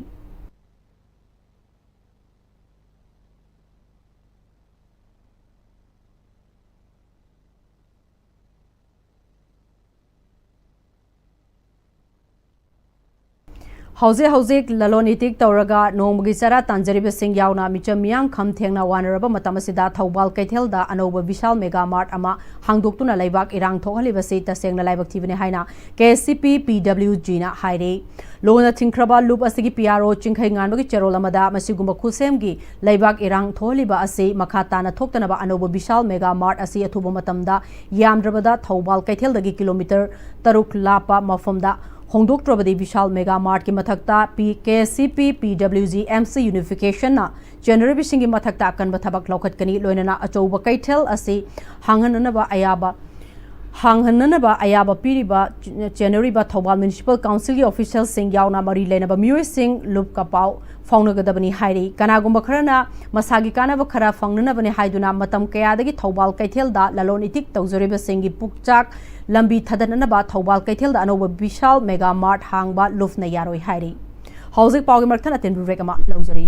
ꯍꯧꯖꯤꯛ ꯍꯧꯖꯤꯛ ꯂꯂꯣꯟ ꯏꯇꯤꯛ ꯇꯧꯔꯒ ꯅꯣꯡꯃꯒꯤ ꯆꯔꯥ ꯇꯥꯟꯖꯔꯤꯕꯁꯤꯡ ꯌꯥꯎꯅ ꯃꯤꯆꯝ ꯃꯤꯌꯥꯝꯈꯝ ꯊꯦꯡꯅ ꯋꯥꯅꯔꯕ ꯃꯇꯝ ꯑꯁꯤꯗ ꯊꯧꯕꯥꯜ ꯀꯩꯊꯦꯜꯗ ꯑꯅꯧꯕ ꯕꯤꯁꯥꯜ ꯃꯦꯒꯥ ꯃꯥꯔꯠ ꯑꯃ ꯍꯥꯡꯗꯣꯛꯇꯨꯅ ꯂꯩꯕꯥꯛ ꯏꯔꯥꯡ ꯊꯣꯛꯍꯜꯂꯤꯕꯁꯤ ꯇꯁꯦꯡꯅ ꯂꯥꯏꯕꯛ ꯊꯤꯕꯅꯤ ꯍꯥꯏꯅ ꯀꯦ S C P P W ꯖꯤꯅ ꯍꯥꯏꯔꯤ꯫ ꯂꯣꯟꯅ ꯊꯤꯡꯈ꯭ꯔꯕ ꯂꯨꯞ ꯑꯁꯤꯒꯤ ꯄꯤ ꯑꯥꯔ ꯑꯣ ꯆꯤꯡꯈꯩ ꯉꯥꯟꯕꯒꯤ ꯆꯦꯔꯣꯜ ꯑꯃꯗ ꯃꯁꯤꯒꯨꯝꯕ ꯈꯨꯠꯁꯦꯝꯒꯤ ꯂꯩꯕꯥꯛ ꯏꯔꯥꯡ ꯊꯣꯛꯍꯜꯂꯤꯕ ꯑꯁꯤ ꯃꯈꯥ ꯇꯥꯅ ꯊꯣꯛꯇꯅꯕ ꯑꯅꯧꯕ ꯕꯤꯁꯥꯜ ꯃꯦꯒꯥ ꯃꯥꯔꯠ ꯑꯁꯤ ꯑꯊꯨꯕ ꯃꯇꯝꯗ ꯌꯥꯝꯗ꯭ꯔꯕꯗ ꯊꯧꯕꯥꯜ ꯀꯩꯊꯦꯜꯗꯒꯤ ꯀꯤꯂꯣꯃꯤꯇꯔ ꯇꯔꯨꯛ ꯂꯥꯞꯄ ꯃꯐꯝꯗ ꯍꯣꯡꯗꯣꯛꯇ꯭ꯔꯕꯗꯤ ꯕꯤꯁꯥꯜ ꯃꯦꯒꯥ ꯃꯥꯔꯠꯀꯤ ꯃꯊꯛꯇ ꯄꯤ, K S C P, P W G, M C ꯌꯨꯅꯤꯐꯤꯀꯦꯁꯟꯅ ꯆꯦꯟꯅꯔꯤꯕꯁꯤꯡꯒꯤ ꯃꯊꯛꯇ ꯑꯀꯟꯕ ꯊꯕꯛ ꯂꯧꯈꯠꯀꯅꯤ꯫ ꯂꯣꯏꯅꯅ ꯑꯆꯧꯕ ꯀꯩꯊꯦꯜ ꯑꯁꯤ ꯍꯥꯡꯍꯟꯅꯅꯕ ꯑꯌꯥꯕ ꯍꯥꯡꯍꯟꯅꯅꯕ ꯑꯌꯥꯕ ꯄꯤꯔꯤꯕ ꯆꯦꯟꯅꯔꯤꯕ ꯊꯧꯕꯥꯜ ꯃ꯭ꯌꯨꯅꯤꯁꯤꯄꯥꯜ ꯀꯥꯎꯟꯁꯤꯜꯒꯤ ꯑꯣꯐꯤꯁꯤꯌꯦꯜꯁꯤꯡ ꯌꯥꯎꯅ ꯃꯔꯤ ꯂꯩꯅꯕ ꯃꯤꯑꯣꯏꯁꯤꯡ ꯂꯨꯞꯀ ꯄꯥꯎ ꯐꯥꯎꯅꯒꯗꯕꯅꯤ ꯍꯥꯏꯔꯤ꯫ ꯀꯅꯥꯒꯨꯝꯕ ꯈꯔꯅ ꯃꯁꯥꯒꯤ ꯀꯥꯟꯅꯕ ꯈꯔ ꯐꯪꯅꯅꯕꯅꯤ ꯍꯥꯏꯗꯨꯅ ꯃꯇꯝ ꯀꯌꯥꯗꯒꯤ ꯊꯧꯕꯥꯜ ꯀꯩꯊꯦꯜꯗ ꯂꯂꯣꯟ ꯏꯇꯤꯛ ꯇꯧꯖꯔꯤꯕꯁꯤꯡꯒꯤ ꯄꯨꯛꯆꯥꯛ ꯂꯝꯕꯤ ꯊꯥꯗꯠꯅꯅꯕ ꯊꯧꯕꯥꯜ ꯀꯩꯊꯦꯜꯗ ꯑꯅꯧꯕ ꯕꯤꯁꯥꯜ ꯃꯦꯒꯥ ꯃꯥꯔꯠ ꯍꯥꯡꯕ ꯂꯨꯞꯅ ꯌꯥꯔꯣꯏ ꯍꯥꯏꯔꯤ꯫ ꯍꯧꯖꯤꯛ ꯄꯥꯎꯒꯤ ꯃꯔꯛ ꯊꯠꯅ ꯇꯦꯟꯕ ꯕ꯭ꯔꯦꯛ ꯑꯃ ꯂꯧꯖꯔꯤ꯫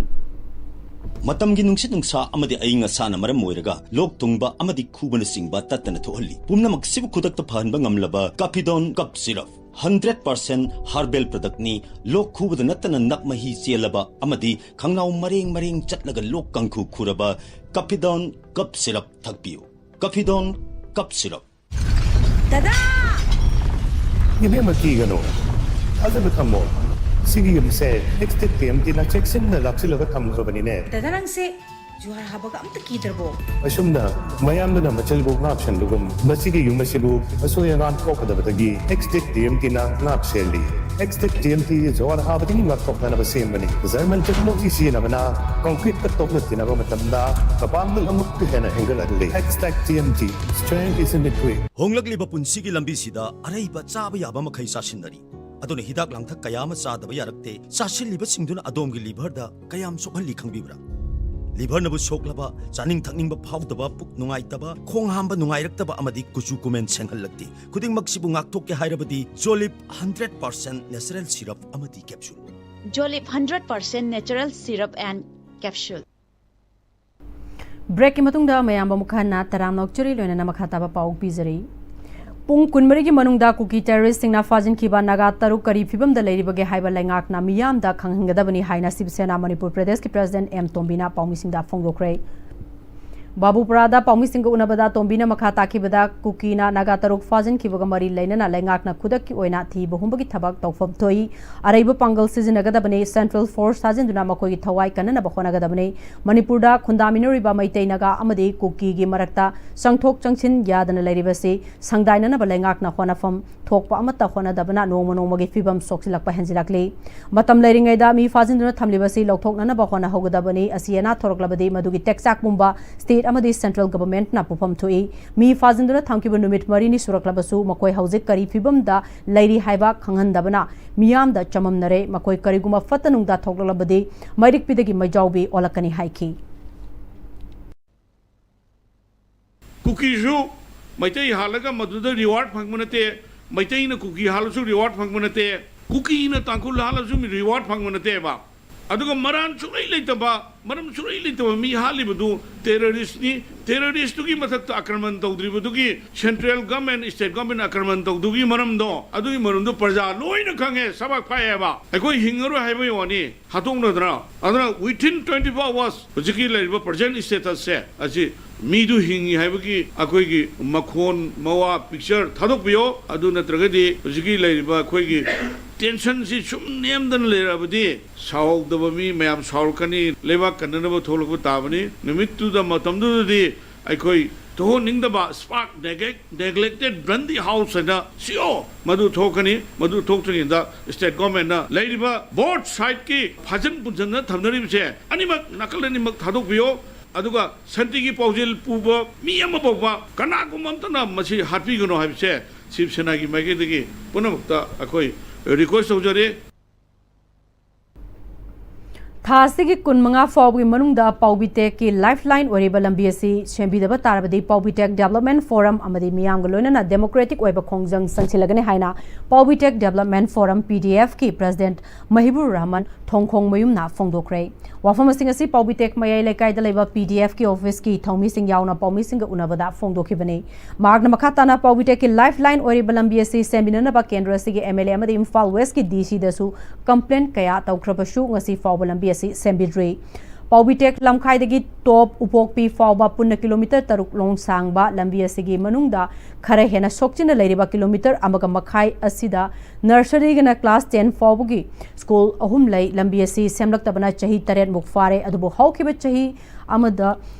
ꯃꯇꯝꯒꯤ ꯅꯨꯡꯁꯤꯠ ꯅꯨꯡꯁꯥ ꯑꯃꯗꯤ ꯑꯏꯪ ꯑꯁꯥꯅ ꯃꯔꯝ ꯑꯣꯏꯔꯒ ꯂꯣꯛ ꯊꯨꯡꯕ ꯑꯃꯗꯤ ꯈꯨꯕꯅꯆꯤꯡꯕ ꯇꯠꯇꯅ ꯊꯣꯛꯍꯜꯂꯤ꯫ ꯄꯨꯝꯅꯃꯛꯁꯤꯕꯨ ꯈꯨꯗꯛꯇ ꯐꯍꯟꯕ ꯉꯝꯂꯕ ꯀꯥꯐꯤꯗꯣꯟ ꯀꯞ ꯁꯤꯔꯞ, ꯍꯟꯗ꯭ꯔꯦꯠ ꯄꯥꯔꯁꯦꯟ ꯍꯔꯕꯦꯜ ꯄ꯭ꯔꯗꯛꯅꯤ꯫ ꯂꯣꯛ ꯈꯨꯕꯗ ꯅꯠꯇꯅ ꯅꯞ ꯃꯍꯤ ꯆꯦꯜꯂꯕ ꯑꯃꯗꯤ ꯈꯪꯅꯥꯎ ꯃꯔꯦꯡ ꯃꯔꯦꯡ ꯆꯠꯂꯒ ꯂꯣꯛ ꯀꯥꯡꯈꯨ ꯈꯨꯔꯕ ꯀꯥꯐꯤꯗꯣꯟ ꯀꯞ ꯁꯤꯔꯞ ꯊꯛꯄꯤꯌꯨ꯫ ꯀꯥꯐꯤꯗꯣꯟ ꯀꯞ ꯁꯤꯔꯞ꯫ ꯗꯗꯥ! ꯏꯕꯦꯝꯃ, ꯀꯤꯒꯅꯨ꯫ ꯊꯥꯖꯕ ꯊꯝꯃꯣ꯫ ꯁꯤꯒꯤ ꯌꯨꯝꯁꯦ ꯅꯦꯛꯁ ꯗꯦ ꯄ꯭ꯔꯦꯝꯖꯤꯠꯅ ꯆꯦꯛꯁꯤꯟꯅ ꯂꯥꯛꯁꯤꯜꯂꯒ ꯊꯝꯈ꯭ꯔꯕꯅꯤꯅꯦ꯫ ꯗꯗꯥ, ꯅꯪꯁꯦ ꯖꯨꯍꯥꯔ ꯍꯥꯕꯒ ꯑꯝꯇ ꯀꯤꯗ꯭ꯔꯕꯣ? ꯑꯁꯨꯝꯅ ꯃꯌꯥꯝꯗꯨꯅ ꯃꯆꯜꯕꯨ ꯉꯥꯛ ꯁꯦꯟꯕꯒꯨꯝ ꯃꯁꯤꯒꯤ ꯌꯨꯝ ꯑꯁꯤꯕꯨ ꯑꯁꯣꯏ ꯑꯉꯥꯝ ꯊꯣꯛꯀꯗꯕꯗꯒꯤ ꯑꯦꯛꯁꯇꯦꯛ ꯇꯤ ꯑꯦꯝ ꯇꯤꯅ ꯉꯥꯛ ꯁꯦꯜꯂꯤ꯫ ꯑꯦꯛꯁꯇꯦꯛ ꯇꯤ ꯑꯦꯝ ꯇꯤ ꯖꯨꯍꯥꯔ ꯍꯥꯕꯗꯒꯤ ꯉꯥꯛꯊꯣꯛꯅꯅꯕ ꯁꯦꯝꯕꯅꯤ꯫ ꯖꯔꯃꯟ ꯇꯦꯛꯅꯣꯂꯣꯖꯤ ꯁꯤꯖꯤꯟꯅꯕꯅ ꯀꯪꯀ꯭ꯔꯤꯠꯇ ꯇꯣꯛꯅ ꯇꯤꯟꯅꯕ ꯃꯇꯝꯗ ꯃꯄꯥꯡꯒꯜ ꯑꯃꯨꯛꯀ ꯍꯦꯟꯅ ꯍꯦꯟꯒꯠꯍꯜꯂꯤ꯫ ꯑꯦꯛꯁꯇꯦꯛ T M T, strength is in the grit. ꯍꯣꯡꯂꯛꯂꯤꯕ ꯄꯨꯟꯁꯤꯒꯤ ꯂꯝꯕꯤꯁꯤꯗ ꯑꯔꯩꯕ ꯆꯥꯕ ꯌꯥꯕ ꯃꯈꯩ ꯆꯥꯁꯤꯟꯅꯔꯤ꯫ ꯑꯗꯨꯅ ꯍꯤꯗꯥꯛ ꯂꯥꯡꯊꯛ ꯀꯌꯥ ꯑꯃ ꯆꯥꯗꯕ ꯌꯥꯔꯛꯇꯦ꯫ ꯆꯥꯁꯤꯜꯂꯤꯕꯁꯤꯡꯗꯨꯅ ꯑꯗꯣꯝꯒꯤ ꯂꯤꯚꯔꯗ ꯀꯌꯥꯝ ꯁꯣꯛꯍꯜꯂꯤ ꯈꯪꯕꯤꯕ꯭ꯔꯥ? ꯂꯤꯚꯔꯅꯕꯨ ꯁꯣꯛꯂꯕ, ꯆꯥꯅꯤꯡ ꯊꯛꯅꯤꯡꯕ ꯐꯥꯎꯗꯕ, ꯄꯨꯛ ꯅꯨꯡꯉꯥꯏꯇꯕ, ꯈꯣꯡ ꯍꯥꯝꯕ ꯅꯨꯡꯉꯥꯏꯔꯛꯇꯕ ꯑꯃꯗꯤ ꯀꯨꯆꯨ ꯀꯨꯃꯦꯟ ꯁꯦꯡꯍꯜꯂꯛꯇꯦ꯫ ꯈꯨꯗꯤꯡꯃꯛꯁꯤꯕꯨ ꯉꯥꯛꯊꯣꯛꯀꯦ ꯍꯥꯏꯔꯕꯗꯤ ꯖꯣꯂꯤꯞ ꯍꯟꯗ꯭ꯔꯦꯠ ꯄꯥꯔꯁꯦꯟ ꯅꯦꯆꯔꯦꯜ ꯁꯤꯔꯞ ꯑꯃꯗꯤ capsule. Jolip hundred percent natural syrup and capsule. ꯕ꯭ꯔꯦꯛꯀꯤ ꯃꯇꯨꯡꯗ ꯃꯌꯥꯝꯕ ꯃꯨꯈꯥꯟꯅ ꯇꯔꯥꯝꯅ ꯑꯣꯛꯆꯔꯤ ꯂꯣꯏꯅꯅ ꯃꯈꯥ ꯇꯥꯕ ꯄꯥꯎ ꯄꯤꯖꯔꯤ꯫ ꯄꯨꯡ ꯀꯨꯟꯃꯔꯤꯒꯤ ꯃꯅꯨꯡꯗ ꯀꯨꯀꯤ ꯇꯦꯔꯣꯔꯤꯁꯁꯤꯡꯅ ꯐꯥꯖꯤꯟꯈꯤꯕ ꯅꯥꯒꯥ ꯇꯔꯨꯛ ꯀꯔꯤ ꯐꯤꯕꯝꯗ ꯂꯩꯔꯤꯕꯒꯦ ꯍꯥꯏꯕ ꯂꯩꯉꯥꯛꯅ ꯃꯤꯌꯥꯝꯗ ꯈꯪꯍꯟꯒꯗꯕꯅꯤ ꯍꯥꯏꯅ ꯁꯤꯕ ꯁꯦꯅꯥ ꯃꯅꯤꯄꯨꯔ ꯄ꯭ꯔꯗꯦꯁꯀꯤ ꯄ꯭ꯔꯦꯁꯤꯗꯦꯟꯠ ꯑꯦꯝ ꯇꯣꯝꯕꯤꯅ ꯄꯥꯎꯃꯤꯁꯤꯡꯗ ꯐꯣꯡꯗꯣꯛꯈ꯭ꯔꯦ꯫ ꯕꯥꯕꯨꯄꯨꯔꯥꯗ ꯄꯥꯎꯃꯤꯁꯤꯡꯒ ꯎꯅꯕꯗ ꯇꯣꯝꯕꯤꯅ ꯃꯈꯥ ꯇꯥꯈꯤꯕꯗ ꯀꯨꯀꯤꯅ ꯅꯥꯒꯥ ꯇꯔꯨꯛ ꯐꯥꯖꯤꯟꯈꯤꯕꯒ ꯃꯔꯤ ꯂꯩꯅꯅ ꯂꯩꯉꯥꯛꯅ ꯈꯨꯗꯛꯀꯤ ꯑꯣꯏꯅ ꯊꯤꯕ ꯍꯨꯝꯕꯒꯤ ꯊꯕꯛ ꯇꯧꯐꯝ ꯊꯣꯛꯏ꯫ ꯑꯔꯩꯕ ꯄꯥꯡꯒꯜ ꯁꯤꯖꯤꯟꯅꯒꯗꯕꯅꯤ꯫ ꯁꯦꯟꯇ꯭ꯔꯦꯜ ꯐꯣꯔꯁ ꯊꯥꯖꯤꯟꯗꯨꯅ ꯃꯈꯣꯏꯒꯤ ꯊꯋꯥꯏ ꯀꯟꯅꯅꯕ ꯍꯣꯠꯅꯒꯗꯕꯅꯤ꯫ ꯃꯅꯤꯄꯨꯔꯗ ꯈꯨꯟꯗꯥꯃꯤꯟꯅꯔꯤꯕ ꯃꯩꯇꯩ ꯅꯥꯒꯥ ꯑꯃꯗꯤ ꯀꯨꯀꯤꯒꯤ ꯃꯔꯛꯇ ꯆꯪꯊꯣꯛ ꯆꯪꯁꯤꯟ ꯌꯥꯗꯅ ꯂꯩꯔꯤꯕꯁꯤ ꯁꯪꯗꯥꯏꯅꯅꯕ ꯂꯩꯉꯥꯛꯅ ꯍꯣꯠꯅꯐꯝ ꯊꯣꯛꯄ ꯑꯃꯠꯇ ꯍꯣꯠꯅꯗꯕꯅ ꯅꯣꯡꯃ ꯅꯣꯡꯃꯒꯤ ꯐꯤꯕꯝ ꯁꯣꯛꯆꯤꯜꯂꯛꯄ ꯍꯦꯟꯖꯤꯜꯂꯛꯂꯤ꯫ ꯃꯇꯝ ꯂꯩꯔꯤꯉꯩꯗ ꯃꯤ ꯐꯥꯖꯤꯟꯗꯨꯅ ꯊꯝꯂꯤꯕꯁꯤ ꯂꯧꯊꯣꯛꯅꯅꯕ ꯍꯣꯠꯅꯍꯧꯒꯗꯕꯅꯤ꯫ ꯑꯁꯤ ꯑꯅꯥ ꯊꯣꯔꯛꯂꯕꯗꯤ ꯃꯗꯨꯒꯤ ꯇꯦꯛꯆꯥꯛ ꯄꯨꯝꯕ ꯁ꯭ꯇꯦꯠ ꯑꯃꯗꯤ ꯁꯦꯟꯇ꯭ꯔꯦꯜ ꯒꯚꯔꯟꯃꯦꯟꯠꯅ ꯄꯨꯐꯝ ꯊꯣꯛꯏ꯫ ꯃꯤ ꯐꯥꯖꯤꯟꯗꯨꯅ ꯊꯝꯈꯤꯕ ꯅꯨꯃꯤꯠ ꯃꯔꯤꯅꯤ ꯁꯨꯔꯛꯂꯕꯁꯨ ꯃꯈꯣꯏ ꯍꯧꯖꯤꯛ ꯀꯔꯤ ꯐꯤꯕꯝꯗ ꯂꯩꯔꯤ ꯍꯥꯏꯕ ꯈꯪꯍꯟꯗꯕꯅ ꯃꯤꯌꯥꯝꯗ ꯆꯃꯝꯅꯔꯦ꯫ ꯃꯈꯣꯏ ꯀꯔꯤꯒꯨꯝꯕ ꯐꯠꯇ ꯅꯨꯡꯗ ꯊꯣꯛꯂꯛꯂꯕꯗꯤ ꯃꯩꯔꯤꯛꯄꯤꯗꯒꯤ ꯃꯩꯖꯥꯎꯕꯤ ꯑꯣꯜꯂꯛꯀꯅꯤ ꯍꯥꯏꯈꯤ꯫ ꯀꯨꯀꯤꯁꯨ ꯃꯩꯇꯩ ꯍꯥꯠꯂꯒ ꯃꯗꯨꯗ ꯔꯤꯋꯥꯔꯗ ꯐꯪꯕ ꯅꯠꯇꯦ, ꯃꯩꯇꯩꯅ ꯀꯨꯀꯤ ꯍꯥꯠꯂꯁꯨ ꯔꯤꯋꯥꯔꯗ ꯐꯪꯕ ꯅꯠꯇꯦ, ꯀꯨꯀꯤꯅ ꯇꯥꯡꯈꯨꯜ ꯍꯥꯠꯂꯁꯨ ꯔꯤꯋꯥꯔꯗ ꯐꯪꯕ ꯅꯠꯇꯦꯕ꯫ ꯑꯗꯨꯒ ꯃꯔꯥꯟ ꯁꯨꯡꯂꯩ ꯂꯩꯇꯕ, ꯃꯔꯝ ꯁꯨꯡꯂꯩ ꯂꯩꯇꯕ ꯃꯤ ꯍꯥꯠꯂꯤꯕꯗꯨ ꯇꯦꯔꯣꯔꯤꯁꯅꯤ꯫ ꯇꯦꯔꯣꯔꯤꯁꯇꯨꯒꯤ ꯃꯊꯛꯇ ꯑꯥꯀ꯭ꯔꯃꯟ ꯇꯧꯗ꯭ꯔꯤꯕꯗꯨꯒꯤ ꯁꯦꯟꯇ꯭ꯔꯦꯜ ꯒꯚꯔꯟꯃꯦꯟꯠ, ꯁ꯭ꯇꯦꯠ ꯒꯚꯔꯟꯃꯦꯟꯠ ꯑꯥꯀ꯭ꯔꯃꯟ ꯇꯧꯗꯨꯒꯤ ꯃꯔꯝꯗꯣ, ꯑꯗꯨꯒꯤ ꯃꯔꯝꯗꯣ ꯄ꯭ꯔꯖꯥ ꯂꯣꯏꯅ ꯈꯪꯉꯦ, ꯁꯕꯥꯛ ꯐꯥꯛꯑꯦꯕ꯫ ꯑꯩꯈꯣꯏ ꯍꯤꯡꯉꯔꯣꯏ ꯍꯥꯏꯕꯒꯤ ꯋꯥꯅꯤ, ꯍꯥꯠꯇꯣꯛꯅꯗꯅ꯫ ꯑꯗꯨꯅ within twenty four hours ꯍꯧꯖꯤꯛꯀꯤ ꯂꯩꯔꯤꯕ present status ꯁꯦ ꯑꯁꯤ ꯃꯤꯗꯨ ꯍꯤꯡꯉꯤ ꯍꯥꯏꯕꯒꯤ ꯑꯩꯈꯣꯏꯒꯤ ꯃꯈꯣꯟ, ꯃꯋꯥ, ꯄꯤꯛꯆꯔ ꯊꯥꯗꯣꯛꯄꯤꯌꯣ꯫ ꯑꯗꯨ ꯅꯠꯇ꯭ꯔꯒꯗꯤ ꯍꯧꯖꯤꯛꯀꯤ ꯂꯩꯔꯤꯕ ꯑꯩꯈꯣꯏꯒꯤ ꯇꯦꯟꯁꯟꯁꯤ ꯁꯨꯝ ꯅꯦꯝꯗꯅ ꯂꯩꯔꯛꯑꯕꯗꯤ ꯁꯥꯎꯗꯕ ꯃꯤ ꯃꯌꯥꯝ ꯁꯥꯎꯔꯛꯀꯅꯤ, ꯂꯩꯕꯥꯛ ꯀꯟꯅꯅꯕ ꯊꯣꯛꯂꯛꯄ ꯇꯥꯕꯅꯤ꯫ ꯅꯨꯃꯤꯠꯇꯨꯗ, ꯃꯇꯝꯗꯨꯗꯗꯤ ꯑꯩꯈꯣꯏ ꯊꯣꯛꯍꯟꯅꯤꯡꯗꯕ spark, neglect, neglected bloody house ꯍꯥꯏꯅ ꯁꯤꯑꯣ ꯃꯗꯨ ꯊꯣꯛꯀꯅꯤ꯫ ꯃꯗꯨ ꯊꯣꯛꯇ꯭ꯔꯤꯉꯩꯗ state government ꯅ ꯂꯩꯔꯤꯕ both side ꯀꯤ ꯐꯥꯖꯟ ꯄꯨꯟꯁꯤꯟꯅ ꯊꯝꯅꯔꯤꯕꯁꯦ ꯑꯅꯤꯃꯛ, ꯅꯥꯀꯜ ꯑꯅꯤꯃꯛ ꯊꯥꯗꯣꯛꯄꯤꯌꯣ꯫ ꯑꯗꯨꯒ ꯁꯥꯟꯇꯤꯒꯤ ꯄꯥꯎꯖꯦꯜ ꯄꯨꯕ ꯃꯤ ꯑꯃ ꯐꯥꯎꯕ ꯀꯅꯥꯒꯨꯝꯕ ꯑꯝꯇꯅ ꯃꯁꯤ ꯍꯥꯠꯄꯤꯒꯅꯨ ꯍꯥꯏꯕꯁꯦ ꯁꯤꯕ ꯁꯦꯅꯥꯒꯤ ꯃꯥꯏꯀꯩꯗꯒꯤ ꯄꯨꯝꯅꯃꯛꯇ ꯑꯩꯈꯣꯏ request ꯇꯧꯖꯔꯤ꯫ ꯊꯥ ꯑꯁꯤꯒꯤ ꯀꯨꯟꯃꯉꯥ ꯐꯥꯎꯕꯒꯤ ꯃꯅꯨꯡꯗ ꯄꯥꯎꯕꯤꯇꯦꯛꯀꯤ lifeline ꯑꯣꯏꯔꯤꯕ ꯂꯝꯕꯤ ꯑꯁꯤ ꯁꯦꯝꯕꯤꯗꯕ ꯇꯥꯔꯕꯗꯤ ꯄꯥꯎꯕꯤꯇꯦꯛ Development Forum ꯑꯃꯗꯤ ꯃꯤꯌꯥꯝꯒ ꯂꯣꯏꯅꯅ democratic ꯑꯣꯏꯕ ꯈꯣꯡꯖꯪ ꯆꯪꯁꯤꯜꯂꯒꯅꯤ ꯍꯥꯏꯅ ꯄꯥꯎꯕꯤꯇꯦꯛ Development Forum, P D F ꯀꯤ president ꯃꯍꯤꯕꯨꯔ ꯔꯍꯃꯟ ꯊꯣꯡꯈꯣꯡ ꯃꯌꯨꯝꯅ ꯐꯣꯡꯗꯣꯛꯈ꯭ꯔꯦ꯫ ꯋꯥꯐꯝ ꯑꯁꯤꯡ ꯑꯁꯤ ꯄꯥꯎꯕꯤꯇꯦꯛ ꯃꯌꯥꯏ ꯂꯩꯀꯥꯏꯗ ꯂꯩꯕ P D F ꯀꯤ office ꯀꯤ ꯊꯧꯃꯤꯁꯤꯡ ꯌꯥꯎꯅ ꯄꯥꯎꯃꯤꯁꯤꯡꯒ ꯎꯅꯕꯗ ꯐꯣꯡꯗꯣꯛꯈꯤꯕꯅꯤ꯫ ꯃꯍꯥꯛꯅ ꯃꯈꯥ ꯇꯥꯅ ꯄꯥꯎꯕꯤꯇꯦꯛꯀꯤ lifeline ꯑꯣꯏꯔꯤꯕ ꯂꯝꯕꯤ ꯑꯁꯤ ꯁꯦꯝꯕꯤꯅꯅꯕ ꯀꯦꯟꯗ꯭ꯔ ꯑꯁꯤꯒꯤ M L A ꯑꯃꯗꯤ ꯏꯝꯐꯥꯜ West ꯀꯤ D C ꯗꯁꯨ complaint ꯀꯌꯥ ꯇꯧꯈ꯭ꯔꯕꯁꯨ ꯉꯁꯤ ꯐꯥꯎꯕ ꯂꯝꯕꯤ ꯑꯁꯤ ꯁꯦꯝꯕꯤꯗ꯭ꯔꯤ꯫ ꯄꯥꯎꯕꯤꯇꯦꯛ ꯂꯝꯈꯥꯏꯗꯒꯤ ꯇꯣꯞ ꯎꯄꯣꯛꯄꯤ ꯐꯥꯎꯕ ꯄꯨꯟꯅ kilometre ꯇꯔꯨꯛ ꯂꯣꯡ ꯁꯥꯡꯕ ꯂꯝꯕꯤ ꯑꯁꯤꯒꯤ ꯃꯅꯨꯡꯗ ꯈꯔ ꯍꯦꯟꯅ ꯁꯣꯛꯆꯤꯟꯅ ꯂꯩꯔꯤꯕ kilometre ꯑꯃꯒ ꯃꯈꯥꯏ ꯑꯁꯤꯗ nursery ꯒꯅ class ten ꯐꯥꯎꯕꯒꯤ school ꯑꯍꯨꯝ ꯂꯩ꯫ ꯂꯝꯕꯤ ꯑꯁꯤ ꯁꯦꯝꯂꯛꯇꯕꯅ ꯆꯍꯤ ꯇꯔꯦꯠꯃꯨꯛ ꯐꯥꯔꯦ, ꯑꯗꯨꯕꯨ ꯍꯧꯈꯤꯕ ꯆꯍꯤ ꯑꯃꯗ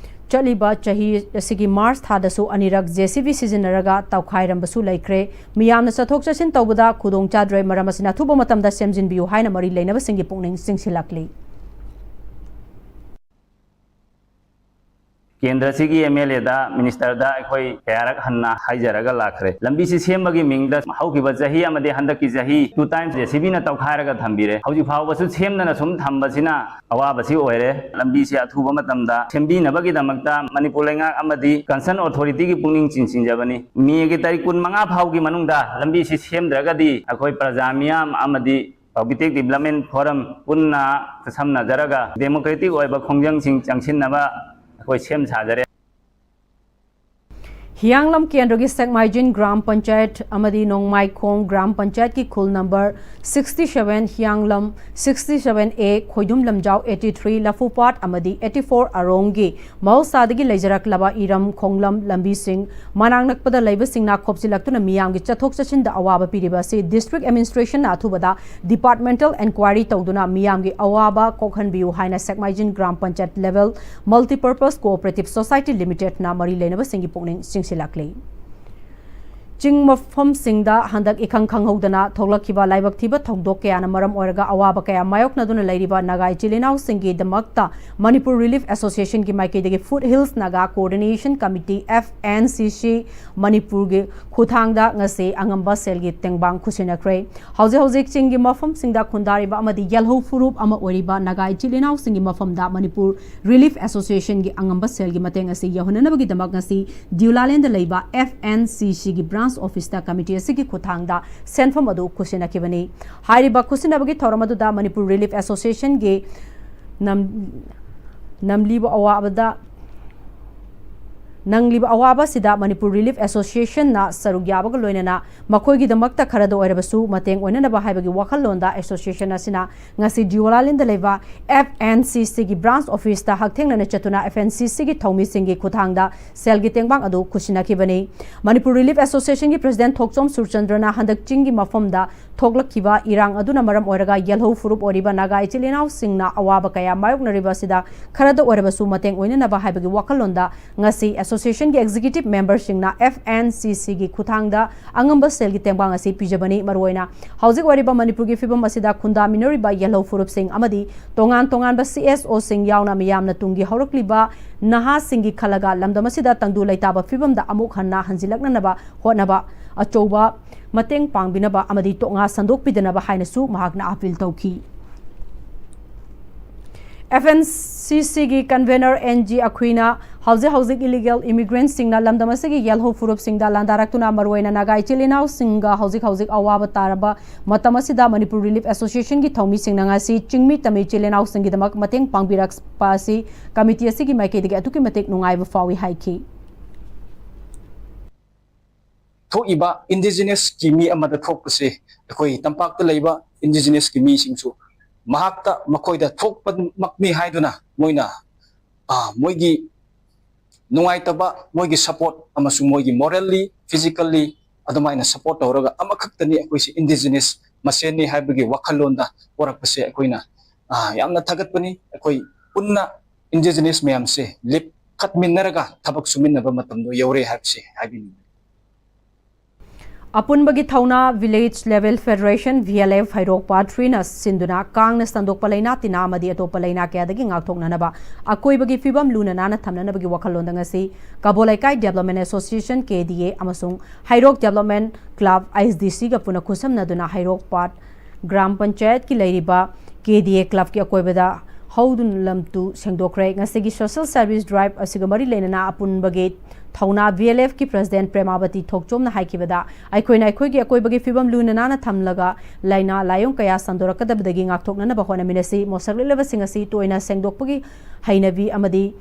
ꯆꯠꯂꯤꯕ ꯆꯍꯤ ꯑꯁꯤꯒꯤ March ꯊꯥꯗꯁꯨ ꯑꯅꯤꯔꯛ J C B ꯁꯤꯖꯤꯟꯅꯔꯒ ꯇꯧꯈꯥꯏꯔꯝꯕꯁꯨ ꯂꯩꯈ꯭ꯔꯦ꯫ ꯃꯤꯌꯥꯝꯅ ꯆꯠꯊꯣꯛ ꯆꯠꯁꯤꯟ ꯇꯧꯕꯗ ꯈꯨꯗꯣꯡ ꯆꯥꯗ꯭ꯔꯦ꯫ ꯃꯔꯝ ꯑꯁꯤꯅ ꯑꯊꯨꯕ ꯃꯇꯝꯗ ꯁꯦꯝꯖꯤꯟꯕꯤꯌꯨ ꯍꯥꯏꯅ ꯃꯔꯤ ꯂꯩꯅꯕꯁꯤꯡꯒꯤ ꯄꯨꯛꯅꯤꯡ ꯆꯤꯡꯁꯤꯜꯂꯛꯂꯤ꯫ ꯀꯦꯟꯗ꯭ꯔꯁꯤꯒꯤ M L A the, minister ꯗ ꯑꯩꯈꯣꯏ ꯀꯌꯥꯔꯛ ꯍꯟꯅ ꯍꯥꯏꯖꯔꯒ ꯂꯥꯛꯈ꯭ꯔꯦ꯫ ꯂꯝꯕꯤꯁꯤ ꯁꯦꯝꯕꯒꯤ ꯃꯤꯡꯗ ꯍꯧꯈꯤꯕ ꯆꯍꯤ ꯑꯃꯗꯤ ꯍꯟꯗꯛꯀꯤ ꯆꯍꯤ two times J C B ꯅ ꯇꯧꯈꯥꯏꯔꯒ ꯊꯝꯕꯤꯔꯦ꯫ ꯍꯧꯖꯤꯛ ꯐꯥꯎꯕꯁꯨ ꯁꯦꯝꯗꯅ ꯁꯨꯝ ꯊꯝꯕꯁꯤꯅ ꯑꯋꯥꯕꯁꯤ ꯑꯣꯏꯔꯦ꯫ ꯂꯝꯕꯤꯁꯤ ꯑꯊꯨꯕ ꯃꯇꯝꯗ ꯁꯦꯝꯕꯤꯅꯕꯒꯤꯗꯃꯛꯇ ꯃꯅꯤꯄꯨꯔ ꯂꯩꯉꯥꯛ ꯑꯃꯗꯤ concern authority ꯒꯤ ꯄꯨꯛꯅꯤꯡ ꯆꯤꯡꯁꯤꯟꯖꯕꯅꯤ꯫ May ꯒꯤ ꯇꯥꯔꯤꯛ ꯀꯨꯟꯃꯉꯥ ꯐꯥꯎꯒꯤ ꯃꯅꯨꯡꯗ ꯂꯝꯕꯤꯁꯤ ꯁꯦꯝꯗ꯭ꯔꯒꯗꯤ ꯑꯩꯈꯣꯏ ꯄ꯭ꯔꯖꯥ ꯃꯤꯌꯥꯝ ꯑꯃꯗꯤ ꯄꯥꯎꯕꯤꯇꯦꯛ Development Forum ꯄꯨꯟꯅ ꯈꯨꯠꯁꯝꯅꯖꯔꯒ democratic ꯑꯣꯏꯕ ꯈꯣꯡꯖꯪꯁꯤꯡ ꯆꯪꯁꯤꯟꯅꯕ ꯑꯩꯈꯣꯏ ꯁꯦꯝ ꯁꯥꯖꯔꯦ꯫ ꯍꯤꯌꯥꯡꯂꯝ ꯀꯦꯟꯗ꯭ꯔꯒꯤ ꯁꯦꯛꯃꯥꯏꯖꯤꯟ ꯒ꯭ꯔꯥꯝ ꯄꯟꯆꯥꯌꯠ ꯑꯃꯗꯤ ꯅꯣꯡꯃꯥꯏꯈꯣꯡ ꯒ꯭ꯔꯥꯝ ꯄꯟꯆꯥꯌꯠꯀꯤ ꯈꯨꯜ number sixty seven, Hiyanglam sixty seven A, Khoidum Lamjao eighty three, Laphupat ꯑꯃꯗꯤ eighty four ꯑꯔꯣꯡꯒꯤ ꯃꯍꯧꯁꯥꯗꯒꯤ ꯂꯩꯖꯔꯛꯂꯕ ꯏꯔꯝ ꯈꯣꯡꯂꯝ ꯂꯝꯕꯤꯁꯤꯡ ꯃꯅꯥꯛ ꯅꯛꯄꯗ ꯂꯩꯕꯁꯤꯡꯅ ꯈꯣꯞꯆꯤꯜꯂꯛꯇꯨꯅ ꯃꯤꯌꯥꯝꯒꯤ ꯆꯠꯊꯣꯛ ꯆꯠꯁꯤꯟꯗ ꯑꯋꯥꯕ ꯄꯤꯔꯤꯕ ꯑꯁꯤ district administrationꯅ ꯑꯊꯨꯕꯗ departmental enquiry ꯇꯧꯗꯨꯅ ꯃꯤꯌꯥꯝꯒꯤ ꯑꯋꯥꯕ ꯀꯣꯛꯍꯟꯕꯤꯌꯨ ꯍꯥꯏꯅ Sekmaijin gram panchayat level multipurpose cooperative society limitedꯅ ꯃꯔꯤ ꯂꯩꯅꯕꯁꯤꯡꯒꯤ ꯄꯨꯛꯅꯤꯡ ꯆꯤꯡꯁꯤꯜꯂꯛꯂꯤ꯫ ꯆꯤꯡ ꯃꯐꯝꯁꯤꯡꯗ ꯍꯟꯗꯛ ꯏꯈꯪ ꯈꯪꯍꯧꯗꯅ ꯊꯣꯛꯂꯛꯈꯤꯕ ꯂꯥꯏꯕꯛ ꯊꯤꯕ ꯊꯧꯗꯣꯛ ꯀꯌꯥꯅ ꯃꯔꯝ ꯑꯣꯏꯔꯒ ꯑꯋꯥꯕ ꯀꯌꯥ ꯃꯥꯌꯣꯛꯅꯗꯨꯅ ꯂꯩꯔꯤꯕ ꯅꯥꯒꯥ ꯏꯆꯤꯜ ꯏꯅꯥꯎꯁꯤꯡꯒꯤꯗꯃꯛꯇ Manipur Relief Associationꯒꯤ ꯃꯥꯏꯀꯩꯗꯒꯤ Foot Hills Naga Coordination Committee, F N C C, ꯃꯅꯤꯄꯨꯔꯒꯤ ꯈꯨꯠꯊꯥꯡꯗ ꯉꯁꯤ ꯑꯉꯝꯕ ꯁꯦꯜꯒꯤ ꯇꯦꯡꯕꯥꯡ ꯈꯨꯠꯁꯤꯟꯅꯈ꯭ꯔꯦ꯫ ꯍꯧꯖꯤꯛ ꯍꯧꯖꯤꯛ ꯆꯤꯡꯒꯤ ꯃꯐꯝꯁꯤꯡꯗ ꯈꯨꯟꯗꯥꯔꯤꯕ ꯑꯃꯗꯤ ꯌꯦꯜꯍꯧ ꯐꯨꯔꯨꯞ ꯑꯃ ꯑꯣꯏꯔꯤꯕ ꯅꯥꯒꯥ ꯏꯆꯤꯜ ꯏꯅꯥꯎꯁꯤꯡꯒꯤ ꯃꯐꯝꯗ Manipur Relief Associationꯒꯤ ꯑꯉꯝꯕ ꯁꯦꯜꯒꯤ ꯃꯇꯦꯡ ꯑꯁꯤ ꯌꯧꯍꯟꯅꯅꯕꯒꯤꯗꯃꯛ ꯉꯁꯤ ꯗꯤꯎꯂꯥꯂꯦꯟꯗ ꯂꯩꯕ F N C Cꯒꯤ branch officeꯇ committee ꯑꯁꯤꯒꯤ ꯈꯨꯠꯊꯥꯡꯗ ꯁꯦꯟꯐꯝ ꯑꯗꯨ ꯈꯨꯠꯁꯤꯟꯅꯈꯤꯕꯅꯤ꯫ ꯍꯥꯏꯔꯤꯕ ꯈꯨꯠꯁꯤꯟꯅꯕꯒꯤ ꯊꯧꯔꯝ ꯑꯗꯨꯗ Manipur Relief Associationꯒꯤ ꯅꯝ-, ꯅꯝꯂꯤꯕ ꯑꯋꯥꯕꯗ, ꯅꯪꯂꯤꯕ ꯑꯋꯥꯕ ꯑꯁꯤꯗ Manipur Relief Associationꯅ ꯁꯔꯨꯛ ꯌꯥꯕꯒ ꯂꯣꯏꯅꯅ ꯃꯈꯣꯏꯒꯤꯗꯃꯛꯇ ꯈꯔꯗ ꯑꯣꯏꯔꯕꯁꯨ ꯃꯇꯦꯡ ꯑꯣꯏꯅꯅꯕ ꯍꯥꯏꯕꯒꯤ ꯋꯥꯈꯜꯂꯣꯟꯗ association ꯑꯁꯤꯅ ꯉꯁꯤ ꯗꯤꯎꯂꯥꯂꯦꯟꯗ ꯂꯩꯕ F N C Cꯒꯤ branch officeꯇ ꯍꯛꯊꯦꯡꯅꯅ ꯆꯠꯇꯨꯅ F N C Cꯒꯤ ꯊꯧꯃꯤꯁꯤꯡꯒꯤ ꯈꯨꯠꯊꯥꯡꯗ ꯁꯦꯜꯒꯤ ꯇꯦꯡꯕꯥꯡ ꯑꯗꯨ ꯈꯨꯠꯁꯤꯟꯅꯈꯤꯕꯅꯤ꯫ Manipur Relief Associationꯒꯤ president ꯊꯣꯛꯆꯣꯝ ꯁꯨꯔꯆꯟꯗ꯭ꯔꯅ ꯍꯟꯗꯛ ꯆꯤꯡꯒꯤ ꯃꯐꯝꯗ ꯊꯣꯛꯂꯛꯈꯤꯕ ꯏꯔꯥꯡ ꯑꯗꯨꯅ ꯃꯔꯝ ꯑꯣꯏꯔꯒ ꯌꯦꯜꯍꯧ ꯐꯨꯔꯨꯞ ꯑꯣꯏꯔꯤꯕ ꯅꯥꯒꯥ ꯏꯆꯤꯜ ꯏꯅꯥꯎꯁꯤꯡꯅ ꯑꯋꯥꯕ ꯀꯌꯥ ꯃꯥꯌꯣꯛꯅꯔꯤꯕ ꯑꯁꯤꯗ ꯈꯔꯗ ꯑꯣꯏꯔꯕꯁꯨ ꯃꯇꯦꯡ ꯑꯣꯏꯅꯅꯕ ꯍꯥꯏꯕꯒꯤ ꯋꯥꯈꯜꯂꯣꯟꯗ ꯉꯁꯤ associationꯒꯤ executive memberꯁꯤꯡꯅ F N C Cꯒꯤ ꯈꯨꯠꯊꯥꯡꯗ ꯑꯉꯝꯕ ꯁꯦꯜꯒꯤ ꯇꯦꯡꯕꯥꯡ ꯑꯁꯤ ꯄꯤꯖꯕꯅꯤ꯫ ꯃꯔꯨꯑꯣꯏꯅ ꯍꯧꯖꯤꯛ ꯑꯣꯏꯔꯤꯕ ꯃꯅꯤꯄꯨꯔꯒꯤ ꯐꯤꯕꯝ ꯑꯁꯤꯗ ꯈꯨꯟꯗꯥꯃꯤꯟꯅꯔꯤꯕ ꯌꯦꯜꯍꯧ ꯐꯨꯔꯨꯞꯁꯤꯡ ꯑꯃꯗꯤ ꯇꯣꯉꯥꯟ ꯇꯣꯉꯥꯟꯕ C S Oꯁꯤꯡ ꯌꯥꯎꯅ ꯃꯤꯌꯥꯝꯅ ꯇꯨꯡꯒꯤ ꯍꯧꯔꯛꯂꯤꯕ ꯅꯍꯥꯁꯤꯡꯒꯤ ꯈꯜꯂꯒ ꯂꯝꯗꯝ ꯑꯁꯤꯗ ꯇꯪꯗꯨ ꯂꯩꯇꯥꯕ ꯐꯤꯕꯝꯗ ꯑꯃꯨꯛ ꯍꯟꯅ ꯍꯟꯖꯤꯜꯂꯛꯅꯅꯕ ꯍꯣꯠꯅꯕ, ꯑꯆꯧꯕ ꯃꯇꯦꯡ ꯄꯥꯡꯕꯤꯅꯕ ꯑꯃꯗꯤ ꯇꯣꯉꯥ ꯁꯟꯗꯣꯛꯄꯤꯗꯅꯕ ꯍꯥꯏꯅꯁꯨ ꯃꯍꯥꯛꯅ appeal ꯇꯧꯈꯤ꯫ F N C Cꯒꯤ convener N G ꯑꯈꯨꯏꯅ ꯍꯧꯖꯤꯛ ꯍꯧꯖꯤꯛ illegal immigrantꯁꯤꯡꯅ ꯂꯝꯗꯝ ꯑꯁꯤꯒꯤ ꯌꯦꯜꯍꯧ ꯐꯨꯔꯨꯞꯁꯤꯡꯗ ꯂꯥꯟꯗꯥꯔꯛꯇꯨꯅ ꯃꯔꯨꯑꯣꯏꯅ ꯅꯥꯒꯥ ꯏꯆꯤꯜ ꯏꯅꯥꯎꯁꯤꯡꯒ ꯍꯧꯖꯤꯛ ꯍꯧꯖꯤꯛ ꯑꯋꯥꯕ ꯇꯥꯔꯕ ꯃꯇꯝ ꯑꯁꯤꯗ Manipur Relief Associationꯒꯤ ꯊꯧꯃꯤꯁꯤꯡꯅ ꯉꯁꯤ ꯆꯤꯡꯃꯤ ꯇꯝꯃꯤ ꯏꯆꯤꯜ ꯏꯅꯥꯎꯁꯤꯡꯒꯤꯗꯃꯛ ꯃꯇꯦꯡ ꯄꯥꯡꯕꯤꯔꯛꯄ ꯑꯁꯤ committee ꯑꯁꯤꯒꯤ ꯃꯥꯏꯀꯩꯗꯒꯤ ꯑꯗꯨꯛꯀꯤ ꯃꯇꯤꯛ ꯅꯨꯡꯉꯥꯏꯕ ꯐꯥꯎꯏ ꯍꯥꯏꯈꯤ꯫ ꯊꯣꯛꯏꯕ ꯏꯟꯗꯤꯖꯤꯅꯁꯀꯤ ꯃꯤ ꯑꯃꯗ ꯊꯣꯛꯄꯁꯦ, ꯑꯩꯈꯣꯏ ꯇꯝꯄꯥꯛꯇ ꯂꯩꯕ ꯏꯟꯗꯤꯖꯤꯅꯁꯀꯤ ꯃꯤꯁꯤꯡꯁꯨ ꯃꯍꯥꯛꯇ, ꯃꯈꯣꯏꯗ ꯊꯣꯛꯄꯃꯛꯅꯤ ꯍꯥꯏꯗꯨꯅ ꯃꯣꯏꯅ, ꯑ, ꯃꯣꯏꯒꯤ ꯅꯨꯡꯉꯥꯏꯇꯕ, ꯃꯣꯏꯒꯤ ꯁꯄꯣꯔꯠ ꯑꯃꯁꯨꯡ ꯃꯣꯏꯒꯤ ꯃꯣꯔꯦꯜꯂꯤ, ꯐꯤꯖꯤꯀꯦꯜꯂꯤ ꯑꯗꯨꯃꯥꯏꯅ ꯁꯄꯣꯔꯠ ꯇꯧꯔꯒ ꯑꯃꯈꯛꯇꯅꯤ ꯑꯩꯈꯣꯏꯁꯦ ꯏꯟꯗꯤꯖꯤꯅꯁ ꯃꯁꯦꯟꯅꯤ ꯍꯥꯏꯕꯒꯤ ꯋꯥꯈꯜꯂꯣꯟꯗ ꯄꯣꯔꯛꯄꯁꯦ ꯑꯩꯈꯣꯏꯅ, ꯑ, ꯌꯥꯝꯅ ꯊꯥꯒꯠꯄꯅꯤ꯫ ꯑꯩꯈꯣꯏ ꯄꯨꯟꯅ ꯏꯟꯗꯤꯖꯤꯅꯁ ꯃꯌꯥꯝꯁꯦ ꯂꯤꯞꯈꯠꯃꯤꯟꯅꯔꯒ ꯊꯕꯛ ꯁꯨꯃꯤꯟꯅꯕ ꯃꯇꯝꯗꯣ ꯌꯧꯔꯦ ꯍꯥꯏꯕꯁꯦ ꯍꯥꯏꯕꯤꯅꯤꯡꯉꯤ꯫ ꯑꯄꯨꯟꯕꯒꯤ ꯊꯧꯅꯥ village level federation, V L F, Heirok part ꯊ꯭ꯔꯤꯅ ꯁꯤꯟꯗꯨꯅ ꯀꯥꯡꯅ ꯁꯟꯗꯣꯛꯄ ꯂꯥꯏꯅꯥ ꯇꯤꯟꯅꯥ ꯑꯃꯗꯤ ꯑꯇꯣꯞꯄ ꯂꯥꯏꯅꯥ ꯀꯌꯥꯗꯒꯤ ꯉꯥꯛꯊꯣꯛꯅꯅꯕ ꯑꯀꯣꯏꯕꯒꯤ ꯐꯤꯕꯝ ꯂꯨꯅ ꯅꯥꯟꯅ ꯊꯝꯅꯅꯕꯒꯤ ꯋꯥꯈꯜꯂꯣꯟꯗ ꯉꯁꯤ ꯀꯕꯣ ꯂꯩꯀꯥꯏ ꯗꯦꯕꯂꯞꯃꯦꯟ ꯑꯦꯁꯣꯁꯤꯌꯦꯁꯟ, ꯀꯦ ꯗꯤ ꯑꯦ, ꯑꯃꯁꯨꯡ ꯍꯩꯔꯣꯛ ꯗꯦꯕꯂꯞꯃꯦꯟ ꯀ꯭ꯂꯕ, ꯑꯩꯆ ꯗꯤ ꯁꯤꯒ ꯄꯨꯟꯅ ꯈꯨꯠꯁꯝꯅꯗꯨꯅ ꯍꯩꯔꯣꯛ ꯄꯥꯠ ꯒ꯭ꯔꯥꯝ ꯄꯟꯆꯥꯌꯠꯀꯤ ꯂꯩꯔꯤꯕ ꯀꯦ ꯗꯤ ꯑꯦ ꯀ꯭ꯂꯕꯀꯤ ꯑꯀꯣꯏꯕꯗ ꯍꯧꯗꯨꯅ ꯂꯝꯇꯨ ꯁꯦꯡꯗꯣꯛꯈ꯭ꯔꯦ꯫ ꯉꯁꯤꯒꯤ ꯁꯣꯁꯦꯜ ꯁꯔꯚꯤꯁ ꯗ꯭ꯔꯥꯏꯚ ꯑꯁꯤꯒ ꯃꯔꯤ ꯂꯩꯅꯅ ꯑꯄꯨꯟꯕꯒꯤ ꯊꯧꯅꯥ ꯚꯤ ꯑꯦꯜ ꯑꯦꯐꯀꯤ ꯄ꯭ꯔꯁꯤꯗꯦꯟꯠ ꯄ꯭ꯔꯦꯃꯥꯕꯇꯤ ꯊꯣꯛꯆꯣꯝꯅ ꯍꯥꯏꯈꯤꯕꯗ, ꯑꯩꯈꯣꯏꯅ ꯑꯩꯈꯣꯏꯒꯤ ꯑꯀꯣꯏꯕꯒꯤ ꯐꯤꯕꯝ ꯂꯨꯅ ꯅꯥꯟꯅ ꯊꯝꯂꯒ ꯂꯥꯏꯅꯥ ꯂꯥꯏꯑꯣꯡ ꯀꯌꯥ ꯁꯟꯗꯣꯔꯛꯀꯗꯕꯗꯒꯤ ꯉꯥꯛꯊꯣꯛꯅꯅꯕ ꯍꯣꯠꯅꯃꯤꯟꯅꯁꯤ꯫ ꯃꯣꯠꯁꯛꯂꯤꯛꯂꯕꯁꯤꯡ ꯑꯁꯤ ꯇꯣꯏꯅ ꯁꯦꯡꯗꯣꯛꯄꯒꯤ ꯍꯩꯅꯕꯤ ꯑꯃꯗꯤ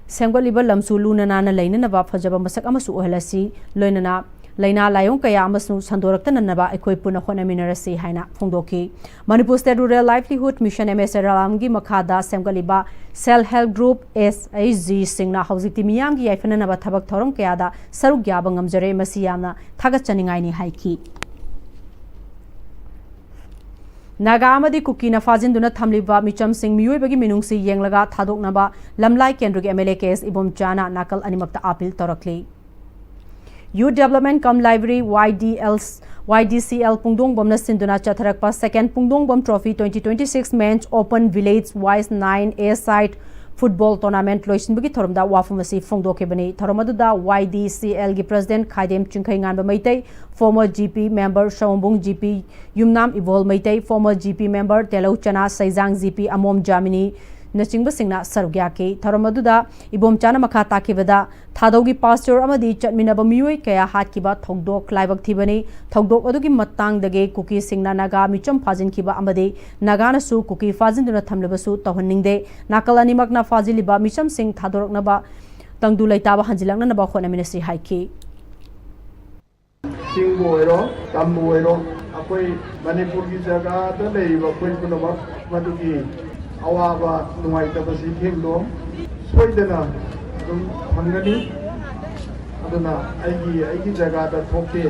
ꯁꯦꯝꯒꯠꯂꯤꯕ ꯂꯝꯁꯨ ꯂꯨꯅ ꯅꯥꯟꯅ ꯂꯩꯅꯅꯕ ꯐꯖꯕ ꯃꯁꯛ ꯑꯃꯁꯨ ꯑꯣꯏꯍꯜꯂꯁꯤ꯫ ꯂꯣꯏꯅꯅ ꯂꯥꯏꯅꯥ ꯂꯥꯏꯑꯣꯡ ꯀꯌꯥ ꯑꯃꯁꯨ ꯁꯟꯗꯣꯔꯛꯇꯅꯅꯕ ꯑꯩꯈꯣꯏ ꯄꯨꯟꯅ ꯍꯣꯠꯅꯃꯤꯟꯅꯔꯁꯤ ꯍꯥꯏꯅ ꯐꯣꯡꯗꯣꯛꯈꯤ꯫ Manipur state rural livelihood mission, M S R L ꯑꯦꯝꯒꯤ ꯃꯈꯥꯗ ꯁꯦꯝꯒꯠꯂꯤꯕ self help group, S H ꯖꯤꯁꯤꯡꯅ ꯍꯧꯖꯤꯛꯇꯤ ꯃꯤꯌꯥꯝꯒꯤ ꯌꯥꯏꯐꯅꯅꯕ ꯊꯕꯛ ꯊꯧꯔꯝ ꯀꯌꯥꯗ ꯁꯔꯨꯛ ꯌꯥꯕ ꯉꯝꯖꯔꯦ꯫ ꯃꯁꯤ ꯌꯥꯝꯅ ꯊꯥꯒꯠꯆꯅꯤꯡꯉꯥꯏꯅꯤ ꯍꯥꯏꯈꯤ꯫ ꯅꯥꯒꯥ ꯑꯃꯗꯤ ꯀꯨꯀꯤꯅ ꯐꯥꯖꯤꯟꯗꯨꯅ ꯊꯝꯂꯤꯕ ꯃꯤꯆꯝꯁꯤꯡ ꯃꯤꯑꯣꯏꯕꯒꯤ ꯃꯤꯅꯨꯡꯁꯤ ꯌꯦꯡꯂꯒ ꯊꯥꯗꯣꯛꯅꯕ ꯂꯝꯂꯥꯏ ꯀꯦꯟꯗ꯭ꯔꯒꯤ ꯑꯦꯝ ꯑꯦꯜ ꯑꯦ ꯀꯦ ꯑꯦꯁ ꯏꯕꯣꯝꯆꯥꯅ ꯅꯥꯀꯜ ꯑꯅꯤꯃꯛꯇ ꯑꯥꯄꯤꯜ ꯇꯧꯔꯛꯂꯤ꯫ Youth development cum library, Y D L, Y D C L ꯄꯨꯡꯗꯣꯡꯕꯝꯅ ꯁꯤꯟꯗꯨꯅ ꯆꯠꯊꯔꯛꯄ ꯁꯦꯀꯦꯟ ꯄꯨꯡꯗꯣꯡꯕꯝ trophy twenty twenty six men's open village wise nine a side football tournament ꯂꯣꯏꯁꯤꯟꯕꯒꯤ ꯊꯧꯔꯝꯗ ꯋꯥꯐꯝ ꯑꯁꯤ ꯐꯣꯡꯗꯣꯛꯈꯤꯕꯅꯤ꯫ ꯊꯧꯔꯝ ꯑꯗꯨꯗ ꯋꯥꯏ ꯗꯤ ꯁꯤ ꯑꯦꯜꯒꯤ president Khaidem Chingkheinganba Meitei, former G P member Saombung G P, Yumnam Ibol Meitei, former G P member Telou ꯆꯅꯥ ꯁꯩꯖꯥꯡ, ꯖꯤ ꯄꯤ ꯑꯃꯣꯝ ꯖꯥꯃꯤꯅꯤ, ꯅꯆꯤꯡꯕꯁꯤꯡꯅ ꯁꯔꯨꯛ ꯌꯥꯈꯤ꯫ ꯊꯧꯔꯝ ꯑꯗꯨꯗ ꯏꯕꯣꯝꯆꯥꯅ ꯃꯈꯥ ꯇꯥꯈꯤꯕꯗ, ꯊꯥꯗꯧꯒꯤ ꯄꯥꯁꯇꯣꯔ ꯑꯃꯗꯤ ꯆꯠꯃꯤꯟꯅꯕ ꯃꯤꯑꯣꯏ ꯀꯌꯥ ꯍꯥꯠꯈꯤꯕ ꯊꯧꯗꯣꯛ ꯂꯥꯏꯕꯛ ꯊꯤꯕꯅꯤ꯫ ꯊꯧꯗꯣꯛ ꯑꯗꯨꯒꯤ ꯃꯇꯥꯡꯗꯒꯤ ꯀꯨꯀꯤꯁꯤꯡꯅ ꯅꯥꯒꯥ ꯃꯤꯆꯝ ꯐꯥꯖꯤꯟꯈꯤꯕ ꯑꯃꯗꯤ ꯅꯥꯒꯥꯅꯁꯨ ꯀꯨꯀꯤ ꯐꯥꯖꯤꯟꯗꯨꯅ ꯊꯝꯂꯕꯁꯨ ꯇꯧꯍꯟꯅꯤꯡꯗꯦ꯫ ꯅꯥꯀꯜ ꯑꯅꯤꯃꯛꯅ ꯐꯥꯖꯤꯜꯂꯤꯕ ꯃꯤꯆꯝꯁꯤꯡ ꯊꯥꯗꯣꯔꯛꯅꯕ, ꯇꯪꯗꯨ ꯂꯩꯇꯥꯕ ꯍꯟꯖꯤꯜꯂꯛꯅꯅꯕ ꯍꯣꯠꯅꯃꯤꯟꯅꯁꯤ ꯍꯥꯏꯈꯤ꯫ ꯆꯤꯡꯕꯨ ꯑꯣꯏꯔꯣ, ꯇꯝꯕꯨ ꯑꯣꯏꯔꯣ, ꯑꯩꯈꯣꯏ ꯃꯅꯤꯄꯨꯔꯒꯤ ꯖꯒꯥꯗ ꯂꯩꯔꯤꯕ ꯑꯩꯈꯣꯏ ꯄꯨꯝꯅꯃꯛ ꯃꯗꯨꯒꯤ ꯑꯋꯥꯕ ꯅꯨꯡꯉꯥꯏꯇꯕꯁꯤ ꯊꯦꯡꯗꯣꯛ ꯁꯣꯏꯗꯅ ꯑꯗꯨꯝ ꯐꯪꯒꯅꯤ꯫ ꯑꯗꯨꯅ ꯑꯩꯒꯤ, ꯑꯩꯒꯤ ꯖꯒꯥꯗ ꯊꯣꯛꯇꯦ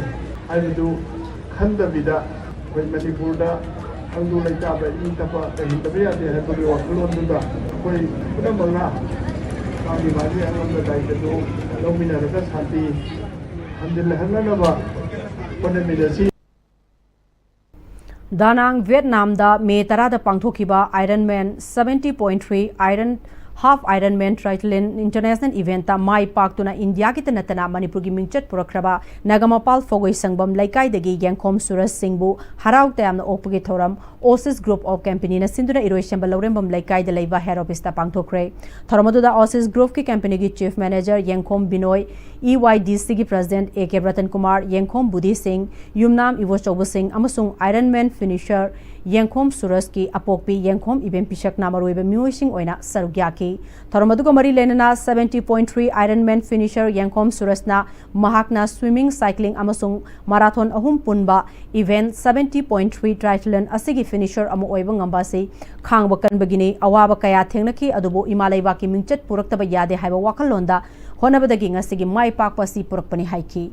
ꯍꯥꯏꯕꯗꯨ ꯈꯟꯗꯕꯤꯗ ꯑꯩꯈꯣꯏ ꯃꯅꯤꯄꯨꯔꯗ ꯈꯪꯗꯨ ꯂꯩꯇꯥꯕ ꯏꯪ ꯇꯞꯄ ꯂꯩꯍꯟꯗꯕ ꯌꯥꯗꯦ ꯍꯥꯏꯕꯒꯤ ꯋꯥꯈꯜꯂꯣꯟꯗꯨꯗ ꯑꯩꯈꯣꯏ ꯄꯨꯝꯅꯃꯛꯅ ꯃꯥꯒꯤ ꯃꯥꯒꯤ ꯑꯉꯝꯕ ꯗꯥꯏꯇꯗꯨ ꯂꯧꯃꯤꯟꯅꯔꯒ ꯁꯥꯟꯇꯤ ꯍꯟꯖꯤꯜꯍꯟꯅꯅꯕ ꯍꯣꯠꯅꯃꯤꯟꯅꯁꯤ꯫ ꯗꯥꯅꯥꯡ, ꯚꯤꯌꯦꯠꯅꯥꯝꯗ ꯃꯦ ꯇꯔꯥꯗ ꯄꯥꯡꯊꯣꯛꯈꯤꯕ Ironman seventy point three Iron Half Ironman Triathlon International Eventꯇ ꯃꯥꯏ ꯄꯥꯛꯇꯨꯅ ꯏꯟꯗꯤꯌꯥꯒꯤꯇ ꯅꯠꯇꯅ ꯃꯅꯤꯄꯨꯔꯒꯤ ꯃꯤꯡꯆꯠ ꯄꯨꯔꯛꯈ꯭ꯔꯕ ꯅꯒꯃꯄꯥꯜ ꯐꯧꯒꯣꯏ ꯁꯪꯕꯝ ꯂꯩꯀꯥꯏꯗꯒꯤ ꯌꯦꯡꯈꯣꯝ ꯁꯨꯔꯖ ꯁꯤꯡꯕꯨ ꯍꯔꯥꯎ ꯇꯌꯥꯝꯅ ꯑꯣꯛꯄꯒꯤ ꯊꯧꯔꯝ Oasis Group of Companyꯅ ꯁꯤꯟꯗꯨꯅ ꯏꯔꯣꯏꯁꯦꯝꯕ ꯂꯧꯔꯦꯝꯕꯝ ꯂꯩꯀꯥꯏꯗ ꯂꯩꯕ head officeꯇ ꯄꯥꯡꯊꯣꯛꯈ꯭ꯔꯦ꯫ ꯊꯧꯔꯝ ꯑꯗꯨꯗ Oasis Groupꯀꯤ companyꯒꯤ chief manager ꯌꯦꯡꯈꯣꯝ ꯕꯤꯅꯣꯏ, E Y D Cꯒꯤ president A K Ratan Kumar, ꯌꯦꯡꯈꯣꯝ ꯕꯨꯙꯤ ꯁꯤꯡ, ꯌꯨꯝꯅꯥꯝ ꯏꯕꯣꯆꯧꯕ ꯁꯤꯡ ꯑꯃꯁꯨꯡ Ironman finisher ꯌꯦꯡꯈꯣꯝ ꯁꯨꯔꯖꯀꯤ ꯑꯄꯣꯛꯄꯤ ꯌꯦꯡꯈꯣꯝ ꯏꯕꯦꯝ ꯄꯤꯁꯛꯅ ꯃꯔꯨꯑꯣꯏꯕ ꯃꯤꯑꯣꯏꯁꯤꯡ ꯑꯣꯏꯅ ꯁꯔꯨꯛ ꯌꯥꯈꯤ꯫ ꯊꯧꯔꯝ ꯑꯗꯨꯒ ꯃꯔꯤ ꯂꯩꯅꯅ seventy point three Ironman finisher ꯌꯦꯡꯈꯣꯝ ꯁꯨꯔꯖꯅ ꯃꯍꯥꯛꯅ swimming, cycling ꯑꯃꯁꯨꯡ marathon ꯑꯍꯨꯝ ꯄꯨꯟꯕ event seventy point three triathlon ꯑꯁꯤꯒꯤ finisher ꯑꯃ ꯑꯣꯏꯕ ꯉꯝꯕ ꯑꯁꯤ ꯈꯥꯡꯕ ꯀꯟꯕꯒꯤꯅꯤ꯫ ꯑꯋꯥꯕ ꯀꯌꯥ ꯊꯦꯡꯅꯈꯤ, ꯑꯗꯨꯕꯨ ꯏꯃꯥ ꯂꯩꯕꯥꯛꯀꯤ ꯃꯤꯡꯆꯠ ꯄꯨꯔꯛꯇꯕ ꯌꯥꯗꯦ ꯍꯥꯏꯕ ꯋꯥꯈꯜꯂꯣꯟꯗ ꯍꯣꯠꯅꯕꯗꯒꯤ ꯉꯁꯤꯒꯤ ꯃꯥꯏ ꯄꯥꯛꯄ ꯑꯁꯤ ꯄꯨꯔꯛꯄꯅꯤ ꯍꯥꯏꯈꯤ꯫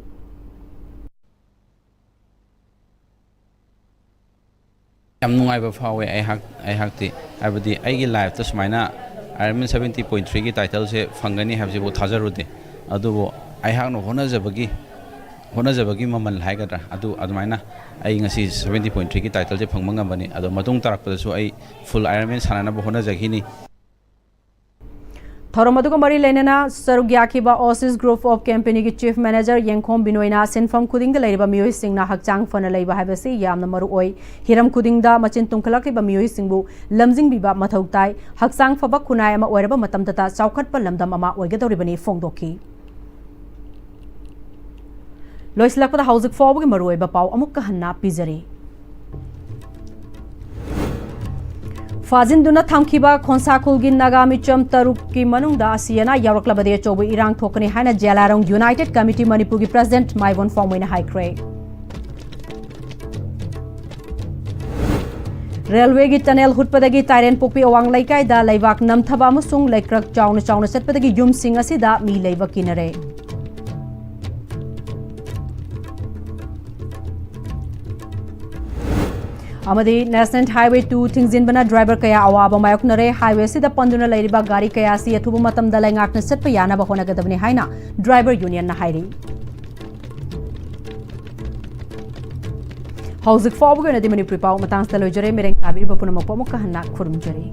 ꯌꯥꯝ ꯅꯨꯡꯉꯥꯏꯕ ꯐꯥꯎꯋꯦ ꯑꯩꯍꯥꯛ ꯑꯩꯍꯥꯛꯇꯤ꯫ ꯍꯥꯏꯕꯗꯤ ꯑꯩꯒꯤ lifeꯇ ꯁꯨꯃꯥꯏꯅ Ironman seventy point threeꯒꯤ titleꯁꯦ ꯐꯪꯒꯅꯤ ꯍꯥꯏꯕꯁꯤꯕꯨ ꯊꯥꯖꯔꯨꯗꯦ꯫ ꯑꯗꯨꯕꯨ ꯑꯩꯍꯥꯛꯅ ꯍꯣꯠꯅꯖꯕꯒꯤ ꯍꯣꯠꯅꯖꯕꯒꯤ ꯃꯃꯜ ꯍꯥꯏꯒꯗ꯭ꯔꯥ, ꯑꯗꯨ ꯑꯗꯨꯃꯥꯏꯅ ꯑꯩ ꯉꯁꯤ seventy point threeꯒꯤ titleꯁꯦ ꯐꯪꯕ ꯉꯝꯕꯅꯤ꯫ ꯑꯗꯣ ꯃꯇꯨꯡ ꯇꯥꯔꯛꯄꯗꯁꯨ ꯑꯩ full Ironman ꯁꯥꯟꯅꯅꯕ ꯍꯣꯠꯅꯖꯈꯤꯅꯤ꯫ ꯊꯧꯔꯝ ꯑꯗꯨꯒ ꯃꯔꯤ ꯂꯩꯅꯅ ꯁꯔꯨꯛ ꯌꯥꯈꯤꯕ Oasis Group of Companyꯒꯤ chief manager ꯌꯦꯡꯈꯣꯝ ꯕꯤꯅꯣꯏꯅ ꯁꯤꯟꯐꯝ ꯈꯨꯗꯤꯡꯗ ꯂꯩꯔꯤꯕ ꯃꯤꯑꯣꯏꯁꯤꯡꯅ ꯍꯛꯆꯥꯡ ꯐꯅ ꯂꯩꯕ ꯍꯥꯏꯕꯁꯤ ꯌꯥꯝꯅ ꯃꯔꯨ ꯑꯣꯏ꯫ ꯍꯤꯔꯝ ꯈꯨꯗꯤꯡꯗ ꯃꯆꯤꯟ ꯇꯨꯝꯈꯠꯂꯛꯂꯤꯕ ꯃꯤꯑꯣꯏꯁꯤꯡꯕꯨ ꯂꯝꯖꯤꯡꯕꯤꯕ ꯃꯊꯧ ꯇꯥꯏ꯫ ꯍꯛꯆꯥꯡ ꯐꯕ ꯈꯨꯟꯅꯥꯏ ꯑꯃ ꯑꯣꯏꯔꯕ ꯃꯇꯝꯗꯇ ꯆꯥꯎꯈꯠꯄ ꯂꯝꯗꯝ ꯑꯃ ꯑꯣꯏꯒꯗꯧꯔꯤꯕꯅꯤ ꯐꯣꯡꯗꯣꯛꯈꯤ꯫ ꯂꯣꯏꯁꯤꯜꯂꯛꯄꯗ ꯍꯧꯖꯤꯛ ꯐꯥꯎꯕꯒꯤ ꯃꯔꯨꯑꯣꯏꯕ ꯄꯥꯎ ꯑꯃꯨꯛꯀ ꯍꯟꯅ ꯄꯤꯖꯔꯤ꯫ ꯐꯥꯖꯤꯟꯗꯨꯅ ꯊꯝꯈꯤꯕ ꯈꯣꯟꯁꯥꯈꯨꯜꯒꯤ ꯅꯥꯒꯥ ꯃꯤꯆꯝ ꯇꯔꯨꯛꯀꯤ ꯃꯅꯨꯡꯗ ꯑꯁꯤ ꯑꯅꯥ ꯌꯥꯎꯔꯛꯂꯕꯗꯤ ꯑꯆꯧꯕ ꯏꯔꯥꯡ ꯊꯣꯛꯀꯅꯤ ꯍꯥꯏꯅ ꯖꯦꯂꯥꯔꯣꯡ ꯌꯨꯅꯥꯏꯇꯦꯗ ꯀꯃꯤꯇꯤ ꯃꯅꯤꯄꯨꯔꯒꯤ ꯄ꯭ꯔꯁꯤꯗꯦꯟꯠ ꯃꯥꯏꯕꯣꯟ ꯐꯥꯎꯃꯩꯅ ꯍꯥꯏꯈ꯭ꯔꯦ꯫ ꯔꯦꯜꯋꯦꯒꯤ ꯇꯅꯦꯜ ꯍꯨꯠꯄꯗꯒꯤ ꯇꯥꯏꯔꯦꯟꯄꯣꯛꯄꯤ ꯑꯋꯥꯡ ꯂꯩꯀꯥꯏꯗ ꯂꯩꯕꯥꯛ ꯅꯝꯊꯕ ꯑꯃꯁꯨꯡ ꯂꯩꯀ꯭ꯔꯛ ꯆꯥꯎꯅ ꯆꯥꯎꯅ ꯆꯠꯄꯗꯒꯤ ꯌꯨꯝꯁꯤꯡ ꯑꯁꯤꯗ ꯃꯤ ꯂꯩꯕ ꯀꯤꯅꯔꯦ꯫ ꯑꯃꯗꯤ National Highway two ꯊꯤꯡꯖꯤꯟꯕꯅ ꯗ꯭ꯔꯥꯏꯚꯔ ꯀꯌꯥ ꯑꯋꯥꯕ ꯃꯥꯌꯣꯛꯅꯔꯦ꯫ ꯍꯥꯏꯋꯦ ꯑꯁꯤꯗ ꯄꯟꯗꯨꯅ ꯂꯩꯔꯤꯕ ꯒꯥꯔꯤ ꯀꯌꯥ ꯑꯁꯤ ꯑꯊꯨꯕ ꯃꯇꯝꯗ ꯂꯩꯉꯥꯛꯅ ꯆꯠꯄ ꯌꯥꯅꯕ ꯍꯣꯠꯅꯒꯗꯕꯅꯤ ꯍꯥꯏꯅ ꯗ꯭ꯔꯥꯏꯚꯔ ꯌꯨꯅꯤꯌꯟꯅ ꯍꯥꯏꯔꯤ꯫ ꯍꯧꯖꯤꯛ ꯐꯥꯎꯕꯒꯤ ꯑꯣꯏꯅꯗꯤ ꯃꯅꯤꯄꯨꯔꯤ ꯄꯥꯎ ꯃꯇꯥꯡꯁꯤꯗ ꯂꯣꯏꯖꯔꯦ꯫ ꯃꯤꯔꯦꯡ ꯇꯥꯕꯤꯔꯤꯕ ꯄꯨꯝꯅꯃꯛꯄꯨ ꯑꯃꯨꯛꯀ ꯍꯟꯅ ꯈꯨꯔꯨꯝꯖꯔꯤ꯫